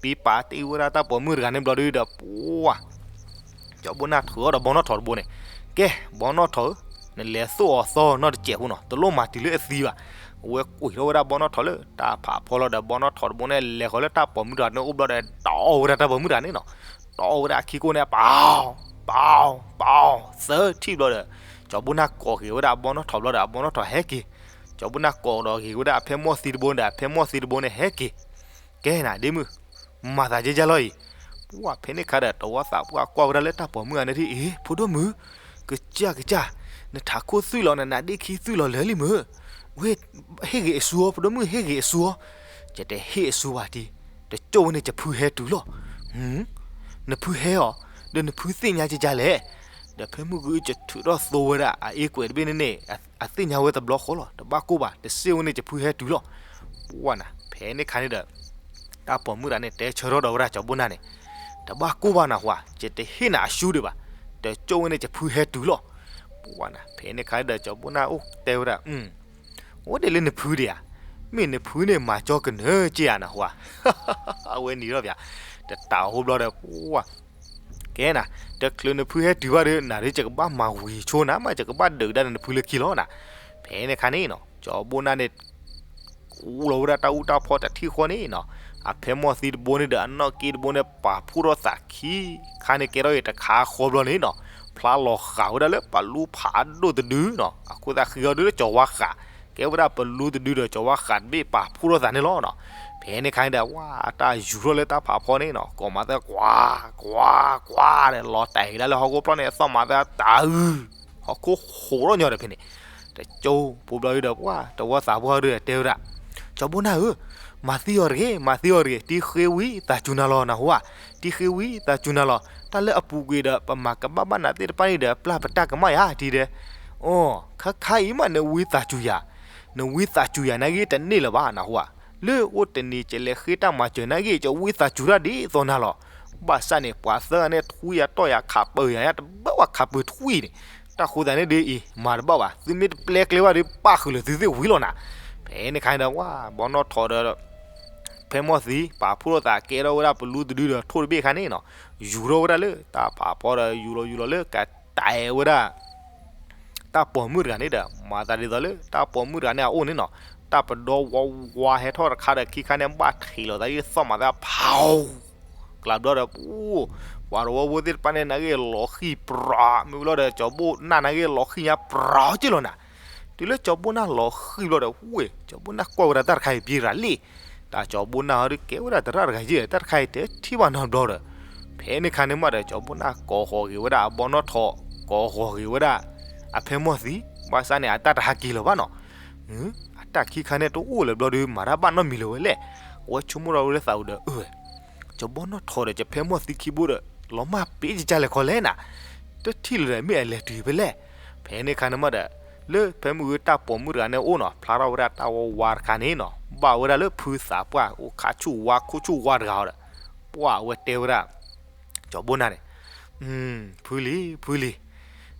ပံပာ်တ့ၢ်ဝဲဒၣ်တၢ်ပိာ်မုၣ်တဂၤန့ၣ်ဘျီဒုဒီး ပှၤ ကၠီဘိနၢ်ထုးထီၣ်ဒီးဘီနီၣ်ထိးတဘိန့ၣ်, ကဲ ဘီနီၣ်ထိးဧၢ, နလဲၤသိၣ်အီၤသီနီတစဲးဖိနီၤ, တလိၣ်မၤတုၤလၢအသံဘၣ်. အဝဲကွံာ်ထီၣ်ဝဲဒၣ်ဘီနီၣ်ထိးလၢတၢ်ဖးဖီလီၤဒီး ဘီနီၣ်ထိးတဘိန့ၣ် လဲၤဃီၤလၢတၢ်ပိာ်မုၣ်တဂၤန့ၣ်အိၣ်ဘျီဒီး တီၢ်အီၣ်ဝဲဒၣ်တၢ်ပိာ်မုၣ်တဂၤန့ၣ်နီၤ. တီၢ်အီၣ်ဝဲဒၣ်အခံကိၣ်န့ၣ် ပီ, ပီ, ပီ, သၢထံၣ်ဘျီဒီး ကၠီဘိနၢ်ကိးက့ၤဝဲဒၣ်အဘီနီၣ်ထိးဘျီဒီး အဘီနီၣ်ထိးဟဲက့ၤ. ကၠီဘိနၢ်ကိးဒီးက့ၤဝဲဒၣ်အဖဲမီၢ်သံတဘိန့ၣ်ဒီး အဖဲမီၢ်သံတဘိန့ၣ်ဟဲက့ၤ. ကဲနၤဒ့မုၣ်, မၤသးကဲကဲလီၤအံၤ. ပှၤဖဲန့ၣ်ခါဒီး တဝီသးပှၢ်ကွၢ်ဝဲဒၣ်လၢတၢ်ပိာ်မုၣ်ဂၤန့ၣ်ထံၣ်, အ့ ဖိဒိၣ်မုၣ်, ကစၢ်ကစၢ်, နထးခိၣ်သွံၣ်လီၤ, နနါဒ့ခံသွံၣ်လီၤလၢာ်လံမုၢ်. ဝဲ, ဟ့ၣ်ဂ့ၤအစူၤအီၤ, ဖိဒိၣ်မုၣ်ဟ့ၣ်ဂ့ၤအစူၤအီၤ. ယတဟ့ၣ်အစူၤဘၣ်တံၢ်, တကၠိၢ်ဝဲန့ၣ်ယဖုဟဲတုၤလီၤ. နဖုဟဲအီၤ, ဒီးနဖုသ့ၣ်ညါကဲကဲလဲၣ်. ဒီးဖဲမုၢ်ဂုၢ်ယထုးထီၣ်သိဝဲဒၣ်အအ့ကွဲးတဘ့ၣ်န့ၣ်န့ၣ် အသ့ၣ်ညါဝဲတဘျီဃီလီၤ, တဘၣ်ကိၢ်ဘၣ်, တစ့ၢ်ဝဲန့ၣ်ယဖုဟဲတုၤလီၤ. ပှၤနၤ ဖဲန့ၣ်ခါန့ၣ်ဒီး တၢ်ပိာ်မုၣ်တဂၤန့ၣ် တဲဆၢထၢၣ်ဒီးဝဲဒၣ်ကၠီဘိနၢ်န့ၣ်, တဘၣ်ကိၢ်ဘၣ်နဟူဧါ, ယတဟ့ၣ်နၤအစူၤဒံးဘၣ်, တကၠိၢ်ဝဲန့ၣ်ယဖုဟဲတုၤလီၤ. ပှၤနၤ ဖဲန့ၣ်ခါန့ၣ်ဒီး ကၠီဘိနၢ်အိၣ်တဲဝဲဒၣ်, အိၣ်ဒံးလၢနဖုဒံးဧါ, မ့ၢ်နဖုန့ၣ်မၤကၠီကနၢက့ဧါနဟူဧါ. အဝဲနံၤထီၣ်ပၠး, တတးအဟိဘျီဒီး ပှၤ ကဲနၤ, တချုးနဖုဟဲတုၤဘၣ်ဒီး နၤဒုးယကဘၣ်မၤဝံၤဆိနၤမး, ယကဘၣ်ဒုးကဒါနဖုလၢခံလီၤနၤ. ဖဲန့ၣ်ခါန့ၣ်နီၤ ကၠီဘိနၢ်န့ၣ် ကူလီၤဝဲဒၣ်တၢ်အူတၢ်ဖီတထံၣ်ဃီန့ၣ်နီၤ, အဖဲမီၢ်သံတဘိန့ၣ်ဒီး အနီၢ်က့တဘိန့ၣ် ပာ်ဖှိၣ်ထီၣ်သးခံခါန့ၣ် ကဲထီၣ်အံၤတခါဃီဘျီန့ၣ်နီၤ, ဖျါလီၤဃာ်ဝဲဒၣ်လၢပလူဖးဒိၣ်တဒုနီၤ, အခိၣ်သးဃံအီၤဒုလၢကၠီၤဝါဃး, ကဲဝဲဒၣ်ပလူတဒုဒီးကၠီၤဝါဃးတဘ့ၣ်ပာ်ဖှိၣ်ထီၣ်သးန့ၣ်လီၤနီၤ. ဖဲန့ၣ်ခါန့ၣ်ဒီး ဝဲ တၢ်ယူၤထီၣ်လၢတၢ်ဖးဖီန့ၣ်နီၤ, ကိးမၤသၢ ကွၢ် ကွၢ် ကွၢ်ဒီး လီၤတဲာ်က့ၤဒၣ်လၢဟီၣ်ခိၣ်ဖျီၣ်န့ၣ် အသီၣ်မၤသၢတၢ်အု, ဟီၣ်ခိၣ်ဟိးထီၣ်ညီဒီးဖဲန့ၣ်, တကၠိဖိဘျီဒုဒီး ပှၤတဝီသးပှၢ်ဒုဒီးတဲဝဲဒၣ်, ကၠီဘိနၢ်ဧၢ, မၤသံအီၤတဂ့ၤ, မၤသံအီၤတဂ့ၤ, တံၤဃ့ဝံသးစူၤနၤလီၤနဟူဧါ, တံၤဃ့ဝံသးစူၤနၤလီၤ, တၢ်လၢအပူၤကွံာ်ဒီး ပမၤကဘၣ်ဘၣ်နၤသ့ၣ်တဖၣ်န့ၣ်ဒီး ပျၢ်ပတၢ်ကမၣ်ယၤတံၤဒဲး. အိ, ခါခါအံၤမး နဝံသးစူၤယၤ, နဝံသးစူၤယၤနာ်ဂ့ၤတန့ၢ်လၢၤဘၣ်နဟူဧါ, လၢအိၣ်တနံၤကလဲၤဃ့တၢ်မၤစၢၤနာ်ဂ့ၤ ကဝံသးစူၤတၢ်ဒ်သိးနၤလီၤ. ဘၣ်ဆၣ်န့ၣ် ပှၤသၢဂၤန့ၣ် ထွံၣ်ယၤတီၢ်ယၤခးပၢၤယၤ ယတဘၣ်ဝဲခးပၢၤထွံၣ်န့ၣ်, တၢ်ဃိသတးန့ၣ်ဒ်အံၤ မၤတဘၣ်ဘၣ်, သုမ့ၢ်တပျဲကျဲဘၣ်ဒီး ပၣ်ဃုာ်လၢာ်သုသ့ၣ်ဝံၤလီၤနၤ. ဖဲန့ၣ်ခါန့ၣ်ဒီး ဝဲ ဘီနီၣ်ထိးဒီး ဖဲမီၢ်သံ ပာ်ဖှိၣ်ထီၣ်သးကဲထီၣ်ဝဲဒၣ်ပလူတဒုဒီးထိၣ်တဘ့ၣ်ခါန့ၣ်နီၤ, ယူၤထီၣ်ဝဲဒၣ်လၢတၢ်ဖးဖီဒီး ယူၤလီၤယူၤလီၤလၢကတဲာ်ဝဲဒၣ် တၢ်ပိာ်မုၣ်တဂၤန့ၣ်ဒီး မၤသးဒ်သိးလၢတၢ်ပိာ်မုၣ်တဂၤန့ၣ်အအိၣ်န့ၣ်နီၤ, တၢ်ပဒီဝါဝါဟဲထီၣ်တခါဒီး ခံခါန့ၣ် ဘၣ်ထံးလိာ်သးဒ်သီၣ်မၤသးဖး ကျးဘျီဒီး ပှၤတဝီဖိသ့ၣ်တဖၣ်န့ၣ် နာ်ဂ့ၤလီၤဃံပြး, မ့ၢ်ဝံၤလီၤဒီး ကၠီဘိနၢ်နာ်ဂ့ၤလီၤဃံညါပြးက့လီၤနၤ. တုၤလၢကၠီဘိနၢ်လီၤဃံဘျီဒီး ဝ့ၢ် ကၠီဘိနၢ်ကွၢ်ဝဲဒၣ်တၢ်တခါအံၤ ပံရၤလံ, တၢ်ကၠီဘိနၢ်ဟီဒုးကဲဝဲဒၣ်တရၣ်တဂၤယဲၢ် တၢ်တခါအံၤတဲထံၣ်ဘၣ်နီတဘျီဒီး, ဖဲန့ၣ်ခါန့ၣ်မးဒီး ကၠီဘိနၢ်ကိးဃီၤက့ၤဝဲဒၣ်အဘီနီၣ်ထိး, ကိးဃီၤက့ၤဝဲဒၣ် အဖဲမီၢ်သံ, ဘၣ်ဆၣ်န့ၣ် အတၢ်တဟးက့ၤလၢၤဘၣ်နီၤ. အတၢ်ခံခါန့ၣ်တအိၣ်လၢၤဘျီဒီး မၤတၢ်ဘၣ်နီတမံၤလၢၤဝဲလဲၣ်. အဝဲဆိကမိၣ်ထီၣ်ဝဲလၢသးပူၤဒီး အၢ ကၠီဘီနီၣ်ထိးဒီး ကၠီဖဲမီၢ်သံခံဘိဒီး လီၤမၢ်ပ့ၤကကလဲၣ်ခီလဲၣ်နၤ, တထံၣ်လၢၤဒီး မ့ၢ်အလဲၤတုၤဖဲလဲၣ်. ဖဲန့ၣ်ခါန့ၣ်မးဒီး လၢဖဲမုၢ်ဂ့ၤတၢ်ပိာ်မုၣ်တဂၤန့ၣ်အိၣ်နီၤ, ဖျါထီၣ်ဝဲဒၣ်တၢ်ဝါဝါတခါန့ၣ်နီၤ, ဘၣ်ဝဲဒၣ်လၢဖုသးပှၢ်အိၣ်ခါဆူၣ်ဝါ ခိၣ်ဆူၣ်ဝါတဂၤအီၤဒီး ပှၢ်ဝဲတဲဝဲဒၣ် ကၠီဘိနၢ်န့ၣ်, ဖုလံၤ ဖုလံၤ,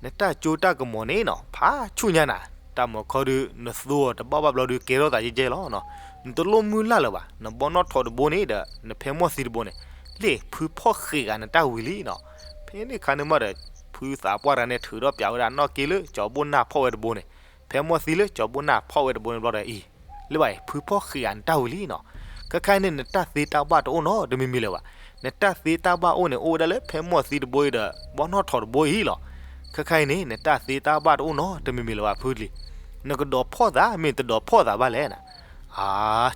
နတၢ်ကၠိတၢ်ကမီၤန့ၣ်နီၤ ဖးဆူၣ်ညါနၤ, တၢ်မီၤခီဒုး နသိအီၤတဘၣ်ဘၣ်ဘျီဒုး ကဲထီၣ်သးယဲၢ်ယဲၢ်လီၤ. နတလိၣ်မုၢ်လၢ်လၢၤဘၣ်, နဘီနီၣ်ထိးတဘိန့ၣ်ဒီး နဖဲမီၢ်သံတဘိန့ၣ်, လ့ၣ် ဖုဖီၣ်ဃ့းဂၤနတၢ်ဝံၤလံနီၤ. ဖဲန့ၣ်ခါန့ၣ်မးဒီး ဖုသးပှၢ်တဂၤန့ၣ် ထုးထီၣ်ပၠးဝဲဒၣ်နီၢ်က့လၢ ကၠီဘိနၢ်ဖီၣ်ဝဲတဘိန့ၣ်, ဖဲမီၢ်သံလၢ ကၠီဘိနၢ်ဖီၣ်ဝဲတဘိန့ၣ်ဘျီဒီးအံၤ, လၢဘၣ်အံၤ ဖုဖီၣ်ဃ့းဂၤနတၢ်ဝံၤလံနီၤ. ခဲခါအံၤန့ၣ် နတၢ်သ့တၢ်ဘၣ်တအိၣ်နီတမံၤမံၤလၢၤဘၣ်. နတၢ်သ့တၢ်ဘၣ်အိၣ်န့ၣ် အိၣ်ဝဲဒၣ်လၢဖဲမီၢ်သံတဘိအံၤဒီး ဘီနီၣ်ထိးတဘိအံၤလီၤ. ခဲခါအံၤန့ၣ် နတၢ်သ့တၢ်ဘၣ်တအိၣ်နီတမံၤမံၤလၢၤဘၣ် ဖုလံၤ. နကဒိးဖီၣ်သး မ့ၢ်တဒိးဖီၣ်သးဘၣ်လဲၣ်နၤ. အါ,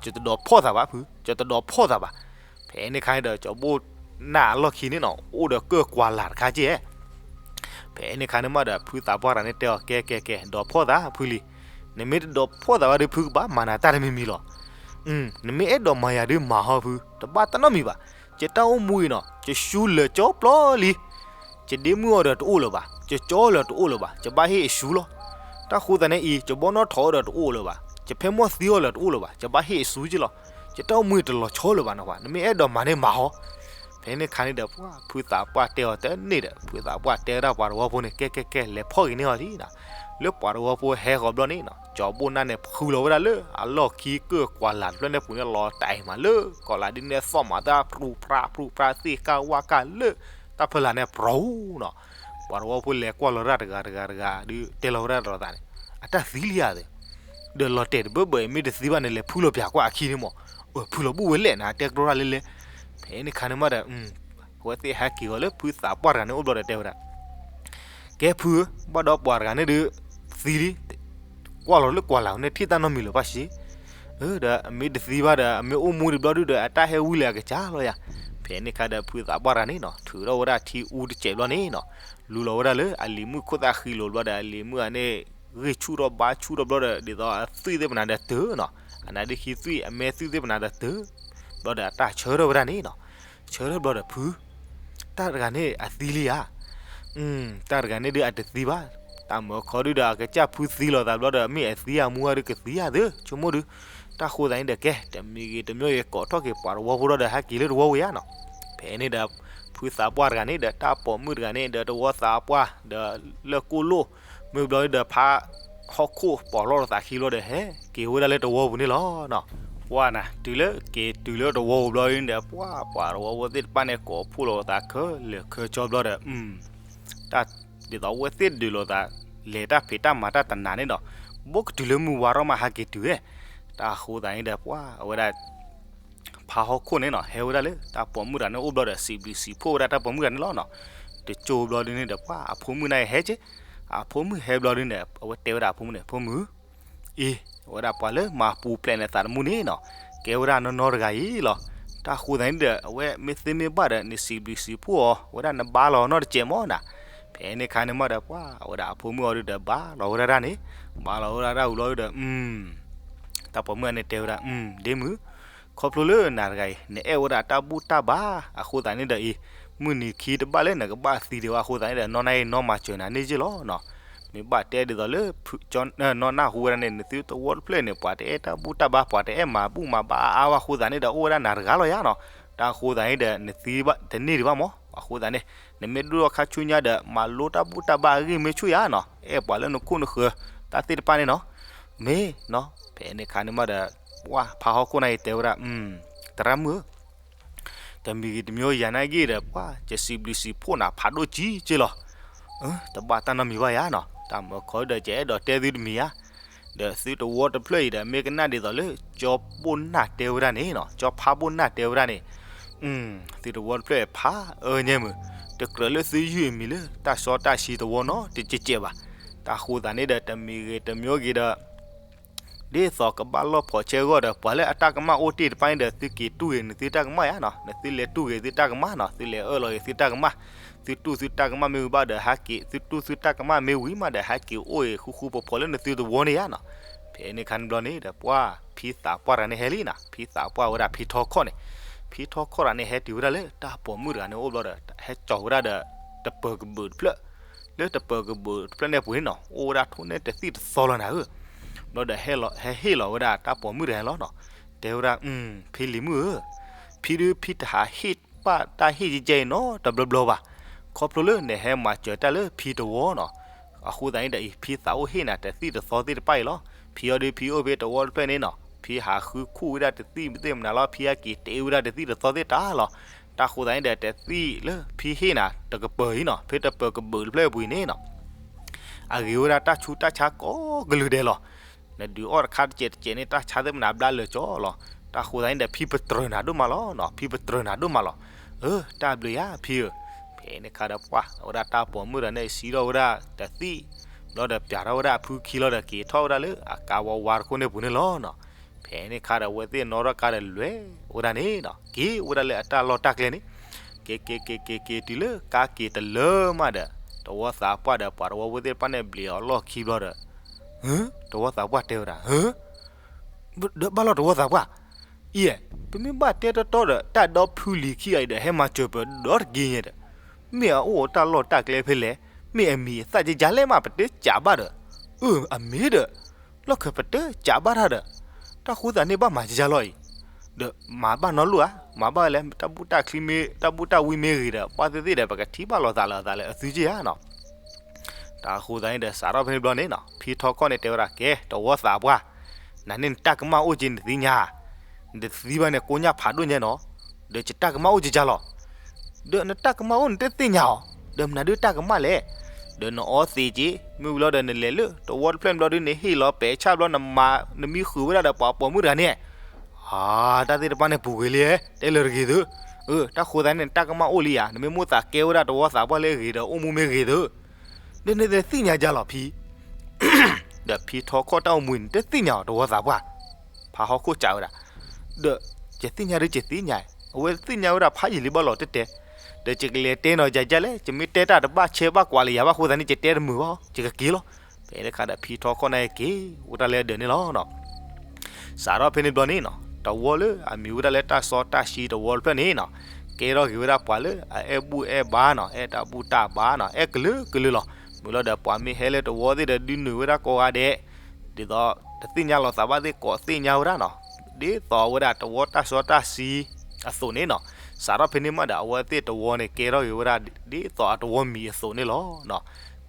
ယတဒိးဖီၣ်သးဘၣ်ဖု, ယတဒိးဖီၣ်သးဘၣ်. ဖဲန့ၣ်အခါန့ၣ်ဒီး ကၠီၤဘိၣ်နၢ်အလီၢ်ခံန့ၣ်နီၤ အိၣ်ဒီးကၢၢ်ကွၢ်လၢ်တခါက့ၢ်. ဖဲန့ၣ်အခါန့ၣ်မးဒီး ဖုသးပှၢ်တဂၤန့ၣ်တဲအီၤ ကဲ ကဲ ကဲ ဒိးဖီၣ်သးဖုလံ. နမ့ၢ်တဒိးဖီၣ်သးဘၣ်ဒီး ဖုကဘၣ်မၤနၤတၢ်တမံၤမံၤလီၤ. နမ့ၢ်အဲၣ်ဒိးမၤယၤဒီးမၤဟီဖု, တဘၣ်တၢ်နီတမံၤဘၣ်. ယတၢ်အိၣ်မူအံၤနီၤ ယရှူလၢာ်ကၠီပျီလံ. ယဒ့မုၣ်အီၤဒီးတအိၣ်လၢၤဘၣ်, ယကၠီလၢာ်တအိၣ်လၢၤဘၣ်, ယဘၣ်ဟ့ၣ်အရှူလီၤ. တၢ်ဃိသတးန့ၣ်အံၤ ယဘီနီၣ်ထိးအီၤဒီးတအိၣ်လၢၤဘၣ်, ယဖဲမီၢ်သံအီၤလၢာ်တအိၣ်လၢၤဘၣ်, ယဘၣ်ဟ့ၣ်အရှူက့လီၤ. ယတၢ်အိၣ်မူအံၤတလီၤဆီလၢၤဘၣ်နီၤ, နမ့ၢ်အဲၣ်ဒိးမၤန့ၣ်မၤဟီ. ဖဲန့ၣ်အခါန့ၣ်ဒီး ဖုသးပှၢ်တဲအီၤတန့ၢ်ဒီး ဖုသးပှၢ်တဲဝဲဒၣ်ပှၤတဝီဖိန့ၣ် ကဲ ကဲ ကဲ လဲၤဖီၣ်က့ၤန့ၢ်အီၤလံနီၤ. လၢပှၤတဝီဖိဟဲဃီၤဘျီန့ၣ်နီၤ ကၠီၤဘိၣ်နၢ်န့ၣ် ဖုလီၤဝဲဒၣ်လၢအလီၢ်ခံကၢၢ်ကွၢ်လၢ်တဖျၢၣ်န့ၣ်ပူၤန့ၣ် လီၤတၢ်အံၤမးလၢကီၢ်လၢ်ဒ်န့ၣ် သီၣ်မးတၢ်ဖြူဖြါဖြူဖြါ သ့ၣ်ကၢ်ဝၣ်ကၢ်လၢတၢ်ဖၢလာ်န့ၣ် ပြီနီၤ. ပှၤတဝီဖိလဲၤကွၢ်လီၤဝဲဒၣ်တဂၤတဂၤတဂၤဒီး တဲလီၤဝဲဒၣ်ဒီးသးန့ၣ် အတၢ်သံလံဧါသ့ၣ် ဒီးလီၤတဲာ်တဘၢဘၢ မ့ၢ်တသံဘၣ်န့ၣ် လဲၤဖုလီၤပၠးကွၢ်အခံန့ၣ်မး, ဖုလီၤဘူၣ်ဝဲလဲၣ်နၤ တဲကရီတၢ်လဲၣ်လဲၣ်. ဖဲန့ၣ်အခါန့ၣ်မးဒီး အဝဲသ့ၣ်ဟဲက့ၤဝဲလၢဖုသးပှၢ်တဂၤန့ၣ်အိၣ်ဘျီဒီးတဲဝဲဒၣ် ကဲဖုဧၢ, ဘၣ်ဒီးပှၤတဂၤန့ၣ်ဒုး သံလံ, ကွၢ်လီၤလၢကွၢ်လၢ်န့ၣ် ထံၣ်တၢ်နီတမံၤလၢၤဘၣ်စ့, ဒီးအမ့ၢ်တသံဘၣ်ဒီး အမ့ၢ်အိၣ်မူတဘျီဒုဒီး အတၢ်ဟဲဝံလၢအကစၢ်လီၤယၤ. ဖဲန့ၣ်အခါဒီး ဖုသးပှၢ်တဂၤန့ၣ်နီၤ ထုးထီၣ်ဝဲဒၣ်ထံအူတစဲးဘျီန့ၣ်နီၤ, လူလီၤဝဲဒၣ်လၢအလံၤမုၣ်ခိၣ်သၣ်ဃံလိၤဘျီဒီး အလံၤမုၣ်ဂၤန့ၣ် ဂံၢ်ဆူၣ်ထီၣ်ဘါဆူၣ်ထီၣ်ဘျီဒီး ဒ်သိးအသွံၣ်သ့ၣ်ပနၤဒီးတၢၢ်နီၤ, အနါဒ့ခံသွံၣ် အမဲသွံၣ်သ့ၣ်ပနၤဒီးတၢၢ်, ဘျီဒီးအတၢ်ဆၢထၢၣ်ဝဲဒၣ်န့ၣ်နီၤ, ဆၢထၢၣ်ဘျီဒီးဖု တၢ်တဂၤန့ၣ်အသံလံဧါ, တၢ်တဂၤန့ၣ်ဒုးအတသံဘၣ်, တၢ်မၢခီဒုဒီး အကစၢ်ဖုသံလီၤသးဘျီဒီး မ့ၢ်အသံအမူအါဒုးကသံဧါသ့ ဆိကမိၣ်ဒုး, တၢ်ဃိသးန့ၣ်ဒီးကဲ တမံၤဂ့ၤတမံၤဂ့ၤကိးထီၣ်က့ၤပှၤတဝီဖိဒီး ဟဲက့ၤလၢတဝီဝံၤဧါနီၤ. ဖဲန့ၣ်ဒီး ဖုသးပှၢ်တဂၤန့ၣ်ဒီး တၢ်ပိာ်မုၣ်တဂၤန့ၣ်ဒီး တဝီသးပှၢ်ဒီးလၢကိၣ်လိၣ်, မ့ၢ်ဘျီဒီး ဖးဟီၣ်ခိၣ်ပိာ်လီၤသးခံဘျီဒီး ဟဲက့ၤဝဲဒၣ်လၢတဝီပူၤန့ၣ်လီၤ. ပှၢ်နၤ တုၤလၢက့ၤတုၤလၢတဝီပူၤဘျီဒုန့ၣ်ဒီး ပှၢ်ပှၤတဝီဖိသ့ၣ်တဖၣ်န့ၣ် ကိးဖှိၣ်လီၤသးခဲလၢာ်ခဲဆ့ဘျီဒီး တၢ်ဒ်သိးအဝဲသ့ၣ်ဒုးလိာ်သး လဲၤတၢ်ဖံးတၢ်မၤတၢ်တနၤန့ၣ်ဒီး ဘိးကတုၤလၢမုၢ်ဝါထီၣ်မးဟဲက့ၤတုၤဝဲ, တၢ်ဃိသးန့ၣ်ဒီး ပှၢ်အဝဲဒၣ် ဖးဟီၣ်ခိၣ်န့ၣ်နီၤ ဟဲဝဲဒၣ်လၢတၢ်ပိာ်မုၣ်တဂၤန့ၣ်အိၣ်ဘျီဒီး စံးဘျုးစံးဖှိၣ်ဝဲဒၣ်တၢ်ပိာ်မုၣ်တဂၤန့ၣ်လီၤနီၤ. တကၠိဘျီဒုန့ၣ်ဒီး ပှၢ်အဖိမုၣ်န့ၣ်ဟဲက့ၤ, အဖိမုၣ်ဟဲဘျီဒုန့ၣ် အဝဲတဲဝဲဒၣ်အဖိမုၣ်န့ၣ် ဖိမုၣ် အံၤ အဝဲဒၣ်ပှၤလၢမၤပူၤဖျဲးနသးသမူန့ၣ်နီၤ ကဲဝဲဒၣ်နီၢ်နီၢ်တဂၤအံၤလီၤ. တၢ်ဃိသးန့ၣ်ဒီး အဝဲမ့ၢ်သ့မ့ၢ်ဘၣ်ဒီး နစံးဘျုးစံးဖှိၣ်အီၤ ဝဲဒၣ်နဘါလီၤနီတစဲးမၢ်နၤ. ဖဲန့ၣ်အခါန့ၣ်မးဒီး ပှၢ်အဝဲဒၣ်အဖိမုၣ်အီၤဒုဒီး ဘါလီၤဝဲဒၣ်တၢ်န့ၣ်, ဘါလီၤဝဲဒၣ်တၢ်ဝံၤလီၤဒီး တၢ်ပိာ်မုၣ်န့ၣ်တဲဝဲဒၣ် ဒ့မုၣ်, ခီဖျိလၢနၤတဂၤအံၤ နအဲၣ်ဝဲဒၣ်တၢ်ဘူၣ်တၢ်ဘါအဃိသးန့ၣ်ဒီးအံၤ, မုၢ်နံၤခံတဘၣ်လၢနကဘၣ်သံဒံးဘၣ်အဃိသးန့ၣ်ဒီး နီၢ်နၢ်အံၤနီၢ်မၤစၢၤနၤန့ၣ်က့ၢ်လီၤနီၤ. မ့ၢ်ဘၣ်တဲဒ်သိးလၢ နီၢ်နၢ်ဟူဝဲဒၣ်န့ၣ် နသုတဝီတဖျၢၣ်န့ၣ် ပှၤတအဲၣ်တၢ်ဘူၣ်တၢ်ဘါ ပှၤတအဲၣ်မၤဘူၣ်မၤဘါအါအါဘၣ်အဃိသးန့ၣ်ဒီး အိၣ်ဝဲဒၣ်နၤတဂၤလီၤယါနီၤ. တၢ်အဃိသးန့ၣ်ဒီး နသံတန့ၢ်ဒံးဘၣ်မၢ်. အဃိသးန့ၣ် နမ့ၢ်ဒိၣ်ထီၣ်ခါဆူညါဒီး မၤလိတၢ်ဘူၣ်တၢ်ဘါအဂ့ၢ်မ့ၢ်ဆူၣ်ယါနီၤ, အဲၣ်ပှၤလၢနခိၣ်နဃၢၤတၢ်သ့ၣ်တဖၣ်န့ၣ်နီၤ. မ့ၢ်နီၤ, ဖဲန့ၣ်အခါန့ၣ်မးဒီး ပှၢ်ဖးဟီၣ်ခိၣ်န့ၣ်အံၤတဲဝဲဒၣ် သရၣ်မုၣ်ဧၢ, တမံၤဂ့ၤတမံၤဂ့ၤယၤနာ်က့ဒီး ပှၢ်ယစံးဘျုးစံးဖှိၣ်နၤဖးဒိၣ်ကံက့ၢ်လီၤ. တဘၣ်တၢ်နီတမံၤဘၣ်ယါနီၤ, တၢ်မၢခီဒီး ယအဲၣ်ဒိးတဲသုတမံၤဧါ. ဒီးသုတဝီတဖျၢၣ်အံၤဒီး မ့ၢ်ကနၣ်ဒ်သိးလၢ ကၠီဘိၣ်နၢ်တဲဝဲဒၣ်န့ၣ်နီၤ, ကၠီဖးဘိၣ်နၢ်တဲဝဲဒၣ်န့ၣ်, သုတဝီတဖျၢၣ်အံၤဖးအၢညါမုၢ်, တကြၢးလၢသုယုၢ်အမံၤလၢတၢ်စီတၢ်ဆှံတဝီနီတစဲးဘၣ်. တၢ်ဃိသးန့ၣ်ဒီး တမံၤဂ့ၤတမံၤဂ့ၤဒီး ဒ်သိးကဘၣ်လီၢ်ဖီးဆဲးအဂီၢ်ဒီး ပှၤလၢအတၢ်ကမၣ်အိၣ်တ့ၢ်တဖၣ်န့ၣ်ဒီး သုက့ၤတူၢ်ဂ့ၤနသုတၢ်ကမၣ်ယါနီၤ, နသုလဲၤတူၢ်ဂ့ၤသုတၢ်ကမၣ်နီၤ, သုလဲၤအၢၣ်လီၤဂ့ၤသုတၢ်ကမၣ်, သုတူၢ်သုတၢ်ကမၣ်မ့ၢ်ဝံၤဘၣ်ဒီး ဟဲက့ၤ သုတူၢ်သုတၢ်ကမၣ်မ့ၢ်ဝံၤမးဒီး ဟဲက့ၤအိၣ်ဂ့ၤဃူဃူဖိးဖိးလၢနသုတဝီန့ၣ်ယါနီၤ. ဖဲန့ၣ်အခါန့ၣ်ဘျီန့ၣ်ဒီး ပှၢ်ဖံသးပှၢ်တဂၤန့ၣ်ဟဲလံနီၤ, ဖံသးပှၢ်ဝဲဒၣ်ဖံထီခီၣ်န့ၣ်, ဖံထီခီၣ်တဂၤန့ၣ်ဟဲတုၤဝဲဒၣ်လၢတၢ်ပိာ်မုၣ်တဂၤန့ၣ်အိၣ်ဘျီဒီး ဟဲကၠီၤဝဲဒၣ်ဒီး တပၢၤကဘုးတဖျၢၣ်, လၢတပၢၤကဘုးတဖျၢၣ်န့ၣ်ပူၤန့ၣ်နီၤ အိၣ်ဝဲဒၣ်ထိၣ်န့ၢ်တသံၣ်တသီလီၤနၤဧၢ. ဘျီဒီး ဟဲဟ့ၣ်လီၤဝဲဒၣ်တၢ်ပိာ်မုၣ်တဂၤန့ၣ်လီၤနီၤ, တဲဝဲဒၣ် ဖံလံၤမုၣ်ဧၢ, ဖံဒုးဖံတဟးဟ့ၣ်ဘၣ်တၢ်ဟ့ၣ်ကဲကဲအံၤနီတဘျီဘျီဘၣ်, ခီဖျိလၢနဟဲမၤစၢၤတၢ်လၢဖံတဝီနီၤ. အဃိသတးန့ၣ်ဒီးအံၤ ဖံသးအိၣ်ဟ့ၣ်နၤတသံၣ်တသီသ့ၣ်တဖၣ်အံၤလီၤ. ဖံအီၤဒုးဖံအိၣ်ဖဲတဝီတဖျၢၣ်န့ၣ်နီၤ, ဖံဟးဃုခူၣ်ဝဲဒၣ်တသံၣ်သ့ၣ်မနုၤလီၤ, ဖံဟဲက့ၤတ့ဝဲဒၣ်တသံၣ်တသီသ့ၣ်တၢ်လီၤ. တၢ်ဃိသတးန့ၣ်ဒီး တသံၣ်လၢဖံဟ့ၣ်နၤတကပၢၤအံၤနီၤ ဖဲတပၢၤကဘုးတဖျၢၣ်အပူၤအံၤန့ၣ်နီၤ အဂ့ၤဝဲဒၣ်တၢ်ဆူးတၢ်ဆါကိးကလုာ်ဒဲးလီၤ. နဒုးအီၣ်တခါတစဲးတစဲးန့ၣ် တၢ်ဆါသ့ၣ်မနုၤဘျါလၢာ်ကၠီလီၤ. တၢ်ဃိသတးန့ၣ်ဒီး ဖံပတြၢၤနၤဒိၣ်မးလီၤနီၤ, ဖံပတြၢၤနၤဒိၣ်မးလီၤ. အၢ တၢ်ဘျုးယါဖံဧၢ. ဖဲန့ၣ်အခါဒီးပှၢ် အဝဲဒၣ်တၢ်ပိာ်မုၣ်တဂၤန့ၣ် စံးထီၣ်ဝဲဒၣ်တသံၣ်, မ့ၢ် ဘျီဒီးပျးထီၣ်ဝဲဒၣ်အဖုခံလီၤဒီး က့ၤထီၣ်ဝဲဒၣ်လၢအကါဝါဝါတခိၣ်န့ၣ်ပူၤန့ၣ်လီၤနီၤ. ဖဲန့ၣ်ခါဒီး အဝဲသ့ၣ်နီၣ်ထီၣ်ကါဒီးလဲၤဝဲဒၣ်န့ၣ်နီၤ, က့ၤဝဲဒၣ်လၢအတၢ်လီၢ်တၢ်ကျဲန့ၣ်, က့ၤက့ၤက့ၤက့ၤက့ၤတုၤလၢကါက့ၤတလၢမးဒီး, တဝီသးပှၢ်ဒီးပှၤတဝီဖိသ့ၣ်တဖၣ်န့ၣ် ဘျဲးအီၤလီၢ်ခံဘျီဒီး, တဝီသးပှၢ်တဲဝဲဒၣ်, ဒီးဘၣ်လီၤတဝီသးပှၢ်, အံၤ, ပမ့ၢ်ဘၣ်တဲတီတီဒီး တၢ်ဒီဖုလံၤခံဂၤအံၤဒီး ဟဲမၤစၢၤပၢၤဒီတက့ၢ်ညါဒီး, မ့ၢ်အအိၣ်တၢ်လီၢ်တၢ်ကျဲဖဲလဲၣ်, မ့ၢ်အမံၤအသၣ်ကကလဲၣ်မး ပတကးဘၣ်ဒီး, အၢ အမ့ၢ်ဒီး, လီၢ်ခၢၣ်ပတကးဘၣ်တၢ်ဒီး, တၢ်ဃိသးန့ၣ်ဘၣ်မၤကကလီၤအံၤ, ဒီးမၤဘၣ်နီတဘျီဧါ, မၤဘၣ်ဝဲလဲၣ်, တၢ်ဘူၣ်တၢ်ချံမ့ၢ် တၢ်ဘူၣ်တၢ်ဝံမ့ၢ်ဂ့ၤဒီး ဘၣ်သ့ၣ်သ့ၣ်ဒီး ပကထံၣ်ဘၣ်လိာ်သးလၢအသးလၢအသုက့ၢ်ဧါနီၤ. တၢ်ဃိသးန့ၣ်ဒီး စးထီၣ်ဖဲန့ၣ်ဘျီန့ၣ်နီၤ, ဖံထီခီၣ်န့ၣ်တဲဝဲဒၣ် ကဲ တဝီသးပှၢ်, နန့ၣ်နတၢ်ကမၣ်အိၣ်က့ၤနသ့ၣ်ညါ, နတသံဘၣ်န့ၣ်ကိညၣ်ဖးဒိၣ်ညါနီၤ, ဒီးယတၢ်ကမၣ်အိၣ်ကကလီၤ, ဒီးနတၢ်ကမၣ်အိၣ်နတသ့ၣ်ညါအီၤ, ဒီးမနုၤဒုးတၢ်ကမၣ်လဲၣ်, ဒီးနအီသံးက့ၤ မ့ၢ်ဝံၤလီၤဒီးနလဲၤလၢတဝီတဖျၢၣ်န့ၣ်ဘျီဒုး နဟ့ၣ်လီၤပဲာ်ဆၣ်ဘျီ နမၤနမံဃုာ်ဝဲဒၣ်ဒီးပှၤပိာ်မုၣ်တဂၤန့ၣ်, အါ တၢ်သ့ၣ်တဖၣ်န့ၣ်ပူၤကွံာ်လံ, တဲလၢတဂ့ၤသု, အၢ တၢ်ဃိသးန့ၣ် နတၢ်ကမၣ်အိၣ်လံဧါ, နမ့ၢ်မိၣ်သးကဲဝဲဒၣ်တဝီသးပှၢ်လၢအဂ့ၤဒီး အိၣ်မူမ့ၢ်ဂ့ၤသု, ဒီးနသ့ၣ်ညါကလီၤဖံ ဒီးဖံထီခီၣ်တၢ်အိၣ်မူန့ၣ် တသ့ၣ်ညါအီၤတဝီသးပှၢ်, ဖးဟီၣ်ခိၣ်စးဝဲဒၣ်, ဒီးယသ့ၣ်ညါဒုးယသ့ၣ်ညါ, အဝဲသ့ၣ်ညါဝဲဒၣ်ဖးယံာ်လံဘၣ်လီၤတဲတဲ, ဒီးယကလဲၤတဲနီၤယၤဒ်လဲၣ်, ယမ့ၢ်တဲတၢ်တဘၣ်ဆဲးဘၣ်ကွၢ်လၢယၤဘၣ်အဃိသတးန့ၣ် ယတဲတမုာ်ဘၣ်, ယကက့ၤလီၤ. ဖဲန့ၣ်တခါဒီးဖံထီခီၣ်န့ၣ်က့ၤဝဲဒၣ်လၢအဒၢးန့ၣ်လီၤနီၤ. စးထီၣ်ဖဲန့ၣ်ဘျီန့ၣ်နီၤ, တဝီလၢအမံၤဝဲဒၣ်လၢတၢ်စီတၢ်ဆှံတဝီတဖျၢၣ်န့ၣ်နီၤ, ကဲထီၣ်က့ၤဝဲဒၣ်ပှၤလၢအအဲၣ်ဘူၣ်အဲၣ်ဘါနီၤ, အဲၣ်တၢ်ဘူၣ်တၢ်ဘါနီၤ, အဲၣ်ကလုာ်ကလုာ်လီၤ. မ့ၢ်လီၤဒီးပှၤမ့ၢ်ဟဲလၢတဝီသ့ၣ်ဒီး ဒုးနုာ်ဝဲဒၣ်ကိးဂၤဒဲး, ဒ်သိးတသ့ၣ်ညါလီၤသးဘၣ်သ့ၣ်ကိးသ့ၣ်ညါဝဲဒၣ်နီၤ, ဒ်သိးအဝဲဒၣ်တဝီတၢ်စီတၢ်ဆှံအသိးန့ၣ်နီၤ. စးထီၣ်ဖဲန့ၣ်မးဒီး အဝဲသ့ၣ်တဝီန့ၣ် ကဲထီၣ်က့ၤဝဲဒၣ်ဒ်သိးအတဝီမံၤအသိးန့ၣ်လီၤနီၤ.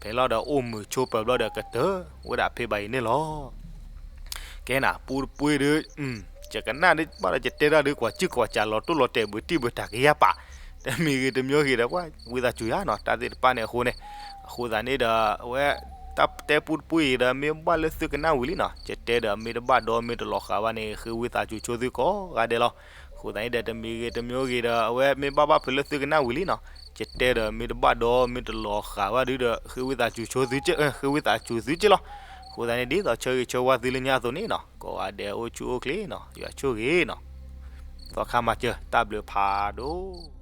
ဖဲလီၤဒီးအိၣ်မုာ်ဆိးပၢၤဘျီဒီးကတၢၢ်ဝဲဒၣ်ဖဲဘၣ်အံၤန့ၣ်လီၤ. ကဲနၤ ပူတပှ့ၤဒီး, ယကနၣ်ဒ်ဘၣ်ဒီးယတဲတၢ်ဒုးကွၢ်စုၣ်ကွၢ်စးလီၤတိၢ်လီၤတဲာ်ဘှံးတံၢ်ဘှံးတၢ်ကယၢ်ပာ်, တမံၤဂ့ၤတမံၤဂ့ၤဒီး ပှၤဝံသးစူၤယါနီၤ တၢ်သ့ၣ်တဖၣ်န့ၣ်အဃိန့ၣ်, အဃိသတးန့ၣ်ဒီး အဝဲ တၢ်တဲပူတပှ့ၤအံၤဒီး မ့ၢ်ဘၣ်လၢသုကနၣ်ဝံၤလံနီၤ, ယတဲဒီးမ့ၢ်တဘၣ်ဒီးမ့ၢ်တလီၤဃာ်ဘၣ်န့ၣ် ဃ့ဝံသးစူၤဆိသုကိးဂၤဒဲးလီၤ. အဃိသတးန့ၣ်ဒီး တမံၤဂ့ၤတမံၤဂ့ၤဒီး အဝဲမ့ၢ်ဘၣ်ဘၣ်ဖုးလၢသုကနၣ်ဝံၤလံနီၤ, ယတဲဒီးမ့ၢ်တဘၣ်ဒီးမ့ၢ်တလီၤဃာ်ဘၣ်ဒုဒီး ဃ့ဝံသးစူၤဆိသု, ဃ့ဝံသးစူၤသုက့လီၤ. အဃိသတးန့ၣ် ဒ်သိးဆၢဂ့ၤဆၢဝါသုလၢညါအသိးန့ၣ်နီၤ, ကိးဂၤဒဲးအိၣ်ဆူၣ်အိၣ်ချ့နီၤ, ယွၤဆိၣ်ဂ့ၤနီၤ, သီခါမၤစၢၤ တၢ်ဘျုးဖးဒိၣ်